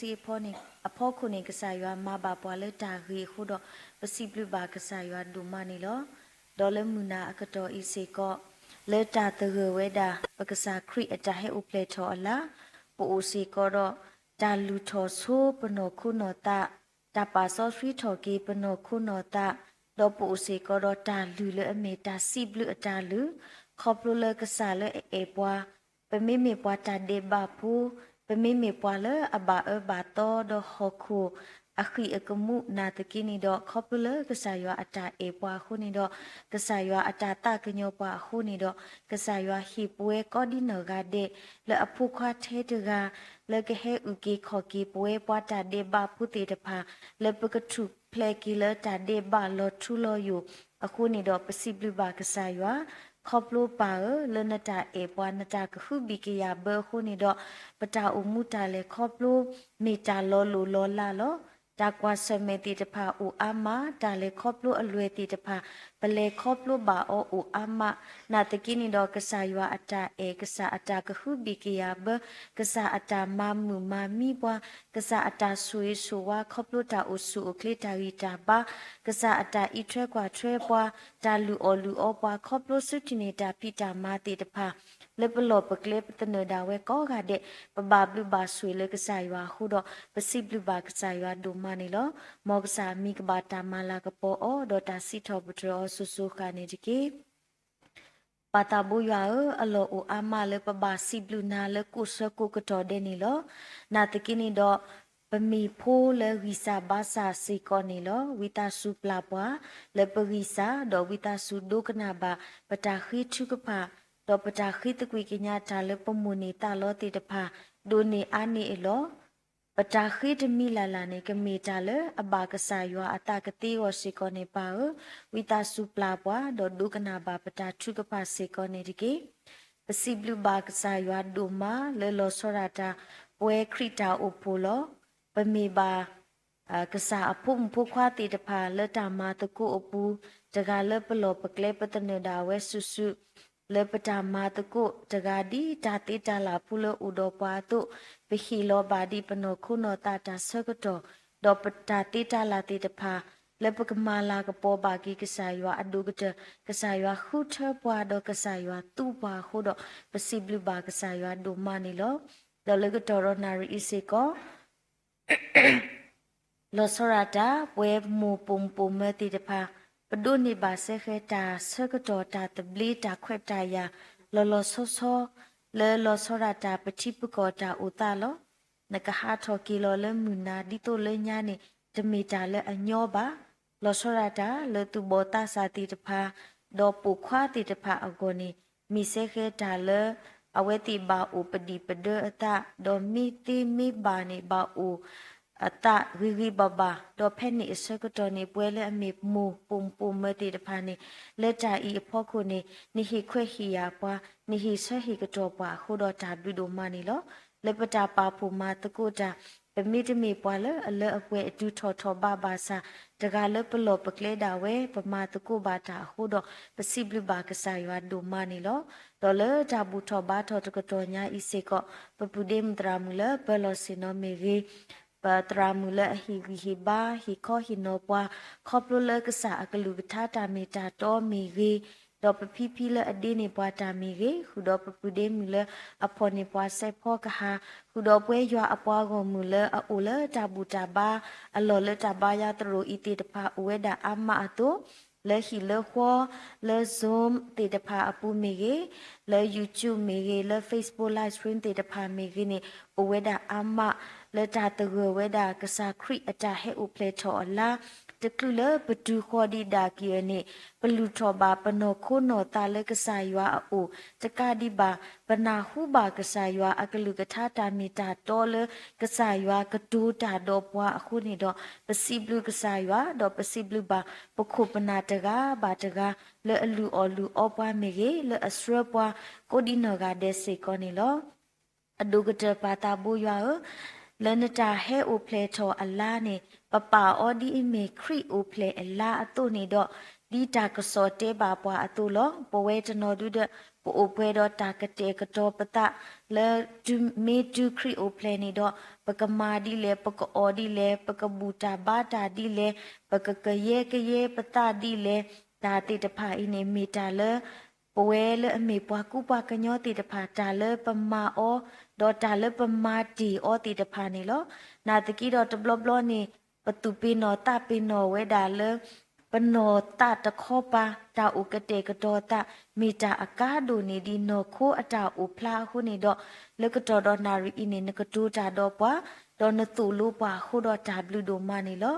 အဖီခိၣ်န့ၣ် ကစၢ်ယွၤမၤဘၣ်ပှၤလၢတၢ်ဂ့ၤအဃိဒီး, ပစံးဘျုးဘၣ်ကစၢ်ယွၤဒိၣ်မးန့ၣ်လီၤ. ဒီးလၢမုၢ်နၤအကတီၢ်အံၤစ့ၢ်ကီး, လၢတၢ်သဂၢၢ်ဝဲဒၣ် ပကစၢ်ခရံာ်အတၢ်ဟဲအိၣ်ဖျဲၣ်ထီၣ်အလါ, ပအိၣ်စ့ၢ်ကီးဒီး တၢ်လုၢ်ထီၣ်ဆိပနီၢ်ခိနီၢ်သး, တၢ်ပာ်စီဆှံထီၣ်က့ၤပနီၢ်ခိနီၢ်သး, ဒီးပအိၣ်စ့ၢ်ကီးဒီးတၢ်လုၢ်လၢအမ့ၢ်တၢ်စံးဘျုးအတၢ်လုၢ်, ခီဖျိလၢကစၢ်လၢအအဲၣ်ပှၤ ပမ့မ့ၢ်ပှၤတၢ်ဒဲးဘးဖိ, ပမ့မ့ၢ်ပှၤလၢအဘၣ်အၢဘၣ်သီဒီးဟီၣ်ခိၣ်အဃံၢ်အကမူၣ်နာ်သက့န့ၣ်ဒီး, ခီဖျိလၢကစၢ်ယွၤအတၢ်အဲၣ်ပှၤအဃိန့ၣ်ဒီး, ကစၢ်ယွၤအတၢ်သးကညီၤပှၤအဃိန့ၣ်ဒီး, ကစၢ်ယွၤဟ့ၣ်ပဝဲကိးဒံနီၢ်ဂၤဒဲး လၢအဖိခွါထဲတဂၤ လၢကဟဲအုၣ်က့ၤခီၣ်က့ၤပဝဲပှၤတၢ်ဒဲးဘးဖိသ့ၣ်တဖၣ် လၢပကထူၣ်ဖျဲးက့ၤလၢတၢ်ဒဲးဘးလီၤထူလီၤယိာ်အဃိန့ၣ်ဒီး, ပစံးဘျုးဘၣ်ကစၢ်ယွၤ, ခီဖျိပၢ်ဧၢ, လၢနတၢ်အဲၣ်ပှၤ နတၢ်ကဟုဘံၣ်ကယာ်ဘၢအဃိန့ၣ်ဒီး, ပတၢ်အိၣ်မူတၢ်လဲၤခီဖျိ မ့ၢ်တၢ်လီၤလိၢ်လီၤလးလီၤ. တၢ်ကွၢ်ဆၢၣ်မဲာ်သ့ၣ်တဖၣ်အိၣ်အါမး, တၢ်လဲၤခီဖျိအလွဲၢ်သ့ၣ်တဖၣ် ပလဲၤခီဖျိဘၣ်အီၤအိၣ်အါမး, နာ်သက့န့ၣ်ဒီး ကစၢ်ယွၤအတၢ်အဲၣ်, ကစၢ်အတၢ်ကဟုဘံၣ်ကယာ်ဘၢ, ကစၢ်အတၢ်မၤမုာ်မၤမံပှၤ, ကစၢ်အတၢ်ဆိၣ်ဂ့ၤဆိၣ်ဝါ ခီဖျိတၢ်အိၣ်ဆူၣ်အိၣ်ချ့တၢ်ဂံၢ်တၢ်ဘါ, ကစၢ်အတၢ်အံးထွဲကွၢ်ထွဲပှၤ, တၢ်လုၢ်အီၣ်လုၢ်အီပှၤ ခီဖျိဆူထံၣ်န့ၢ်တၢ်ဖံးတၢ်မၤသ့ၣ်တဖၣ် လၢပလီၢ်ပကျဲပသနၢၣ်ဒၣ်ဝဲကိးဂၤဒဲး, ပဘၣ်ဘျုးဘၣ်ဆိၣ်ဂ့ၤလၢကစၢ်ယွၤအဃိဒီး, ပစံးဘျုးဘၣ်ကစၢ်ယွၤဒိၣ်မးန့ၣ်လီၤ. မ်ကစၢ်အမံၤကဘၣ်တၢ်မၤလၤကပီၤအီၤ, ဒီးတၢ်စံးထီၣ်ပတြၢၤအီၤစိၤစိၤဃၣ်န့ၣ်တက့ၢ်. ပၢ်သးဘိယွၤဧၢ, အလီၢ်အိၣ်အါမးလၢပဘၣ်စံးဘျုးနၤလၢကိးဆၢကိးကတီၢ်ဒဲးန့ၣ်လီၤ. နာ်သက့န့ၣ်ဒီး ပမ့ၢ်ဖိလၢဂံၢ်စၢ်ဘါစၢ်စ့ၢ်ကီးန့ၣ်လီၤ. ဝံသးစူၤပျၢ်ပှၤလၢပဂံၢ်စၢ်, ဒီးဝံသးစူၤဒိကနၣ်ဘၣ်ပတၢ်ဃ့ထုကဖၣ်, ဒီးပတၢ်ဃ့သကွံၢ်ကညးတၢ်လၢပမိၣ်န့ၢ်သးလီသ့ၣ်တဖၣ် ဒိၣ်န့ၢ်အါန့ၢ်အလီၢ် ပတၢ်ဃ့တမံၤလၢ်လၢ်န့ၣ် ကမ့ၢ်တၢ်လၢအဘၣ်ကစၢ်ယွၤအသးကသ့အဂီၢ်စ့ၢ်ကီးန့ၣ်ပၢ်ဧၢ, ဝံသးစူၤပျၢ်ပှၤ ဒီးဒိကနၣ်ဘၣ်ပတၢ်ထုကဖၣ်စ့ၢ်ကီးန့ၣ်တက့ၢ်. ပစံးဘျုးဘၣ်ကစၢ်ယွၤဒိၣ်မးလၢလီၤဆီဒၣ်တၢ် ပဝဲခရံာ်တၢ်အိၣ်ဖှိၣ်လီၤ. ပမ့ၢ်ဘၣ် ကစၢ်အဖိမုၣ်ဖိခွါသ့ၣ်တဖၣ်လၢတၢ်မၤသကိးအပူၤ, တဂၤလၢပလီၢ်ပကျဲပသနၢၣ်ဒၣ်ဝဲစုာ်စုာ်, လၢပတၢ်မၤသကိးတဂၤဒ်တၢ်သ့တၢ်လၢ်ဖိလၢအိၣ်ဒီးပှၤအသိး, ပဟ့ၣ်လီၤဘၣ်ဒံးပနီၢ်ခိနီၢ်သးတၢ်ဆၢကတီၢ်, ဒီးပတၢ်သ့တၢ်လၢ်သ့ၣ်တဖၣ် လၢပကမၤလၤကပီၤဘၣ်က့ၤကစၢ်ယွၤအဒိၣ်ကတၢၢ်, ကစၢ်ယွၤဃုထၢပှၤဒီးကစၢ်ယွၤသူပှၤအဃိဒီး ပစံးဘျုးဘၣ်ကစၢ်ယွၤဒိၣ်မးန့ၣ်လီၤ. ဒီးလၢကတီၢ်ဒီးနၣ်ရံၣ်အံၤစ့ၢ်ကီး လီၤဆီဒၣ်တၢ် ပဝဲမိၢ်ပိာ်မုၣ်ပိာ်မၢၤသ့ၣ်တဖၣ် ပဒိးန့ၢ်ဘၣ်စဲဃဲၤတၢ်ဆၢကတီၢ်တၢ်သဘျ့တၢ်ခွဲးတၢ်ယာ် လီၤလီၤဆီဆီ လၢလီၤဆီဒၣ်တၢ်ပထံပကီၢ်တၢ်အိၣ်သးလီၤ. နကဟးထီၣ်က့ၤလီၤလၢမုၢ်နၤဒ်သိးလၢညါန့ၣ် တမ့ၢ်တၢ်လၢအညီဘၣ်. လီၤဆီဒၣ်တၢ်လၢသူၣ်ဘီၣ်သးစၢ်သ့ၣ်တဖၣ် ဒီးပိာ်ခွါသ့ၣ်တဖၣ်အဂီၢ်န့ၣ် မ့ၢ်စဲဃဲၤတၢ်လၢ အဝဲသ့ၣ်ဘၣ်အိၣ်ပဒံၣ်ပဒၢအသး, ဒီးမ့ၢ်သ့မ့ၢ်ဘၣ်န့ၣ် ဘၣ်အိၣ်အသးဂ့ၤဂ့ၤဘၣ်ဘၣ်, ဒီးဖဲန့ၣ်အဆၢကတီၢ်န့ၣ် ပဝဲလၢအမ့ၢ်မိၢ်ပိာ်မုၣ်ပိာ်မၢၤသ့ၣ်တဖၣ်န့ၣ် လၢတၢ်အံၤအဖီခိၣ်န့ၣ် နဟ့ၣ်ခွဲးဟ့ၣ်ယာ်ပှၤ, နဟ့ၣ်ဆၢဟ့ၣ်ကတီၢ်ပှၤအဃိဒီးတၢ်ဘျုးဒိၣ်မးန့ၣ်လီၤ. လၢပတၢ်ပာ်ဖှိၣ်မၤသကိးတၢ် ပမ့တမ့ၢ်ပှၤလၢအလၢအပှဲၤအတုၤထီၣ်ထီၣ်ဘးဘၣ်ဆၣ် တဂၤလၢပလီၢ်ပကျဲဒၣ်ဝဲ ပမၤသကိးဘၣ်တၢ်အဃိဒီး ပစံးဘျုးဘၣ်ကစၢ်ယွၤဒိၣ်မးန့ၣ်လီၤ. ဒီးလၢတၢ်ဘူၣ်ထီၣ်ဘါထီၣ်တကတီၢ်ညါအံၤစ့ၢ်ကီး ပပုၢ်ဒ့မုၣ်သရၣ်မုၣ်လၢပၢလီၤဆ့ၣ်နီၤမ့ၢ်ဂ့ၤ, ပသရၣ်မုၣ်လၢအဟ့ၣ်ဂံၢ်ဟ့ၣ်ဘါ ဟ့ၣ်ခီဟ့ၣ်နီၤပှၤ ခီဖျိလၢကစၢ်အကလုၢ်ကထါတၢ်မ့ၢ်တၢ်တီမ့ၢ်ဂ့ၤ, ဒီးပဖံဖံလၢအဒ့န့ၢ်ပှၤတၢ်မ့ၢ်ဂ့ၤ, ဃုာ်ဒီးပပုၢ်ဒ့မုၣ်လၢအဖီၣ်န့ၢ်ပှၤစဲးဖီကဟၣ်, ဃုာ်ဒီးပဝဲယွၤအပှၤဂီၢ်မုၢ်လၢအအိၣ်လၢတၢ်ဘူၣ်တၢ်ဘါအလီၢ်လၢတၢ်ဘါယွၤသရိာ်အံၤသ့ၣ်တဖၣ်အိၣ်ဝဲဒၣ်အါမးအသိး, လၢဟံၣ်လၢဃီ, လၢ Zoom သ့ၣ်တဖၣ်အပူၤမ့ၢ်ဂ့ၤ, လၢ YouTube မ့ၢ်ဂ့ၤ, လၢ Facebook live stream သ့ၣ်တဖၣ်မ့ၢ်ဂ့ၤန့ၣ် အိၣ်ဝဲဒၣ်အါမး လၢတၢ်သဂၢၢ်ဝဲဒၣ်ကစၢ်ခရံာ်အတၢ်ဟဲအိၣ်ဖျဲၣ်ထီၣ်အလါ, တချုးလၢပတုၤဃီၤဒံးဒၣ်က့ၤအီၤန့ၣ် ပလုၢ်ထီၣ်ဘၣ်ပနီၢ်ခိနီၢ်သးလၢကစၢ်ယွၤအအိၣ် တကးဒံးဘၣ် ပနၢ်ဟူဘၣ်ကစၢ်ယွၤအကလုၢ်ကထါတၢ်မ့ၢ်တၢ်တီလၢကစၢ်ယွၤကတိၤတၢ်ဒီးပှၤအဃိန့ၣ်ဒီး ပစံးဘျုးကစၢ်ယွၤ ဒီးပစံးဘျုးဘၣ် ပခိၣ်ပနၢ်တဂၤဘၣ်တဂၤ လၢအလုၢ်အီၣ်လုၢ်အီပှၤမ့ၢ်ဂ့ၤ, လၢအဆှၢပှၤကိးဒံနီၢ်ဂၤဒဲးစ့ၢ်ကီးန့ၣ်လီၤ. အဒိၣ်ကတၢၢ်ပၢ်သးဘိယွၤဧၢ, လၢနတၢ်ဟဲအိၣ်ဖျဲၣ်ထီၣ်အလါန့ၣ် ပပာ်အီၤဒ်အမ့ၢ်ခရံာ်အိၣ်ဖျဲၣ်အလါအသိးန့ၣ်ဒီး ဒ်တၢ်ကစီၣ်တဲဘၣ်ပှၤအသိးလီၤ. ပဝဲတနီၤဒုဒီး ပအိၣ်ပှဲၤဒီးတၢ်ကတဲာ်ကတီၤပသး လၢတုၤမ့ၢ်တုၤခရံာ်အိၣ်ဖျဲၣ်န့ၣ်ဒီး ပကမၤဒ်လဲၣ်, ပကအီၣ်ဒ်လဲၣ်, ပကဘူၣ်တၢ်ဘါတၢ်ဒ်လဲၣ်, ပကကယဲကယဲပသးဒ်လဲၣ်, တၢ်သ့ၣ်တဖၣ်အံၤန့ၣ် မ့ၢ်တၢ်လၢ ပဝဲလၢအမ့ၢ်ပှၤကူပှၤကညီသ့ၣ်တဖၣ် တၢ်လၢပမၤအီၤ ဒီးတၢ်လၢပမၤတ့ၢ်အီၤသ့ၣ်တဖၣ်န့ၣ်လီၤ. နာ်သက့ဒီးတဘျီဘျီန့ၣ် ပသူၣ်ပ့ၤနီၣ်သးပ့ၤနီၣ်ဝဲဒၣ်လၢ ပနီၢ်သးတခီပၤ တၢ်အိၣ်ကတဲာ်ကတီၤသး မ့ၢ်တၢ်အကါဒိၣ်န့ၢ်ဒံးနီၢ်ခိအတၢ်အိၣ်ဖျါအဃိန့ၣ်ဒီး လၢကတီၢ်ဒီးနၣ်ရံၣ်အံၤန့ၣ် နကတိၤတၢ်ဒီးပှၤ ဒီးနသိၣ်လိပှၤအဃိဒီးတၢ်ဘျုးဒိၣ်မးန့ၣ်လီၤ.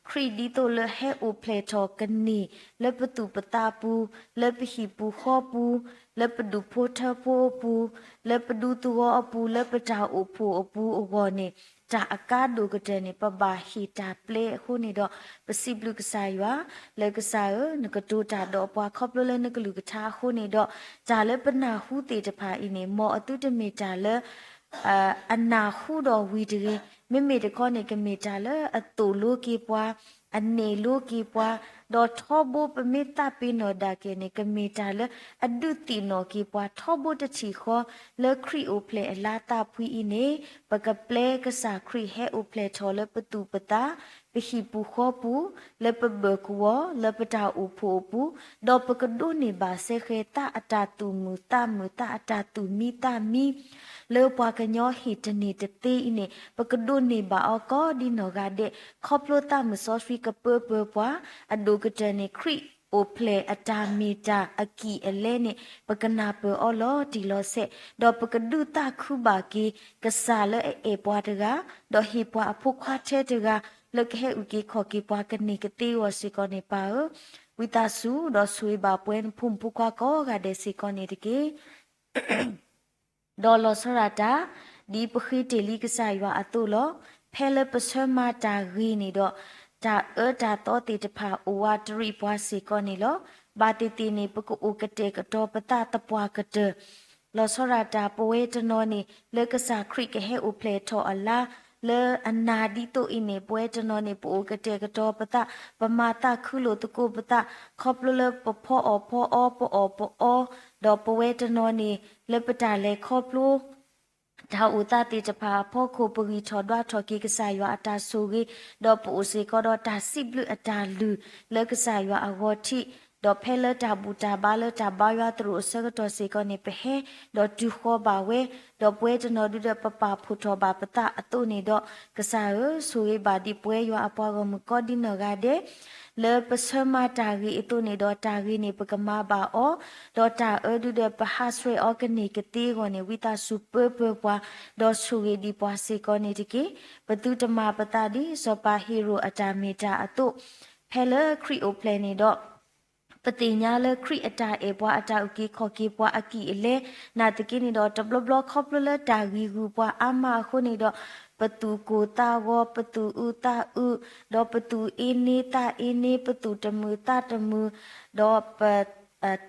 ခရံာ်ဒ်သိးလၢဟဲအိၣ်ဖျဲၣ်ထီၣ်ကန့ၢ် လၢပသူၣ်ပသးပူၤ, လၢပဟံၣ်ပူၤဃီပူၤ, လၢပဒူၣ်ဖိထၢဖိအပူၤ, လၢပဒူသဝီအပူၤ, လၢပတၢ်အိၣ်ဖှိၣ်အပူၤအဂီၢ်န့ၣ် တၢ်အကါဒိၣ်ကတၢၢ်န့ၣ် ပဘၣ်ဟ့ၣ်တၢ်ပျဲအဃိန့ၣ်ဒီး ပစံးဘျုးကစၢ်ယွၤ လၢကစၢ်ဧၢ, နကတိၤတၢ်ဒီးပှၤခီဖျိလၢနကလုၢ်ကထါအဃိန့ၣ်ဒီး တၢ်လၢပနၢ်ဟူသ့ၣ်တဖၣ်အံၤန့ၣ် မ်အသုတမ့ၢ်တၢ်လၢ အနၢ်ဟူဒီးဝံၤတဂ့ၤ, မ့မ့ၢ်တခီန့ၣ် ကမ့ၢ်တၢ်လၢအသိၣ်လိက့ၤပှၤ, အနဲၣ်လိက့ၤပှၤ, ဒီးထီဘိပမ့ၢ်သးပ့ၤနီၣ်ဒၣ်က့ၤန့ၣ် ကမ့ၢ်တၢ်လၢအဒုးသ့ၣ်နီၣ်က့ၤပှၤထီဘိတထံၣ်ဃီ လၢခရံာ်အိၣ်ဖျဲၣ်အလါသးဖှံအံၤန့ၣ် ပကပျဲကစၢ်ခရံာ်ဟဲအိၣ်ဖျဲၣ်ထီၣ်လၢပသူၣ်ပသး, ပဟံၣ်ပူၤဃီပူၤ, လၢပဘၢၣ်ကဝီၤ, လၢပတၢ်အိၣ်ဖှိၣ်အပူၤ, ဒီးပကဒိးန့ၢ်ဘၣ်စဲဃဲၤသးအတၢ်သူၣ်မုာ်သးမုာ် သးအတၢ်သူၣ်မံသးမံ လၢပှၤကညီဟ့ၣ်တန့ၢ်တသ့အံၤန့ၣ် ပကဒိးန့ၢ်ဘၣ်အီၤကိးဒံနီၢ်ဂၤဒဲး ခီဖျိသးမုၢ်စီဆှံကပၢပၢၤပှၤ အဒိၣ်ကတၢၢ်န့ၣ် ခရံာ် ပဝဲတနီၤနီၤန့ၣ် ပအိၣ်ဖျဲၣ်အတၢ်မ့ၢ်တၢ်အကံၢ်အလဲန့ၣ် ပကနၢ်ပၢၢ်အီၤလီၤတံၢ်လီၤဆဲး, ဒီးပကဒုးသးခုဘၣ်က့ၤ ကစၢ်လၢအအဲၣ်ပှၤတဂၤ, ဒီးဟ့ၣ်ပှၤအဖိခွါထဲတဂၤ လၢကဟဲအုၣ်က့ၤခီၣ်က့ၤပှၤကန့ၢ်ကသ့အဂီၢ်စ့ၢ်ကီးန့ၣ် ပၢ်ဧၢ, ဝံသးစူၤ ဒီးဆိၣ်ဂ့ၤဘၣ်ပဝဲနဖိမုၣ်ဖိခွါကိးဂၤဒဲးစ့ၢ်ကီးန့ၣ်တက့ၢ်. ဒီးလီၤဆီဒၣ်တၢ် ဒ်ပဃ့တ့ၢ်လံကစၢ်ယွၤအသိးလီၤ. ဖဲလၢပဆၢမၤတၢ်ဂ့ၤန့ၣ်ဒီး တၢ်အၢတၢ်သီသ့ၣ်တဖၣ်အိၣ်ဝးတရံးပှၤစ့ၢ်ကီးန့ၣ်လီၤ. ဘၣ်သ့ၣ်သ့ၣ်န့ၣ် ပကအိၣ်ကတဲာ်ကတီၤပသးသပှၢ်ကတၢၢ် လီၤဆီဒၣ်တၢ် ပဝဲတနီၤန့ၣ် လၢကစၢ်ခရံာ်ကဟဲအိၣ်ဖျဲၣ်ထီၣ်အလါ လၢအနၤဒ်သိးအံၤန့ၣ် ပဝဲတနီၤန့ၣ် ပအိၣ်ကတဲာ်ကတီၤပသး, ပမၤသးခုလိာ်သကိးပသး ခီဖျိလၢပဖီအီၣ်ဖီအီ ပအီၣ်ပအီ, ဒီးပဝဲတနီၤန့ၣ် လၢပတၢ်လဲၤခီဖျိ တၢ်အိၣ်သးသ့ၣ်တဖၣ်အဖီခိၣ် ပဂံၢ်ထီၣ်ဒွးထီၣ်က့ၤကစၢ်ယွၤအတၢ်ဆိၣ်ဂ့ၤ, ဒီးပအိၣ်စ့ၢ်ကီးဒီးတၢ်စံးဘျုးအတၢ်လုၢ် လၢကစၢ်ယွၤအဂီၤထံး, ဒီးဖဲလၢတၢ်ဘူၣ်တၢ်ဘါလၢတၢ်ဘါယွၤသရိာ်အဆၢကတီၢ်စ့ၢ်ကီးန့ၣ် ပဟဲဒီးတုၤဃီၤဘၣ်ဝဲ, ဒီးပဝဲတနီၤဒုဒီးပပာ်ဖှိၣ်ထီၣ်ဘၣ်ပသးအသိးန့ၣ်ဒီး ကစၢ်ဧၢ, ဆိၣ်ဂ့ၤဘၣ်ဒံးပဝဲယွၤအပှၤဂီၢ်မုၢ်ကိးဒံနီၢ်ဂၤဒဲး လၢပဆၢမၤတၢ်ဂ့ၤအသိးန့ၣ်ဒီး တၢ်ဂ့ၤန့ၣ်ပကမၤဘၣ်အီၤ, ဒီးတၢ်အၢဒုဒီးပဟးဆှဲးအီၤကန့ၢ်ကသ့အဂီၢ်န့ၣ် ဝံသးစူၤပၢပၢၤပှၤ, ဒီးဆိၣ်ဂ့ၤဒံးပှၤစ့ၢ်ကီးန့ၣ်တက့ၢ်. ပသုတမၤပသးဒ်စီၤပၤဟ့ၤရိာ်အတၢ်မ့ၢ်တၢ်အသိး, ဖဲလၢခရံာ်အိၣ်ဖျဲၣ်န့ၣ်ဒီး ပသ့ၣ်ညါလၢခရံာ်အတၢ်အဲၣ်ပှၤအတၢ်အုၣ်က့ၤခီၣ်က့ၤပှၤအကံၢ်အလဲ, နာ်သက့န့ၣ်ဒီး တဘျီဘျီခီဖျိလၢတၢ်ဂံၢ်ဂူာ်ပှၤအါမးအဃိန့ၣ်ဒီး ပသူၣ်ကိၢ်သးဂီၤ, ပသူၣ်အုးသးအုး, ဒီးပသူၣ်အ့န့သးအ့န့, ပသူၣ်တမုာ်သးတမုာ်, ဒီးပ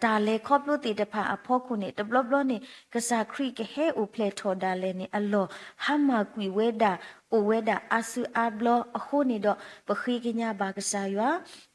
တၢ်လဲၤခီဖျိသ့ၣ်တဖၣ်အဖီခိၣ်န့ၣ် တဘျီဘျီန့ၣ် ကစၢ်ခရံာ်ကဟဲအိၣ်ဖျဲၣ်ထီၣ်ဒၣ်လဲာ်န့ၣ် အလီၢ်ဟါမၢ်ကွံာ်ဝဲဒၣ် အိၣ်ဝဲဒၣ်အါစုအါဘျီအဃိန့ၣ်ဒီး ပဃ့ကညးဘၣ်ကစၢ်ယွၤ,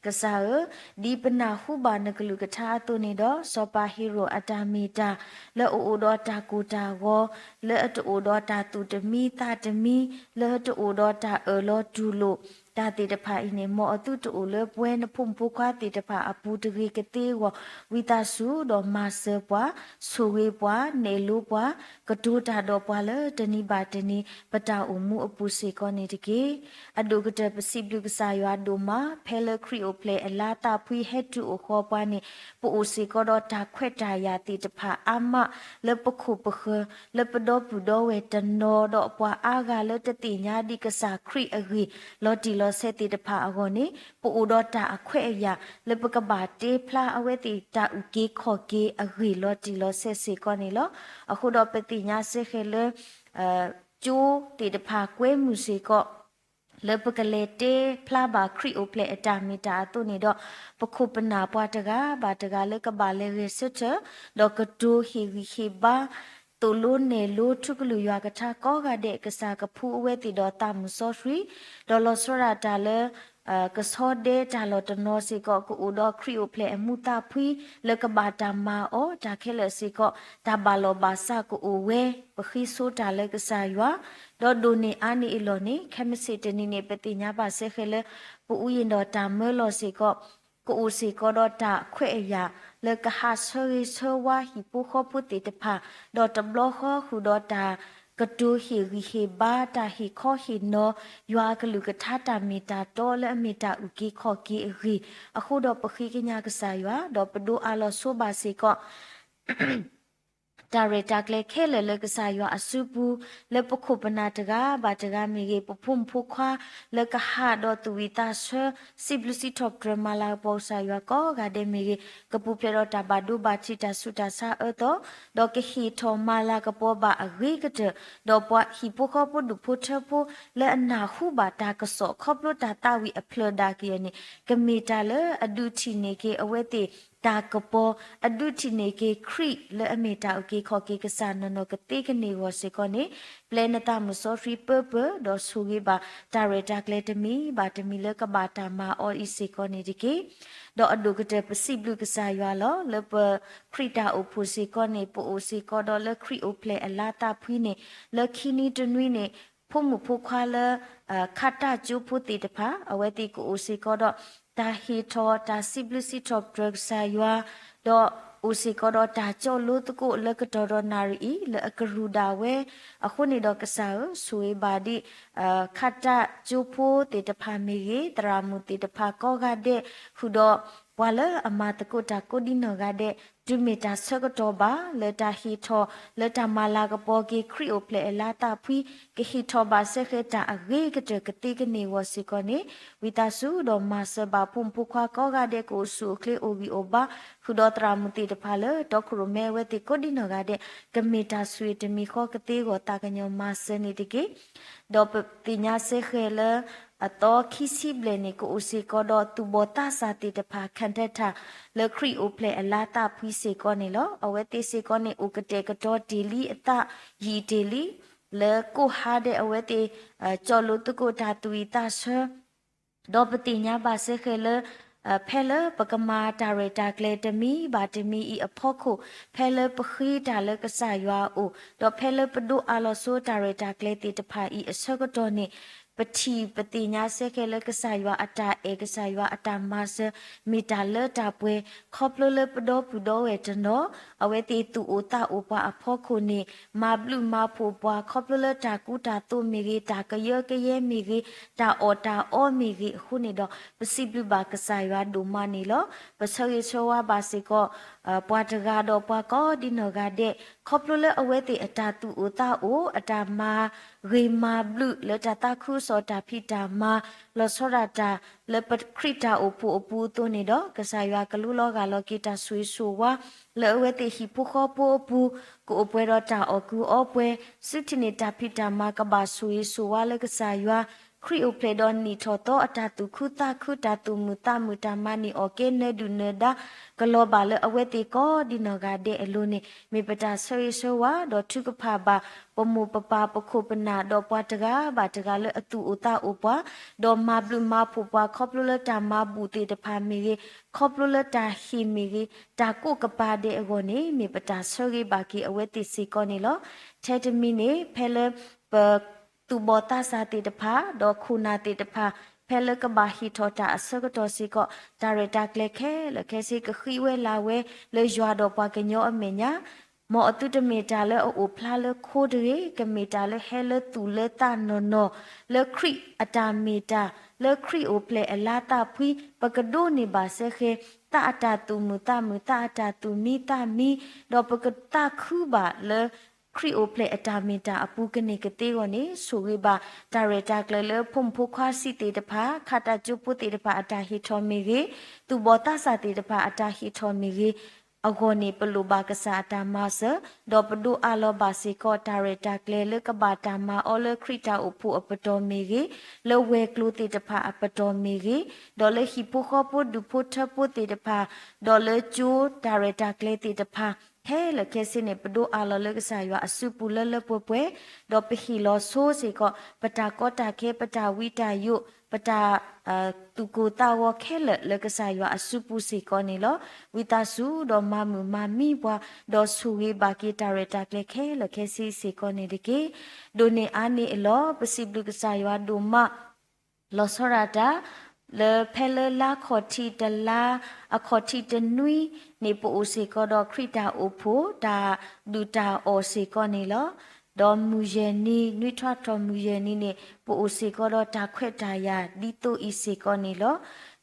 ကစၢ်ဧၢ, ဒ်ပနၢ်ဟူဘၣ်နကလုၢ်ကထါအသိးန့ၣ်ဒီး စီၤပၤဟ့ၤရိာ်အတၢ်မ့ၢ်တၢ် လၢအအိၣ်ဒီးတၢ်ကိၢ်တၢ်ဂီၤ, လၢအတအိၣ်ဒီးတၢ်သူၣ်တမံသးတမံ, လၢအတအိၣ်ဒီးတၢ်အၢၣ်လီၤတူၢ်လိာ် တၢ်သ့ၣ်တဖၣ်အံၤန့ၣ် မ်အသုတအိၣ်လၢပဝဲနဖိမုၣ်ဖိခွါသ့ၣ်တဖၣ်အပူၤတဂ့ၤကသ့အဂီၢ် ဝံသးစူၤဒီးမၤစၢၤပှၤ, ဆိၣ်ဂ့ၤပှၤ, နဲၣ်လိပှၤ, ကတိၤတၢ်ဒီးပှၤလၢတနံၤဘၣ်တနံၤ ပတၢ်အိၣ်မူအပူၤစ့ၢ်ကီးန့ၣ်တက့ၢ်. အဒိၣ်ကတၢၢ်ပစံးဘျုးကစၢ်ယွၤဒိၣ်မး ဖဲလၢခရံာ်အိၣ်ဖျဲၣ်အလါသးဖှံဟဲတုၤအိၣ်ဃီၤပှၤန့ၣ် ပအိၣ်စ့ၢ်ကီးဒီးတၢ်ခွဲးတၢ်ယာ်သ့ၣ်တဖၣ်အါမး လၢပခိၣ်ပဃၢၤ လၢပဒီပုၢ်ဒီဝဲၢ်တနီၤဒီး ပှၤအါဂၤလၢတသ့ၣ်ညါဒံးကစၢ်ခရံာ်အဂ့ၢ် လီၤတံၢ်လီၤဆဲးသ့ၣ်တဖၣ်အဂီၢ်န့ၣ် ပအိၣ်ဒီးတၢ်အခွဲးအယာ် လၢပကဘၣ်တ့ဖျါအဝဲသ့ၣ်တၢ်အုၣ်က့ၤခီၣ်က့ၤအဂ့ၢ်လီၤတံၢ်လီၤဆဲးစ့ၢ်ကီးန့ၣ်လီၤ. အဃိဒီးပသ့ၣ်ညါစ့ၢ်ကီးလၢ ကၠိသ့ၣ်တဖၣ်ကွဲမုာ်စ့ၢ်ကီး လၢပကလဲၤတ့ဖျါဘၣ်ခရံာ်အိၣ်ဖျဲၣ်အတၢ်မ့ၢ်တၢ်အသိးန့ၣ်ဒီး ပခိၣ်ပနၢ်ပှၤတဂၤဘၣ်တဂၤလၢကဘၣ်လဲၤဂဲၤဆၢထၢၣ် ဒီးကတိၤဟ့ၣ်ဂံၢ်ဟ့ၣ်ဘါ သိၣ်လိနဲၣ်လိထူကလုၢ်ယွၤကထါကိးဂၤဒဲး ကစၢ်ကဖှူအဝဲသ့ၣ်ဒီးသးမုၢ်စီဆှံ, ဒီးလီၤဆီဒၣ်တၢ်လၢ ကဆီဒဲတၢ်လီၢ်တနီၤစ့ၢ်ကီး ကအိၣ်ဒီးခရံာ်အိၣ်ဖျဲၣ်အမူးသးဖှံ လၢကဘၣ်တၢ်မၤအီၤ တၢ်ခဲလၢာ်စ့ၢ်ကီး တၢ်ဘၣ်လီၢ်ဘၣ်စးကအိၣ်ဝဲ ပဃ့ဆိတၢ်လၢကစၢ်ယွၤ, ဒီးဒိၣ်န့ၢ်အါန့ၢ်အလီၢ်န့ၣ် ခဲမုၢ်ဆ့ၣ်တနံၤန့ၣ် ပသ့ၣ်ညါဘၣ်စ့ၢ်ကီးလၢ ပအူယံၤဒီးတၢ်မၢလီၤစ့ၢ်ကီး ကအိၣ်စ့ၢ်ကီးဒီးတၢ်ခွဲးအယာ် လၢကဟးဆၢဂ့ၤဆၢဝါဟံၣ်ဖိဃီဖိသ့ၣ်တဖၣ်, ဒီးတဘျီဃီဃုာ်ဒီးတၢ်ကတိၤဟ့ၣ်ဂံၢ်ဟ့ၣ်ဘါ တၢ်ဟ့ၣ်ခီဟ့ၣ်နီၤ ယွၤအကလုၢ်ကထါတၢ်မ့ၢ်တၢ်တီလၢအမ့ၢ်တၢ်အုၣ်က့ၤခီၣ်က့ၤအဂ့ၢ်, အဃိဒီးပဃ့ကညးကစၢ်ယွၤ ဒီးပဒိးအးလီၤဆိဘၣ်စ့ၢ်ကီး တၢ်ရဲၣ်တၢ်ကျဲၤခဲလၢာ်လၢကစၢ်ယွၤအစုပူၤ, လၢပခိၣ်ပနၢ်တဂၤဘၣ်တဂၤမ့ၢ်ဂ့ၤ, ပဖိမုၣ်ဖိခွါ လၢကဟးဒီးသူၣ်ဝံၣ်သးဆၢ စံးဘျုးစံးထီၣ်ပတြၢၤမၤလၤကပီၤကစၢ်ယွၤကိးဂၤဒဲးမ့ၢ်ဂ့ၤ, ကပူၤဖျဲးဒီးတၢ်ဘၣ်ဒိဘၣ်ထံးတၢ်ဆူးတၢ်ဆါအၢသီ, ဒီးကဟ့ၣ်ထီၣ်မၤလၤကပီၤဘၣ်အဂ့ၤကတၢၢ်, ဒီးပှၤဟံၣ်ဖိဃီဖိဒူၣ်ဖိထၢဖိ လၢအနၢ်ဟူဘၣ်တၢ်ကစီၣ်ခီဖျိတၢ်သးဝံၣ်အဖျၢၣ်ဒၣ်ကယဲၢ်န့ၣ် ကမ့ၢ်တၢ်လၢအဒုးထံၣ်န့ၢ်က့ၤအဝဲသ့ၣ် တၢ်ကပီၤ အဒုးထံၣ်န့ၢ်က့ၤခရံာ်လၢအမ့ၢ်တၢ်အုၣ်က့ၤခီၣ်က့ၤကစၢ်နီၢ်နီၢ်ကသ့ကန့ၢ်အဂီၢ်စ့ၢ်ကီးန့ၣ် ပျဲနသးမုၢ်စီဆှံပၢပၢၤ ဒီးဆိၣ်ဂ့ၤဘၣ်တၢ်ရဲၣ်တၢ်ကျဲၤတမံၤဘၣ်တမံၤလၢကဘၣ်တၢ်မၤအီၤအံၤစ့ၢ်ကီးန့ၣ်တက့ၢ်. ဒီးအဒိၣ်ကတၢၢ်ပစံးဘျုးကစၢ်ယွၤလီၤ. လၢပခရံာ်တၢ်အိၣ်ဖှိၣ်စ့ၢ်ကီးန့ၣ် ပအိၣ်စ့ၢ်ကီးဒီးလၢခရံာ်အိၣ်ဖျဲၣ်အလါသးဖှံန့ၣ် လၢခံနွံတနွံန့ၣ် ဖိမုၣ်ဖိခွါလၢ ခးတၢ်ကၠိဖိသ့ၣ်တဖၣ် အဝဲသ့ၣ်ကအိၣ်စ့ၢ်ကီးဒီး တၢ်ဟ့ၣ်ထီၣ်တၢ်စံးဘျုးစံးထီၣ်ပတြၢၤကစၢ်ယွၤ, ဒီးအိၣ်စ့ၢ်ကီးဒီးတၢ်ကၠီၣ်လိသကိးလၢကတီၢ်ဒီးနၣ်ရံၣ်အံၤ လၢအကရူၢ်ဒၣ်ဝဲ, အဃိန့ၣ်ဒီးကစၢ်ဧၢ, ဆိၣ်ဂ့ၤဘၣ်ဒံး ခးတၢ်ကၠိဖိသ့ၣ်တဖၣ်မ့ၢ်ဂ့ၤ, သရၣ်မုၣ်သ့ၣ်တဖၣ်ကိးဂၤဒဲး, ဃုာ်ဒီး ပှၤလၢအမၤသကိးတၢ်ကိးဒံနီၢ်ဂၤဒဲး တုၤမ့ၢ်တၢ်ဆၢကတီၢ်ဘၣ် လၢတၢ်ဟ့ၣ်ထီၣ် လၢတၢ်မၤလၤကပီၤက့ၤ ခရံာ်အိၣ်ဖျဲၣ်အလါသးဖှံ ကဟ့ၣ်ထီၣ်ဘၣ်စဲဃဲၤတၢ်အဂ့ၤကတၢၢ်ကသ့ကန့ၢ်အဂီၢ်စ့ၢ်ကီးန့ၣ် ဝံသးစူၤဒီးမၤစၢၤဘၣ် ဖိမုၣ်ဖိခွါကိးဂၤဒဲး ကအိၣ်ဆူၣ်အိၣ်ချ့အိၣ်ဂံၢ်အိၣ်ဘါ ဃုာ်ဒီးသရၣ်မုၣ်သ့ၣ်တဖၣ်လၢ တီခိၣ်ရိၣ်မဲ အဝဲသ့ၣ်ကိးဒံနီၢ်ဂၤဒဲး ကမ့ၢ်တၢ်ဆိၣ်ဂ့ၤတမံၤဃီကသ့အဂီၢ် သးကညီၤမၤစၢၤန့ၣ်တက့ၢ်. ဒီးပသ့ၣ်ညါစဲဃဲၤလၢ အသီခံဆံဘျဲၣ်န့ၣ် ကအိၣ်စ့ၢ်ကီးဒီးသူၣ်ဘီၣ်သးစၢ်သ့ၣ်တဖၣ် ခၣ်ထၢၣ်ထၣ် လၢခရံာ်အိၣ်ဖျဲၣ်အလါသးဖှံစ့ၢ်ကီးန့ၣ်လီၤ. အဝဲသ့ၣ်စ့ၢ်ကီးန့ၣ် အိၣ်ကတဲာ်ကတီၤတ့ၢ်လံ အသးယံာ်တ့ၢ်လံ လၢကိၢ်ဟါဒဲး အဝဲသ့ၣ် ကၠီၣ်လိာ်သကိးတၢ်သူၣ်ဝံၣ်သးဆၢ ဒီးပသ့ၣ်ညါဘၣ်စဲဃဲၤလၢ ဖဲလၢပကမၤတၢ်ရဲၣ်တၢ်ကျဲၤတမံၤဘၣ်တမံၤအံၤအဖီခိၣ် ဖဲလၢပဃ့တၢ်လၢကစၢ်ယွၤအအိၣ် ဒီးဖဲလၢပဒိးအးလီၤဆိတၢ်ရဲၣ်တၢ်ကျဲၤသ့ၣ်တဖၣ်အံၤအဆၢကတီၢ်န့ၣ် ပထံၣ်ပသ့ၣ်ညါစဲဃဲၤလၢကစၢ်ယွၤအတၢ်အဲၣ် ကစၢ်ယွၤအတၢ်မၤစၢၤ မ့ၢ်တၢ်လၢတၢ်ပှဲၤ ခီဖျိလၢပဒီပုၢ်ဒီဝဲၢ်တနီၤ အဝဲသ့ၣ်သူၣ်အိၣ်သးအိၣ်ပှၤအဖီခိၣ်န့ၣ် မၤဘျုးမၤဖှိၣ်ပှၤ ခီဖျိလၢတၢ်ကူတၢ်သိးမ့ၢ်ဂ့ၤ တၢ်ကယၢကယဲမ့ၢ်ဂ့ၤ တၢ်အီၣ်တၢ်အီမ့ၢ်ဂ့ၤအဃိန့ၣ်ဒီး ပစံးဘျုးဘၣ်ကစၢ်ယွၤဒိၣ်မးန့ၣ်လီၤ. ပဆၢဂ့ၤဆၢဝါဘၣ်စ့ၢ်ကီး ပှၤတဂၤဒီးပှၤကိးဒံနီၢ်ဂၤဒဲး ခီဖျိလၢအဝဲသ့ၣ်အတၢ်သူၣ်အိၣ်သးအိၣ် အတၢ်မၤဂ့ၤမၤဘျုးလၢတၢ်သးခုကစီၣ်တၢ်ဖံးတၢ်မၤ လီၤဆီဒၣ်တၢ် လၢပခရံာ်တၢ်အိၣ်ဖှိၣ်အပူၤအသိးန့ၣ်ဒီး ကစၢ်ယွၤကလူလီၤဂာ်လီၤက့ၤတၢ်ဆိၣ်ဂ့ၤဆိၣ်ဝါ လၢအဝဲသ့ၣ်ဟံၣ်ဖိဃီဖိအပူၤ ကအိၣ်ပှဲၤဒီးတၢ်အီၣ်ကုၢ်အီပှဲၤ စုထံၣ်န့ၢ်တၢ်ဖံးတၢ်မၤကဘၣ်ဆိၣ်ဂ့ၤဆိၣ်ဝါလၢကစၢ်ယွၤ ခရံာ်အိၣ်ဖျဲၣ်ဒီးနံၣ်ထီၣ်သီအတၢ်သူၣ်ခုသးခု တၢ်သူၣ်မုာ်သးမုာ် တၢ်မၤန့ၢ်အီၣ်ကဲနၢဒုၣ်နၢဒါ ကလီၤဘၣ်လၢအဝဲသ့ၣ်ကိးဒံနီၢ်ဂၤဒဲးအလိၤန့ၣ် မ့ၢ်ပတၢ်ဆၢဂ့ၤဆၢဝါ ဒီးထုကဖၣ်ဘၣ် ပမိၢ်ပပၢ်ပခိၣ်ပနၢ် ဒီးပှၤတဂၤဘၣ်တဂၤလၢအသူၣ်အိၣ်သးအိၣ်ပှၤ ဒီးမၤဘျုးမၤဖှိၣ်ပှၤ ခီဖျိလၢတၢ်မၤဘူၣ်သ့ၣ်တဖၣ်မ့ၢ်ဂ့ၤ ခီဖျိလၢတၢ်ဟ့ၣ်မ့ၢ်ဂ့ၤ တၢ်ကိးကပၤဒဲးအဂီၢ်န့ၣ် မ့ၢ်ပတၢ်ဆၢဂ့ၤဘၣ်က့ၤအဝဲသ့ၣ်စ့ၢ်ကီးန့ၣ်လီၤ. ထဲတမံၤန့ၣ် ဖဲလၢ ပ သူၣ်ဘီၣ်သးစၢ်သ့ၣ်တဖၣ် ဒီးခိၣ်နၢ်သ့ၣ်တဖၣ် ဖဲလၢကဘၣ်ဟ့ၣ်ထီၣ်တၢ်အဆၢကတီၢ်စ့ၢ်ကီး တၢ်ရဲၣ်တၢ်ကျဲၤခဲလၢာ်ခဲဆ့ ကဃံဝဲလၤဝဲလၢယွၤဒီးပှၤကညီအမဲာ်ညါ မ်အသုတမ့ၢ်တၢ်လၢအအိၣ်ဖျါလၢခိတဂ့ၤ, ကမ့ၢ်တၢ်လၢဟဲလၢသူၣ်လၢသးနီၢ်နီၢ်, လၢခရံာ်အတၢ်မ့ၢ်တၢ်, လၢခရံာ်အိၣ်ဖျဲၣ်အလါသးဖှံ, ပကဒိးန့ၢ်ဘၣ်စဲဃဲၤ သးအတၢ်သူၣ်မုာ်သးမုာ်, သးအတၢ်သူၣ်မံသးမံ, ဒီးပကသးခုဘၣ်လၢ ခရံာ်အိၣ်ဖျဲၣ်အတၢ်မ့ၢ်တၢ်အပူၤကန့ၢ်ကသ့အဂီၢ်န့ၣ် ဆိၣ်ဂ့ၤဘၣ်တၢ်ရဲၣ်တၢ်ကျဲၤလၢဖိမုၣ်ဖိခွါဆံးသ့ၣ်တဖၣ်, ခးတၢ်ကၠိဖိသ့ၣ်တဖၣ်အတၢ်ဟ့ၣ်ထီၣ်မ့ၢ်ဂ့ၤ, သူၣ်ဘီၣ်သးစၢ်သ့ၣ်တဖၣ်အတၢ်ဟ့ၣ်ထီၣ်မ့ၢ်ဂ့ၤ, အဂီၢ်န့ၣ် ပလိၣ်ဘၣ်ကစၢ်အတၢ်မၤစၢၤ, ဒီးပဒိးအးလီၤဘၣ်စ့ၢ်ကီး တၢ်ရဲၣ်တၢ်ကျဲၤလၢကဘၣ်တၢ်မၤအီၤလၢခရံာ်တၢ်အိၣ်ဖှိၣ်အပတီၢ်မ့ၢ်ဂ့ၤ, လၢဝဲၤကျိၤသ့ၣ်တဖၣ်အပတီၢ်မ့ၢ်ဂ့ၤ, ဒီးလၢဟံၣ်ဖိဃီဖိဒူၣ်ဖိထၢဖိသ့ၣ်တဖၣ်, ဒီးလၢကၠိတၢ်ရဲၣ်တၢ်ကျဲၤသ့ၣ်တဖၣ် ခဲလၢာ်ခဲဆ့န့ၣ် ပဒိးအးလီၤလၢကစၢ်ယွၤအစုပူၤလၢလၢပှဲၤပှဲၤ, ဒီးပဟ့ၣ်လီၤဆိစ့ၢ်ကီး ပတၢ်ကီတၢ်ခဲ ပတၢ်ဝံတၢ်ယိး ပတၢ် သူၣ်ကိၢ်သးဂီၤခဲလၢာ်လၢကစၢ်ယွၤအစုပူၤစ့ၢ်ကီးန့ၣ်လီၤ. ဝံသးစူၤဒီးမၤမုာ်မၤမံပှၤ, ဒီးဆိၣ်ဂ့ၤဘၣ်က့ၤတၢ်ရဲၣ်တၢ်ကျဲၤခဲလၢာ်ခဲဆ့စ့ၢ်ကီးန့ၣ်တက့ၢ်. ဒိၣ်န့ၢ်အါန့ၢ်အလီၢ် ပစံးဘျုးကစၢ်ယွၤဒိၣ်မး လီၤဆီဒၣ်တၢ် လၢဖဲလၢလါခီၣ်ထံးတလါ အခီၣ်ထံးတနွံန့ၣ် ပအိၣ်စ့ၢ်ကီးဒီးခရံာ်တၢ်အိၣ်ဖှိၣ် တၢ်ဒုၣ်တၢ်အီၣ်စ့ၢ်ကီးန့ၣ်လီၤ. ဒီးမုၢ်ယဲၢ်နံၤ နွံထွးထီၣ်မုၢ်ယဲၢ်နံၤန့ၣ် ပအိၣ်စ့ၢ်ကီးဒီးတၢ်ခွဲးတၢ်ယာ်ဒ်သိးအံၤစ့ၢ်ကီးန့ၣ်လီၤ.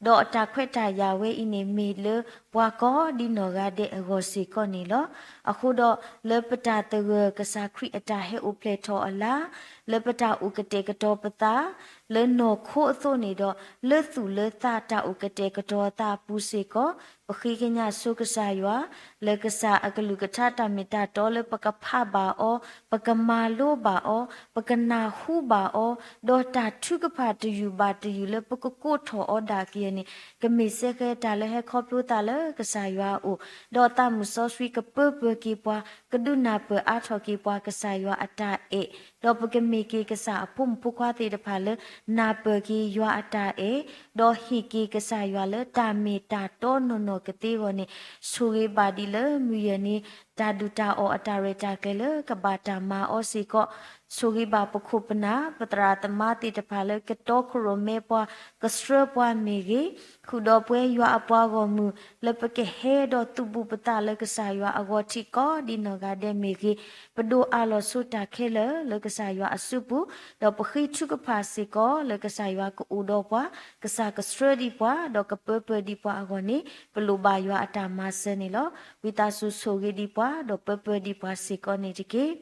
ဒီးအတၢ်ခွဲးတၢ်ယာ်ဝဲအံၤန့ၣ် မ့ၢ်လၢပှၤကိးဒ်နီၢ်ဂၤဒဲးအဂီၢ်စ့ၢ်ကီးန့ၣ်လီၤ. အဃိဒီး လၢပတၢ်သဂၢၢ်ကစၢ်ခရံာ်အတၢ်ဟဲအိၣ်ဖျဲၣ်ထီၣ်အလါ, လၢပတၢ်အိၣ်ကတဲာ်ကတီၤပသး လၢနီၢ်ခိအသိးန့ၣ်ဒီး လၢသူၣ်လၢသးတၢ်အိၣ်ကတဲာ်ကတီၤအသးအပူၤစ့ၢ်ကီး, ပဃ့ကညးဆိကစၢ်ယွၤ လၢကစၢ်အကလုၢ်ကထါတၢ်မ့ၢ်တၢ်တီလၢပကဖးဘၣ်အီၤ, ပကမၤလိဘၣ်အီၤ, ပကနၢ်ဟူဘၣ်အီၤ, ဒီးတၢ်ထုကဖၣ်တယုၢ်ဘၣ်တယုၢ်လၢပကကိးထီၣ်အီၤဒၣ်ကယဲၢ်န့ၣ် ကမ့ၢ်စဲဃဲၤတၢ်လၢဟဲခီဖျိသးလၢကစၢ်ယွၤအအိၣ်, ဒီးသးမုၢ်စီဆှံကပၢပၢၤက့ၤပှၤ, ကဒုးနၢ်ပၢၢ်အါထီၣ်က့ၤပှၤကစၢ်ယွၤအတၢ်အဲၣ်, ဒီးပကမ့ၢ်က့ၤကစၢ်အဖိမုၣ်ဖိခွါသ့ၣ်တဖၣ်လၢ နၢ်ပၢၢ်က့ၤယွၤအတၢ်အဲၣ်, ဒီးဟ့ၣ်က့ၤကစၢ်ယွၤလၢတၢ်မ့ၢ်တၢ်တီနီၢ်နီၢ်ကသ့အဂီၢ်န့ၣ် ဆိၣ်ဂ့ၤဘၣ်ဒ်လၢမုၢ်ယဲၢ်နံၤ တၢ်ဒုၣ်တၢ်အီၣ်အတၢ်ရဲၣ်တၢ်ကျဲၤလၢကဘၣ်တၢ်မၤအီၤစ့ၢ်ကီး, ဆိၣ်ဂ့ၤဘၣ်ပခိၣ်ပနၢ် ပသရၣ်သမါသ့ၣ်တဖၣ်လၢကတီခိၣ်ရိၣ်မဲပှၤ ကဆှၢပှၤမ့ၢ်ဂ့ၤ, ဃုာ်ဒီးပဝဲယွၤအပှၤဂီၢ်မုၢ် လၢပကဟဲဒီးသုးဘူးပသးလၢကစၢ်ယွၤအဂီၢ်ထံးကိးဒ်နီၢ်ဂၤဒဲးမ့ၢ်ဂ့ၤ, ပဒိၣ်အးလီၤဆိတၢ်ခဲလၢာ်လၢကစၢ်ယွၤအစုပူၤ, ဒီးပဃ့ထုကဖၣ်စ့ၢ်ကီးလၢကစၢ်ယွၤကအိၣ်ဒီးပှၤ, ကစၢ်ကဆှၢဒံးပှၤ ဒီးကပၢပၢၢ်ဒံးပှၤအဂီၢ်န့ၣ် ပလိၣ်ဘၣ်ယွၤအတၢ်မၤစၢၤန့ၣ်လီၤ. ဝံသးစူၤဆိၣ်ဂ့ၤဒံးပှၤ ဒီးပၢပၢၢ်ဒံးပှၤစ့ၢ်ကီးန့ၣ်တက့ၢ်.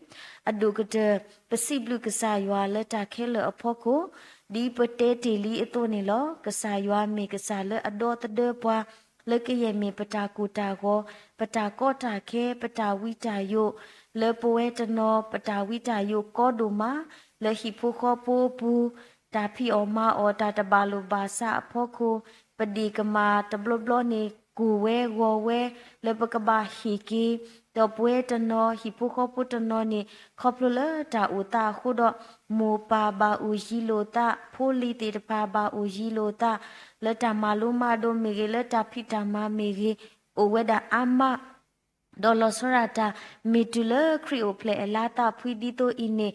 အဒိၣ်ကတၢၢ် ပစံးဘျုးကစၢ်ယွၤလၢတၢ်ခဲလၢာ်အဖီခိၣ် ဒ်ပတဲတ့ၢ်လံအသိးန့ၣ်လီၤ. ကစၢ်ယွၤမ့ၢ်ကစၢ်လၢအဒီသဒၢပှၤ လၢကယဲၢ်မ့ၢ်ပတၢ်ကိၢ်တၢ်ဂီၤ, ပတၢ်ကီတၢ်ခဲ, ပတၢ်ဝံတၢ်ယိး, လၢပဝဲတနီၤ ပတၢ်ဝံတၢ်ယိးကီဒိၣ်မး, လၢဟံၣ်ဖိဃီဖိအပူၤ တၢ်ဖံးအီၣ်မၤအီၣ် တၢ်တဘၣ်လိာ်ဘၣ်စးအဖီခိၣ်, ပဒ့ၣ်ကမၢ်တဘျီဘျီန့ၣ် ကိၢ်ဝဲဂီၤဝဲ လၢပကဘၣ်ဟ့ၣ်က့ၤ, ဒီးပဝဲတနီၤ ဟံၣ်ဖိဃီဖိတနီၤန့ၣ် ခီဖျိလၢတၢ်အိၣ်သးအဃိဒီး မိၢ်ပၢ်ဘၣ်အိၣ်ယံၤလိာ်သး, ဖိလံၤသ့ၣ်တဖၣ်ဘၣ်အိၣ်ယံၤလိာ်သး, လၢတၢ်မၤလိမၤဒိးမ့ၢ်ဂ့ၤ, လၢတၢ်ဖံးတၢ်မၤမ့ၢ်ဂ့ၤ, အိၣ်ဝဲဒၣ်အါမး ဒီးလီၤဆီဒၣ်တၢ် မ့ၢ်တုၤလၢခရံာ်အိၣ်ဖျဲၣ်အလါသးဖှံဒ်သိးအံၤန့ၣ်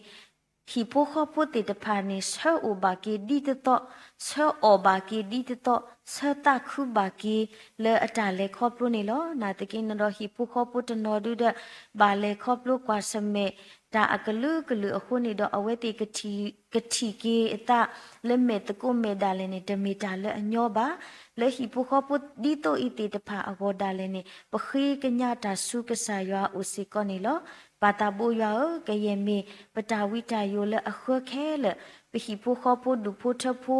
ဟံၣ်ဖိဃီဖိသ့ၣ်တဖၣ်န့ၣ် ဆၢအိၣ်ဘၣ်က့ၤဒ်တသီ, ဆၢအီၣ်ဘၣ်က့ၤဒ်တသီ, ဆၢသးခုဘၣ်က့ၤလၢအတၢ်လဲၤခီဖျိန့ၣ်လီၤ. နာ်သက့န့ၣ်ဒီး ဟံၣ်ဖိဃီဖိတနီၤဒုဒီး ဘၣ်လဲၤခီဖျိကွၢ်ဆၢၣ်မဲာ် တၢ်အကလုာ်ကလုာ်အဃိန့ၣ်ဒီး အဝဲသ့ၣ် ကထံၣ်က့ၤအသး လၢမဲာ်သကိးမဲာ်ဒၣ်လဲာ်န့ၣ် တမ့ၢ်တၢ်လၢအညီဘၣ်. လၢဟံၣ်ဖိဃီဖိဒ်သိးအံၤသ့ၣ်တဖၣ်အဂီၢ်ဒၣ်လဲာ်န့ၣ် ပဃ့ကညးတၢ်ဆူကစၢ်ယွၤအအိၣ်စ့ၢ်ကီးန့ၣ်လီၤ. ပၢ်သးဘိယွၤဧၢ, ကယဲၢ်မ့ၢ်ပတၢ်ဝံတၢ်ယိးလၢအဃၢခဲလၢာ်, ပဟံၣ်ဖိဃီဖိဒူၣ်ဖိထၢဖိ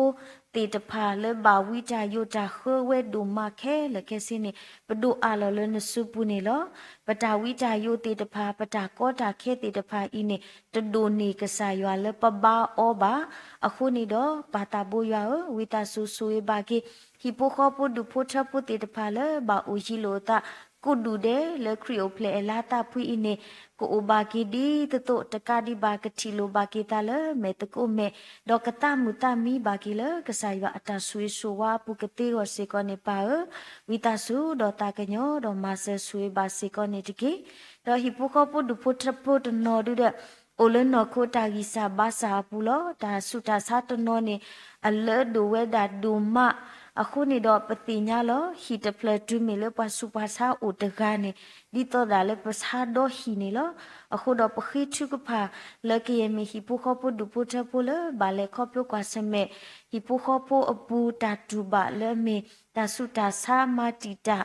သ့ၣ်တဖၣ်လၢဘၣ်ဝံတၢ်ယိးတၢ်ဃၢဝဲဒိၣ်မးခဲလၢာ်ခဲဆ့န့ၣ် ပဒိၣ်အးလီၤလၢနစုပူၤန့ၣ်လီၤ. ပတၢ်ဝံတၢ်ယိးသ့ၣ်တဖၣ် ပတၢ်ကီတၢ်ခဲသ့ၣ်တဖၣ်အံၤန့ၣ် တဒိၣ်န့ၢ်ကစၢ်ယွၤလၢပဘါအီၤဘၣ်. အဃိန့ၣ်ဒီး ပၢ်သးဘိယွၤဧၢ, ဝံသးစူၤဆိၣ်ဂ့ၤဘၣ်က့ၤ ဟံၣ်ဖိဃီဖိဒူၣ်ဖိထၢဖိသ့ၣ်တဖၣ်လၢဘၣ်အိၣ်ယံၤလိာ်အသး ကိးဒူၣ်ဒဲးလၢခရံာ်အိၣ်ဖျဲၣ်အလါသးဖှံအံၤန့ၣ် ကအိၣ်ဘၣ်က့ၤဒ်သိးသိး တကးဒံးဘၣ် ကထံၣ်လိာ်ဘၣ်က့ၤသးလၢမဲာ်သကိးမဲာ်, ဒီးကသးမုာ်သးမံဘၣ်က့ၤလၢကစၢ်ယွၤအတၢ်ဆိၣ်ဂ့ၤဆိၣ်ဝါအပူၤကသ့အဂီၢ်စ့ၢ်ကီးန့ၣ် ပၢ်ဧၢ, ဝံသးစူၤဒီးသးကညီၤဒီးမၤစၢၤဆိၣ်ဂ့ၤဘၣ်စ့ၢ်ကီးန့ၣ်တက့ၢ်. ဒီးဟံၣ်ဖိဃီဖိဒူၣ်ဖိထၢဖိတနီၤဒုဒီး အိၣ်လၢနီၢ်ခိတၢ်ဂံၢ်စၢ်ဘါစၢ်အပူၤလီၤ. တၢ်ဆူးတၢ်ဆါတနီၤန့ၣ် အလၢဒိၣ်ဝဲဒၣ်ဒိၣ်မး, အဃိန့ၣ်ဒီးပသ့ၣ်ညါလီၤ. ဟံၣ်တဖျၢၣ်တုၤမ့ၢ်လၢပှၤဆူးပှၤဆါအိၣ်တဂၤန့ၣ် ဒ်သိးဒၣ်လၢပဆါဒီဟံၣ်န့ၣ်လီၤ. အဃိဒီးပဃ့ထုကဖၣ်လၢကယဲၢ်မ့ၢ်ဟံၣ်ဖိဃီဖိဒူၣ်ဖိထၢဖိလၢဘၣ်လဲၤခီဖျိကွၢ်ဆၢၣ်မဲာ် ဟံၣ်ဖိဃီဖိအပူၤတၢ်တူၢ်ဘၣ်လၢအမ့ၢ် တၢ်ဆူးတၢ်ဆါမၤတံာ်တာ်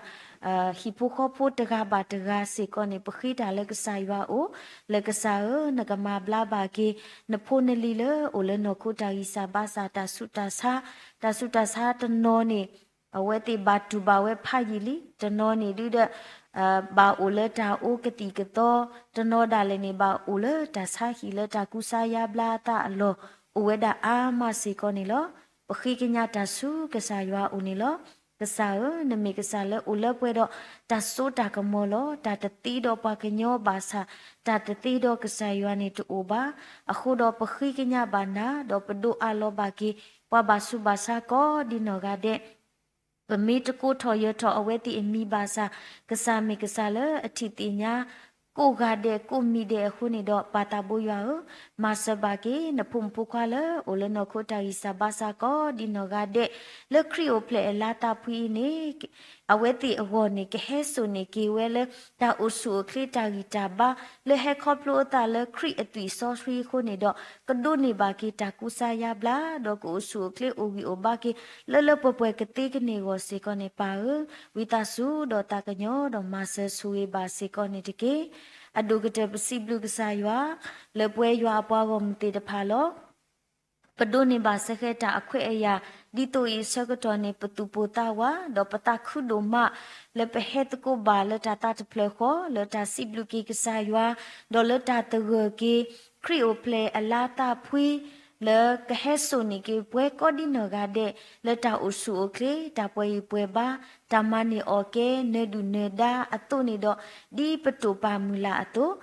ဟံၣ်ဖိဃီဖိတဂၤဘၣ်တဂၤစ့ၢ်ကီးန့ၣ် ပဃ့တၢ်လၢကစၢ်ယွၤအအိၣ်, လၢကစၢ်ဧၢ, နကမၤဘျါဘၣ်က့ၤ နဖိနလံၤလၢအိၣ်လၢနီၢ်ခိတၢ်ဂံၢ်စၢ်ဘါစၢ်တၢ်ဆူးတၢ်ဆါ, တၢ်ဆူးတၢ်ဆါတနီၤန့ၣ် အဝဲသ့ၣ်ဘၣ်တူၢ်ဘၣ်ဝဲဖးယံာ်လံ, တနီၤန့ၣ်ဒုဒီး ဘၣ်အိၣ်လၢတၢ်အိၣ်ကသံၣ်ကသီ, တနီၤဒၣ်လဲာ်န့ၣ် ဘၣ်အိၣ်လၢတၢ်ဆါဟံၣ်လၢတၢ်ကူစါယါဘျါအသးအလီၢ် အိၣ်ဝဲဒၣ်အါမးစ့ၢ်ကီးန့ၣ်လီၤ. ပဃ့ကညးတၢ်ဆူကစၢ်ယွၤအအိၣ်န့ၣ်လီၤ. ကစၢ်ဧၢ, နမ့ၢ်ကစၢ်လၢအိၣ်လၢပှဲၤဒီးတၢ်စိတၢ်ကမီၤလီၤ. တၢ်တသ့ဒီးပှၤကညီဘၣ်ဆၣ် တၢ်တသ့ဒီးကစၢ်ယွၤန့ၣ်တအိၣ်ဘၣ်. အဃိဒီးပဃ့ကညးဘၣ်နၤ, ဒီးပဒိၣ်အးလီၤဘၣ်က့ၤ ပှၤဘၣ်ဆူးဘၣ်ဆါကိးဒ်နီၢ်ဂၤဒဲး ပမ့ၢ်တကိးထီၣ်ယၢၤထီၣ်အဝဲသ့ၣ်အမံၤဘၣ်ဆၣ်, ကစၢ်မ့ၢ်ကစၢ်လၢအထံၣ်သ့ၣ်ညါ ကိးဂၤဒဲးကိးမံၤဒဲးအဃိန့ၣ်ဒီး ပၢ်သးဘိယွၤဧၢ, မၤစၢၤဘၣ်က့ၤ နဖိမုၣ်ဖိခွါလၢအိၣ်လၢနီၢ်ခိတၢ်ဂံၢ်စၢ်ဘါစၢ်ကိးဒ်နီၢ်ဂၤဒဲး လၢခရံာ်အိၣ်ဖျဲၣ်အလါသးဖှံအံၤန့ၣ် အဝဲသ့ၣ်အဂီၢ်န့ၣ် ကဟဲစိာ်န့ၢ်က့ၤဝဲလၢ တၢ်အိၣ်ဆူၣ်အိၣ်ချ့တၢ်ဂံၢ်တၢ်ဘါ လၢဟဲခီဖျိအသးလၢခရံာ်အသွံၣ်စီဆှံအဃိန့ၣ်ဒီး ကဒိးန့ၢ်ဘၣ်က့ၤတၢ်ကူစါယါဘျါ ဒီးကအိၣ်ဆူၣ်အိၣ်ချ့အိၣ်ဂံၢ်အိၣ်ဘါက့ၤ လၢလၢပှဲၤပှဲၤကသ့ကန့ၢ်အဂီၢ်စ့ၢ်ကီးန့ၣ် ပၢ်ဧၢ, ဝံသးစူၤဒီးသးကညီၤဒီးမၤစၢၤဆိၣ်ဂ့ၤဘၣ်စ့ၢ်ကီးန့ၣ်တက့ၢ်. အဒိၣ်ကတၢၢ်ပစံးဘျုးကစၢ်ယွၤ လၢပဝဲယွၤအပှၤဂီၢ်မုၢ်သ့ၣ်တဖၣ်လီၤ. ပဒိးန့ၢ်ဘၣ်စဲဃဲတၢ်အခွဲးအယာ် ဒ်သိးအံၤအဆၢကတီၢ်န့ၣ် ပသူၣ်ပိၢ်သးဝး ဒီးပသးခုဒိၣ်မး လၢပဟဲသကိးဘၣ်လၢတၢ်သးတဖျၢၣ်ဃီ လၢတၢ်စံးဘျုးက့ၤကစၢ်ယွၤ ဒီးလၢတၢ်သဂၢၢ်က့ၤ ခရံာ်အိၣ်ဖျဲၣ်အလါသးဖှံ လၢကဟဲစိာ်န့ၢ်က့ၤပှၤကိးဒ်နီၢ်ဂၤဒဲး လၢတၢ်အိၣ်ဆူၣ်အိၣ်ချ့ တၢ်ပှဲၤဂံၢ်ပှဲၤဘါ တၢ်မၤန့ၢ်အီၣ်ကဲ နၢၤဒုၣ်နၢၤဒါအသိးန့ၣ်ဒီး ဒ်ပတိာ်ပာ်မုၢ်လၢ်အသိး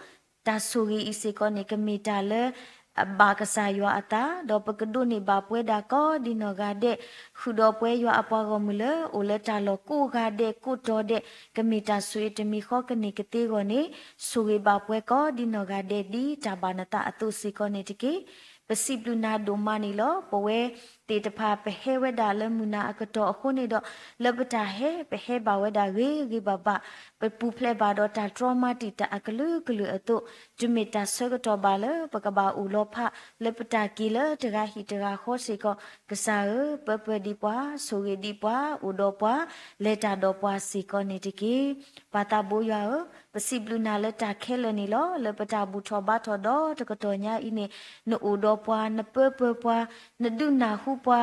တၢ်ဆိၣ်ဂ့ၤအံၤစ့ၢ်ကီးန့ၣ် ကမ့ၢ်တၢ်လၢ ဘၣ်ကစၢ်ယွၤအသး, ဒီးပကဒိးန့ၢ်ဘၣ်ပဝဲဒၣ်ကိးဒ်နီၢ်ဂၤဒဲး, ဃုာ်ဒီးပဝဲယွၤအပှၤဂီၢ်မုၢ်လၢအိၣ်လၢတၢ်လီၢ်ကိးဂၤဒဲးကိးတီၤဒဲး, ကမ့ၢ်တၢ်ဆိၣ်ဂ့ၤတမံၤဃီကန့ၢ်ကသ့အဂီၢ်န့ၣ်, ဆိၣ်ဂ့ၤဘၣ်ပဝဲကိးဒ်နီၢ်ဂၤဒဲး ဒ်တၢ်ဘၣ်နသးအသိးစ့ၢ်ကီးန့ၣ်တက့ၢ်. ပစံးဘျုးနၤဒိၣ်မးန့ၣ်လီၤ. ပဝဲသ့ၣ်တဖၣ် ပဟဲဝဲဒၣ်လၢမုၢ်နၤအကတီၢ်အဃိန့ၣ်ဒီး, လၢပတၢ်ဟဲ ပဟဲဘၣ်ဝဲဒၣ်ဂ့ၤဂ့ၤဘၣ်ဘၣ်, ပပူၤဖျဲးဘၣ်ဒီးတၢ်တြီမၤတံာ်တာ်အကလုာ်ကလုာ်အသိး, တုၤမ့ၢ်တၢ်ဆၢကတီၢ်ဘၣ်လၢပကဘၣ်အိၣ်လီၤဖး လၢပတၢ်က့ၤလၢတဂၤဟံၣ်တဂၤဃီစ့ၢ်ကီး, ကစၢ်ဧၢ, ပၢပၢဒံးပှၤ, ဆိၣ်ဂ့ၤဒံးပှၤ, အိၣ်ဒီးပှၤ, လဲၤတၢ်ဒီးပှၤစ့ၢ်ကီးန့ၣ်တက့ၢ်. ပၢ်သးဘိယွၤဧၢ, ပစံးဘျုးနၤလၢတၢ်ခဲလၢာ်န့ၣ်လီၤ. လၢပတၢ်ဘူၣ်ထီၣ်ဘါထီၣ်ဒီတကတီၢ်ညါအံၤန့ၣ်, နအိၣ်ဒီးပှၤ, နပၢပၢပှၤ, နဒုးနၢ်ဟူပှၤ,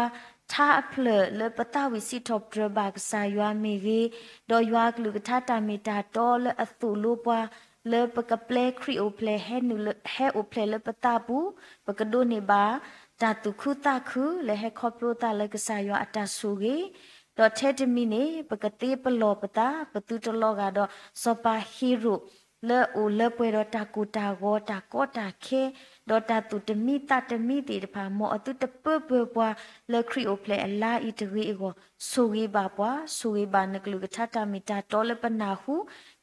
ထါအဖျၢၣ်လၢပသးဝံၣ်စံးထီၣ်ပတြၢၤဘၣ်ကစၢ်ယွၤမ့ၢ်ဂ့ၤ, ဒီးယွၤအကလုၢ်ကထါတၢ်မ့ၢ်တၢ်တီလၢအသိၣ်လိပှၤ, လၢပကပျဲခရံာ်အိၣ်ဖျဲၣ် ဟဲအိၣ်ဖျဲၣ်လၢပသးပူၤ, ပကဒိးန့ၢ်ဘၣ် တၢ်သူၣ်ခုသးခု လၢဟဲခီဖျိသးလၢကစၢ်ယွၤအတၢ်ဆိၣ်ဂ့ၤ, ဒီးထဲတမံၤန့ၣ် ပကသ့ပလီၢ်ပသး ပသုတလီၤဂာ်ဒီး စီၤပၤဟ့ၤရိာ် လၢအအိၣ်လၢပှဲၤဒီးတၢ်ကိၢ်တၢ်ဂီၤ တၢ်ကီတၢ်ခဲ ဒီးတၢ်သူၣ်တမံသးတမံသ့ၣ်တဖၣ်, မ်အသုတပၢပၢပှၤလၢခရံာ်အိၣ်ဖျဲၣ်အလါအံၤတဂ့ၤအဂီၢ်, ဆိၣ်ဂ့ၤဘၣ်ပှၤ, ဆိၣ်ဂ့ၤဘၣ်နကလုၢ်ကထါတၢ်မ့ၢ်တၢ်တီလၢပနၢ်ဟူ,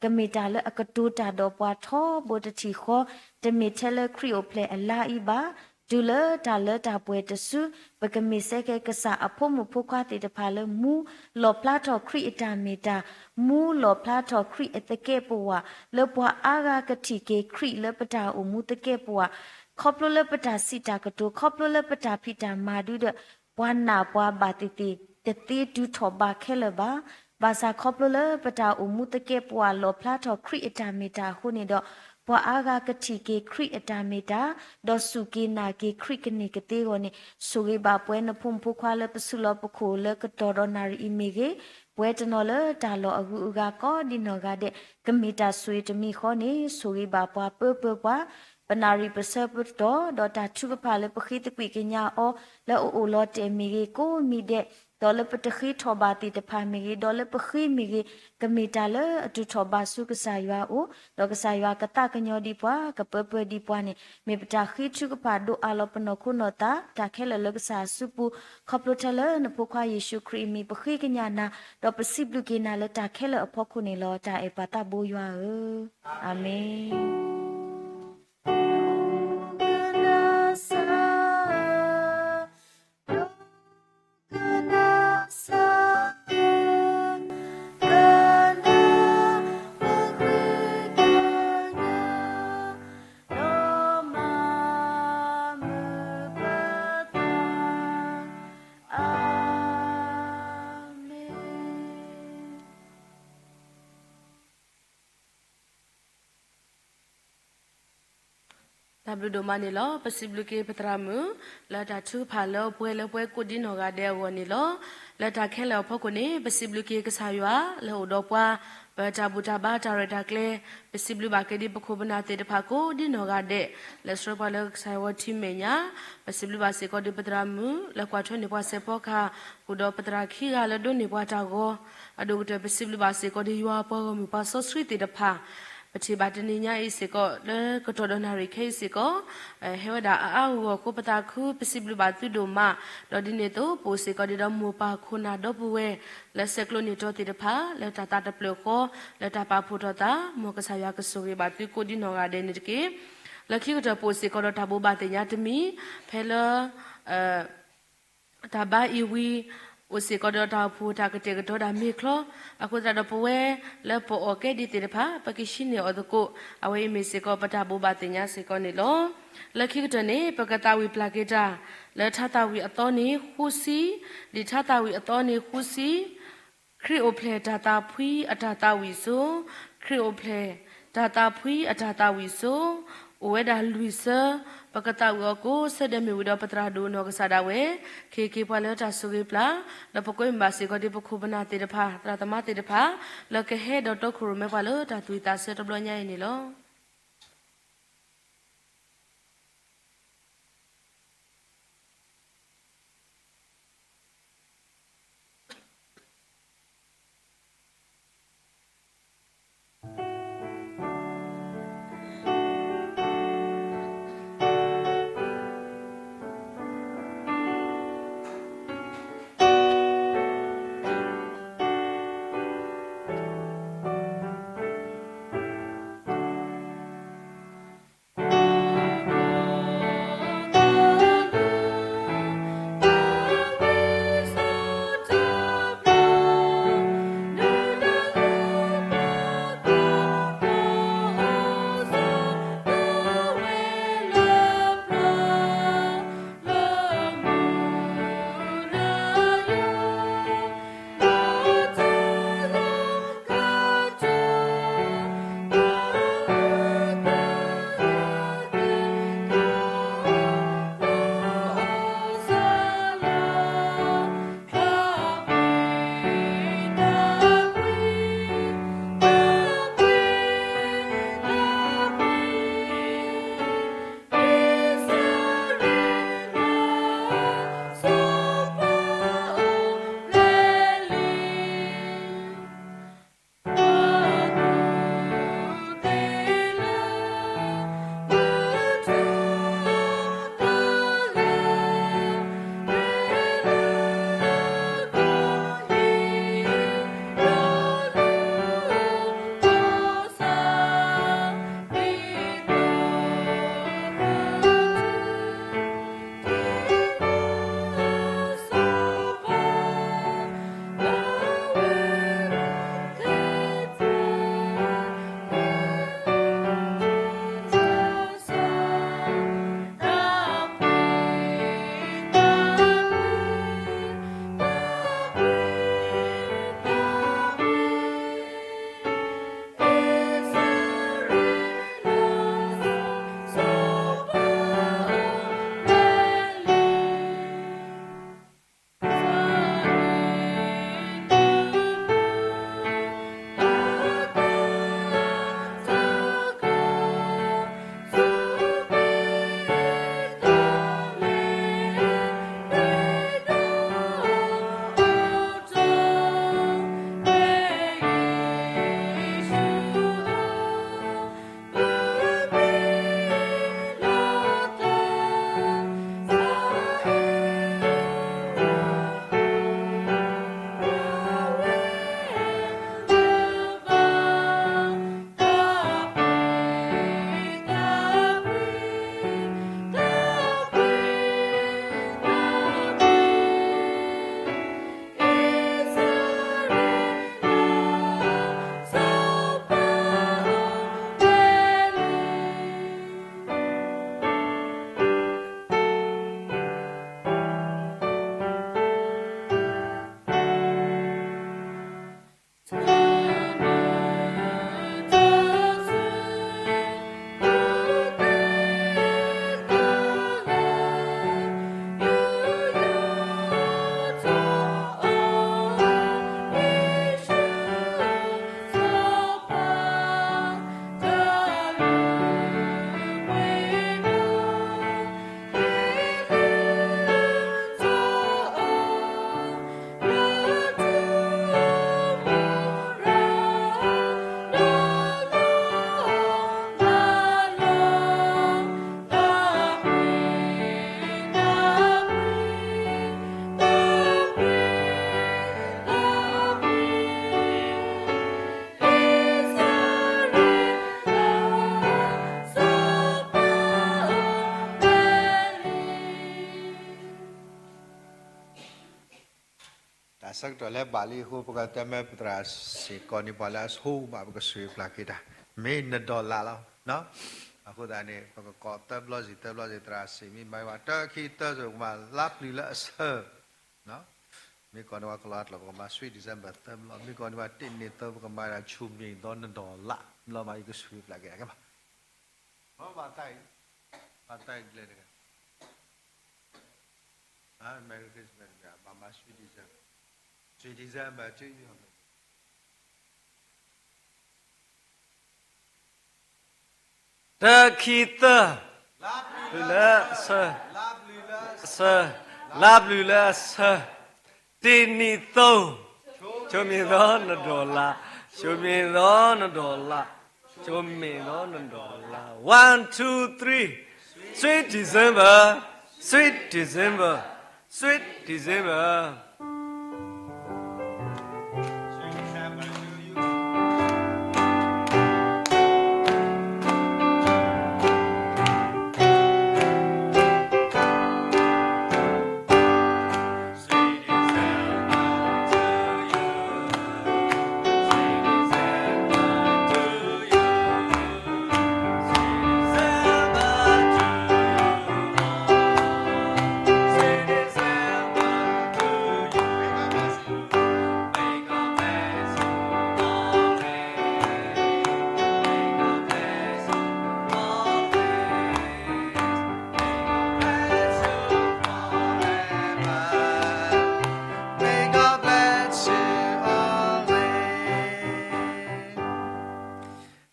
ကမ့ၢ်တၢ်လၢအကတိၤတၢ်ဒီးပှၤထီဘိတထံၣ်ဃီ, တမ့ၢ်ထဲလၢခရံာ်အိၣ်ဖျဲၣ်အလါအံၤဘၣ်, တုၤလၢတၢ်လၢတၢ်ပှဲၤတစု, ပကမ့ၢ်စ့ၢ်ကီးကစၢ်အဖိမုၣ်ဖိခွါသ့ၣ်တဖၣ်လၢမူလီၣ်ဖျါထီၣ်ခရံာ်အတၢ်မ့ၢ်တၢ်, မူလီၣ်ဖျါထီၣ်ခရံာ်အသကဲးပဝး, လၢပှၤအါဂၤကထံၣ်က့ၤခရံာ်လၢပတၢ်အိၣ်မူသကဲးပဝး, ခီဖျိလၢပတၢ်စံးတၢ်ကတိၤ, ခီဖျိလၢပတၢ်ဖံးတၢ်မၤဒုဒီး ပှၤနာ်ပှၤဘၣ်သ့ၣ်သ့ၣ် တသ့တုၤထီၣ်ဘးခဲလၢာ်ဘၣ်. ဘၣ်ဆၣ်ခီဖျိလၢပတၢ်အိၣ်မူသကဲးပဝးလီၣ်ဖျါထီၣ်ခရံာ်အတၢ်မ့ၢ်တၢ်အဃိန့ၣ်ဒီး, ပှၤအါဂၤကထံၣ်က့ၤခရံာ်အတၢ်မ့ၢ်တၢ်, ဒီးစူၢ်က့ၤနာ်က့ၤခရံာ်ကန့ၢ်ကသ့အဂီၢ်န့ၣ်, ဆိၣ်ဂ့ၤဘၣ်ပှၤနဖိမုၣ်ဖိခွါလၢပဆူးလီၤပခိၣ်လၢကတီၢ်ဒီးနၣ်ရံၣ်အံၤမ့ၢ်ဂ့ၤ, ပှၤတနီၤလၢတၢ်လီၢ်အဂုၤအဂၤကိးဒ်နီၢ်ဂၤဒဲး, ကမ့ၢ်တၢ်ဆိၣ်ဂ့ၤတမံၤဃီန့ၣ် ဆိၣ်ဂ့ၤဘၣ်ပှၤပၢပၢပှၤ, ပနၣ်ရံၣ်ပဆၢပတီၢ်, ဒီးတၢ်ထုကဖၣ်လၢပဃ့သကွံာ်ကညးအီၤ လၢအအိၣ်လီၤတဲာ်မ့ၢ်ဂ့ၤ, ကိးမံၤဒဲး, ဒီးလၢပတဃ့ထီၣ်ဘၣ်သ့ၣ်တဖၣ်မ့ၢ်ဂ့ၤ, ဒီးလၢပဃ့မ့ၢ်ဂ့ၤ, ကမ့ၢ်တၢ်လၢအတုၤထီၣ်ဘးဆူကစၢ်ယွၤအအိၣ်, ဒီးကစၢ်ယွၤကသးကညီၤဒံးပှၤ, ကပၢပၢဒံးပှၤန့ၣ်, မ့ၢ်ပတၢ်ဃ့ထုကဖၣ်ဒိးအးလီၤပနီၢ်ခိနီၢ်သး, တၢ်ခဲလၢာ်လၢကစၢ်အစုပူၤ, ခီဖျိထဲလၢနဖိခွါယ့ၣ်ၡူးခရံာ်အမံၤ ပဃ့ကညးနၤ, ဒီးပစံးဘျုးက့ၤနၤလၢတၢ်ခဲလၢာ်အဖီခိၣ်န့ၣ်လီၤ. တၢ်အဲၣ်ပၢ်သးဘိယွၤဧၢ, အၤမ့ၣ်. တၢ်ဘျုးဒိၣ်မးန့ၣ်လီၤ. ပစံးဘျုးက့ၤပသရၣ်မုၣ် လၢတၢ်ထုကဖၣ်လၢပှဲၤလၢပှဲၤကိးဒ်နီၢ်ဂၤဒဲးအဂီၢ်န့ၣ်လီၤ. လၢတၢ်ခဲလၢာ်အဖီခိၣ်န့ၣ် ပစံးဘျုးက့ၤကစၢ်ယွၤလၢအိၣ်ဒီးပှၤ, ပတၢ်ဘူၣ်တၢ်ဘါတၢ်ရဲၣ်တၢ်ကျဲၤ, ပစံးဘျုးဘၣ်က့ၤဒ်ပခိၣ်ပနၢ်သ့ၣ်တဖၣ်ကိးဒ်နီၢ်ဂၤဒဲး, လၢဆှၢပှၤလၢကစၢ်ယွၤထံမဲာ်ညါ, ပစံးဘျုးဘၣ်စ့ၢ်ကီးဒ်ပသရၣ်မုၣ် လၢကွၢ်ထွဲန့ၢ်ပှၤစဲးဖီကဟၣ်, ဃုာ်ဒီးပသရၣ်ခံဂၤလၢဒိးန့ၢ်ပှၤတၢ်ဂီၤ, အဒိၣ်ကတၢၢ် ပစံးဘျုးဘၣ်စ့ၢ်ကီးဒ်ယွၤအပှၤဂီၢ်မုၢ်ပှၤစီဆှံသ့ၣ်တဖၣ်, ပထံၣ်ဘၣ်တနံၤညါအံၤစ့ၢ်ကီး လၢကတီၢ်ဒီးနၣ်ရံၣ်ခဲအံၤစ့ၢ်ကီး ဟဲဝဲဒၣ်အါအါဂီၢ်ဂီၢ်အဃိ ပသးခု ပစံးဘျုးဘၣ်သုဒိၣ်မး, ဒီးဒ်န့ၣ်အသိး ပအိၣ်စ့ၢ်ကီးဒ်ဒီးမိၢ်ပၢ်ခိၣ်နၢ်ဒီပုၢ်ဝဲၢ် လၢဆဲးကျိးန့ၢ်တီသ့ၣ်တဖၣ် လၢတၢ်သးတဖျၢၣ်ဃီ လၢတၢ်ပာ်ဖှိၣ်ထီၣ်သး, မ်ကစၢ်ယွၤကဆိၣ်ဂ့ၤဘၣ်သုကိးဒ်နီၢ်ဂၤဒဲးန့ၣ်တက့ၢ်. လၢခံကတၢၢ် ပအိၣ်စ့ၢ်ကီးဒီးတၢ်ဘိးဘၣ်သ့ၣ်ညါတမံၤ, ဖဲလၢ တၢ်ဘါအံၤဝံၤ အိၣ်စ့ၢ်ကီးဒီးတၢ်အိၣ်ဖှိၣ်တၢ်ကတဲာ်ကတီၤတၢ်မ့ၢ်ချီ, အဃိသတးဒီး ပဝဲလၢပအီၣ်ကဲဒ်သ့ၣ်တဖၣ် ပကဟံးန့ၢ်အီၤသကိး, အဝဲအံၤမ့ၢ်စ့ၢ်ကီး ပတၢ်ဘိးဘၣ်သ့ၣ်ညါစ့ၢ်ကီးန့ၣ်လီၤ. လၢခံကတၢၢ်န့ၣ် ပကသးဝံၣ်ပျၢ်က့ၤတၢ် လၢထါသးဝံၣ်အသီန့ၣ်ဃုဆံ, ဒ်ထါသးဝံၣ်အသီန့ၣ်ဃုဆံ, ခရံာ်အိၣ်ဖျဲၣ်တၢ်သးဖှံအတၢ်သးဝံၣ်စိ, ခရံာ်အိၣ်ဖျဲၣ်တၢ်သးဖှံအတၢ်သးဝံၣ်စိ, အိၣ်ဝဲဒၣ်လွံၢ်ဆၢ, ပကသးဝံၣ်အီၤကိးဆၢဒဲးမ့ၢ်ဝံၤဒီး ပသရၣ်ဒိၣ်နီၢ်ကစၢ်ဒၣ်ဝဲ ကဟ့ၣ်က့ၤပှၤလၢတၢ်ဆိၣ်ဂ့ၤပျၢ်, ဒီးပကွဲမုာ်ဘၣ်စ့ၢ်ကီးဒ်ပခိၣ်ပနၢ်သ့ၣ်တဖၣ် သရၣ်သမါသ့ၣ်တဖၣ် လၢကဟဲဒီးတီခိၣ်ရိၣ်မဲပှၤလၢတၢ်သူၣ်ဝံၣ်သးဆၢတဘျီညါအံၤန့ၣ်လီၤ. ဆၢကတီၢ်လၢဘၣ်လံအဃိ ပကတဲမ့ၢ်ပသရၣ်စ့ၢ်ကီးန့ၣ် ပှၤလၢအဆိဘၣ် ပကဆှၢပျၢ်က့ၤတၢ် မ့ၢ်နဒီလၣ်လီၤ. အဃိသတးန့ၣ် ပကကိးသၢဘျီစ့ၢ် သၢဘျီစ့ၢ် သရၣ်စ့ၢ်မ့ၢ်မၤဝဲ တၢ ခံ သၢ စ့ၢ် ပကမၤလါပျုၤလၢအဆၢ မ့ၢ်ကိးန့ၢ်ဝဲကလီအကျိာ် ပကမၤ Sweet December သၢဘျီ, မ့ၢ်ကိးန့ၢ်ဝဲ တ့ၢ်နံၣ်သၢ ပကမၤဒၣ် ဆိၣ်မ့ၢ်သီနဒီလၣ်, လီၤမး ယကဆှၢပျၢ်က့ၤတၢ်ကဲမး, ဘၣ်သးအံၤ, ဘၣ်သးအံၤဒ်လဲၣ်တဂၤ, Merry Christmas တဂၤ ဘၣ်မၤ Sweet December, Sweet December to you. တၢ ခံ သၢ, လါပျုၤလၢအဆၢ, လါပျုၤလၢအဆၢ, တ့ၢ်နံၣ်သၢ, ဆိၣ်မ့ၢ်သီနဒီလၣ်, ဆိၣ်မ့ၢ်သီနဒီလၣ်, ဆိၣ်မ့ၢ်သီနဒီလၣ်, one, two, three, Sweet December, Sweet December, Sweet December.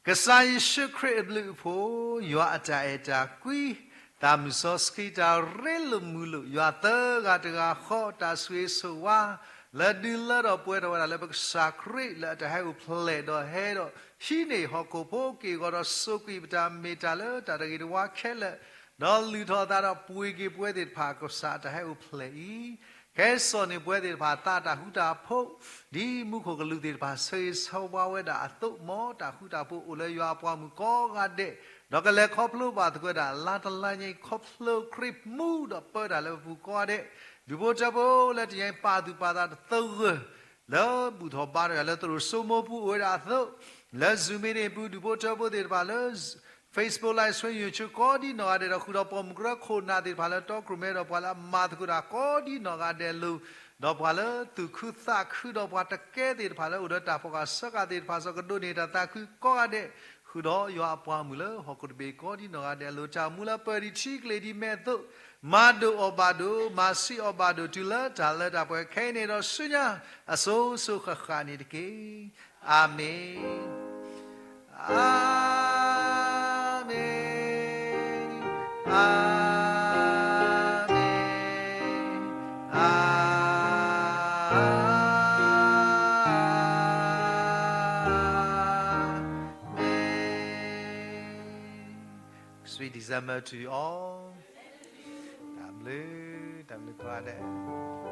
ကစၢ်ယ့ၣ်ၡူးခရံာ်အဘျုးအဖှိၣ်, ယွၤအတၢ်အဲၣ်တၢ်ကွံ, သးမုၢ်စီဆှံတၢ်ရ့လိာ်မုာ်လိာ်, ယွၤသၢဂၤတဂၤဃီ တၢ်ဆိၣ်ဂ့ၤဆိၣ်ဝါ, လၢဒုးလၢထီၣ်ပှဲၤထီၣ်ဝဲဒၣ်လၢပကစၢ်ခရံာ်လၢအတၢ်ဟဲအိၣ်ဖျဲၣ်ဒီးဟဲဒီးဟံးန့ၢ်ဟီၣ်ခိၣ်ဖိက့ၢ်ဂီၤဒီးစိာ်ကွံာ်ပတၢ်မ့ၢ်တၢ်လၢတၢ်တဂ့ၤတဝါခဲလၢာ်, ဒီးလုၢ်ထီၣ်အသးဒီးပှ့ၤက့ၤပဝဲသ့ၣ်တဖၣ် ကစၢ်အတၢ်ဟဲအိၣ်ဖျဲၣ်အံၤ ကဲစိာ်န့ၢ်ပဝဲသ့ၣ်တဖၣ်သးတၢ်ဃူတၢ်ဖိး, ဒ်မူခိၣ်ကလူးသ့ၣ်တဖၣ် ဆၢဂ့ၤဆၢဝါဝဲဒၣ်အသိး, မ်တၢ်ဃူတၢ်ဖိးအိၣ်လၢယွၤအပှၤမုၣ်ကိးဂၤဒဲး, ဒီးကလဲၤခီဖျိဘၣ်သကိးဝဲဒၣ် လါတလါညါအံၤ ခီဖျိခရံာ်မူဒီးပၢတၢ်လၢပပူၤကိးဂၤဒဲး, ဒူၣ်ဖိထၢဖိလၢတနံၤအံၤ ပာ်သူၣ်ပာ်သးတသဂၢၢ် လၢဘူၣ်ထီၣ်ဘါထီၣ်ယွၤလၢသရိာ်စိမိပူၤအိၣ်ဝဲဒၣ်အသိး, လၢ Zoom meeting ပူၤ ဒူၣ်ဖိထၢဖိသ့ၣ်တဖၣ်လၢ Facebook Live Stream YouTube ကိးဒ်နီၢ်ဂၤဒဲးဒီး ဃုာ်ဒီးပိာ်မုၣ်ကရၢခိၣ်နၢ်သ့ၣ်တဖၣ်လၢတီခိၣ်ရိၣ်မဲဒီးပှၤလၢအမၤသကိးတၢ်ကိးဒ်နီၢ်ဂၤဒဲးအလိၤ, ဒီးပှၤလၢသူၣ်ခုသးခုဒီးပှၤတကဲသ့ၣ်တဖၣ်လၢအိၣ်ဒီးတၢ်ဖီၣ်ဃာ်ဆၢဃာ်သ့ၣ်တဖၣ် စီၤကဒိးန့ၢ်တၢ်သးခုကိးဂၤဒဲး, ဃုာ်ဒီးယွၤအပှၤမုၣ်လၢဟီၣ်ခိၣ်တဘ့ၣ်ကိးဒ်နီၢ်ဂၤဒဲးအလိၤ တၢ်မူလၢပၢၢ်ဒံးထံကျ့ၤဒံးမဲာ်အသိး, မၤဒိၣ်အီၣ်ဘၣ်ဒိၣ် မၤဆံးအီၣ်ဘၣ်ဒိၣ် တုၤလၢတၢ်လၢတၢ်ပှဲၤခဲအံၤန့ၣ်ဒီး ဆူညါအစိၤစိၤဃၣ်ဃၣ်န့ၣ်တက့ၢ်. အၤမ့ၣ်, အၤမ့ၣ်, အၤမ့ၣ်, အၤမ့ၣ်. Sweet December to you all. တၢ်ဘျုး, တၢ်ဘျုးကိးဂၤဒဲး.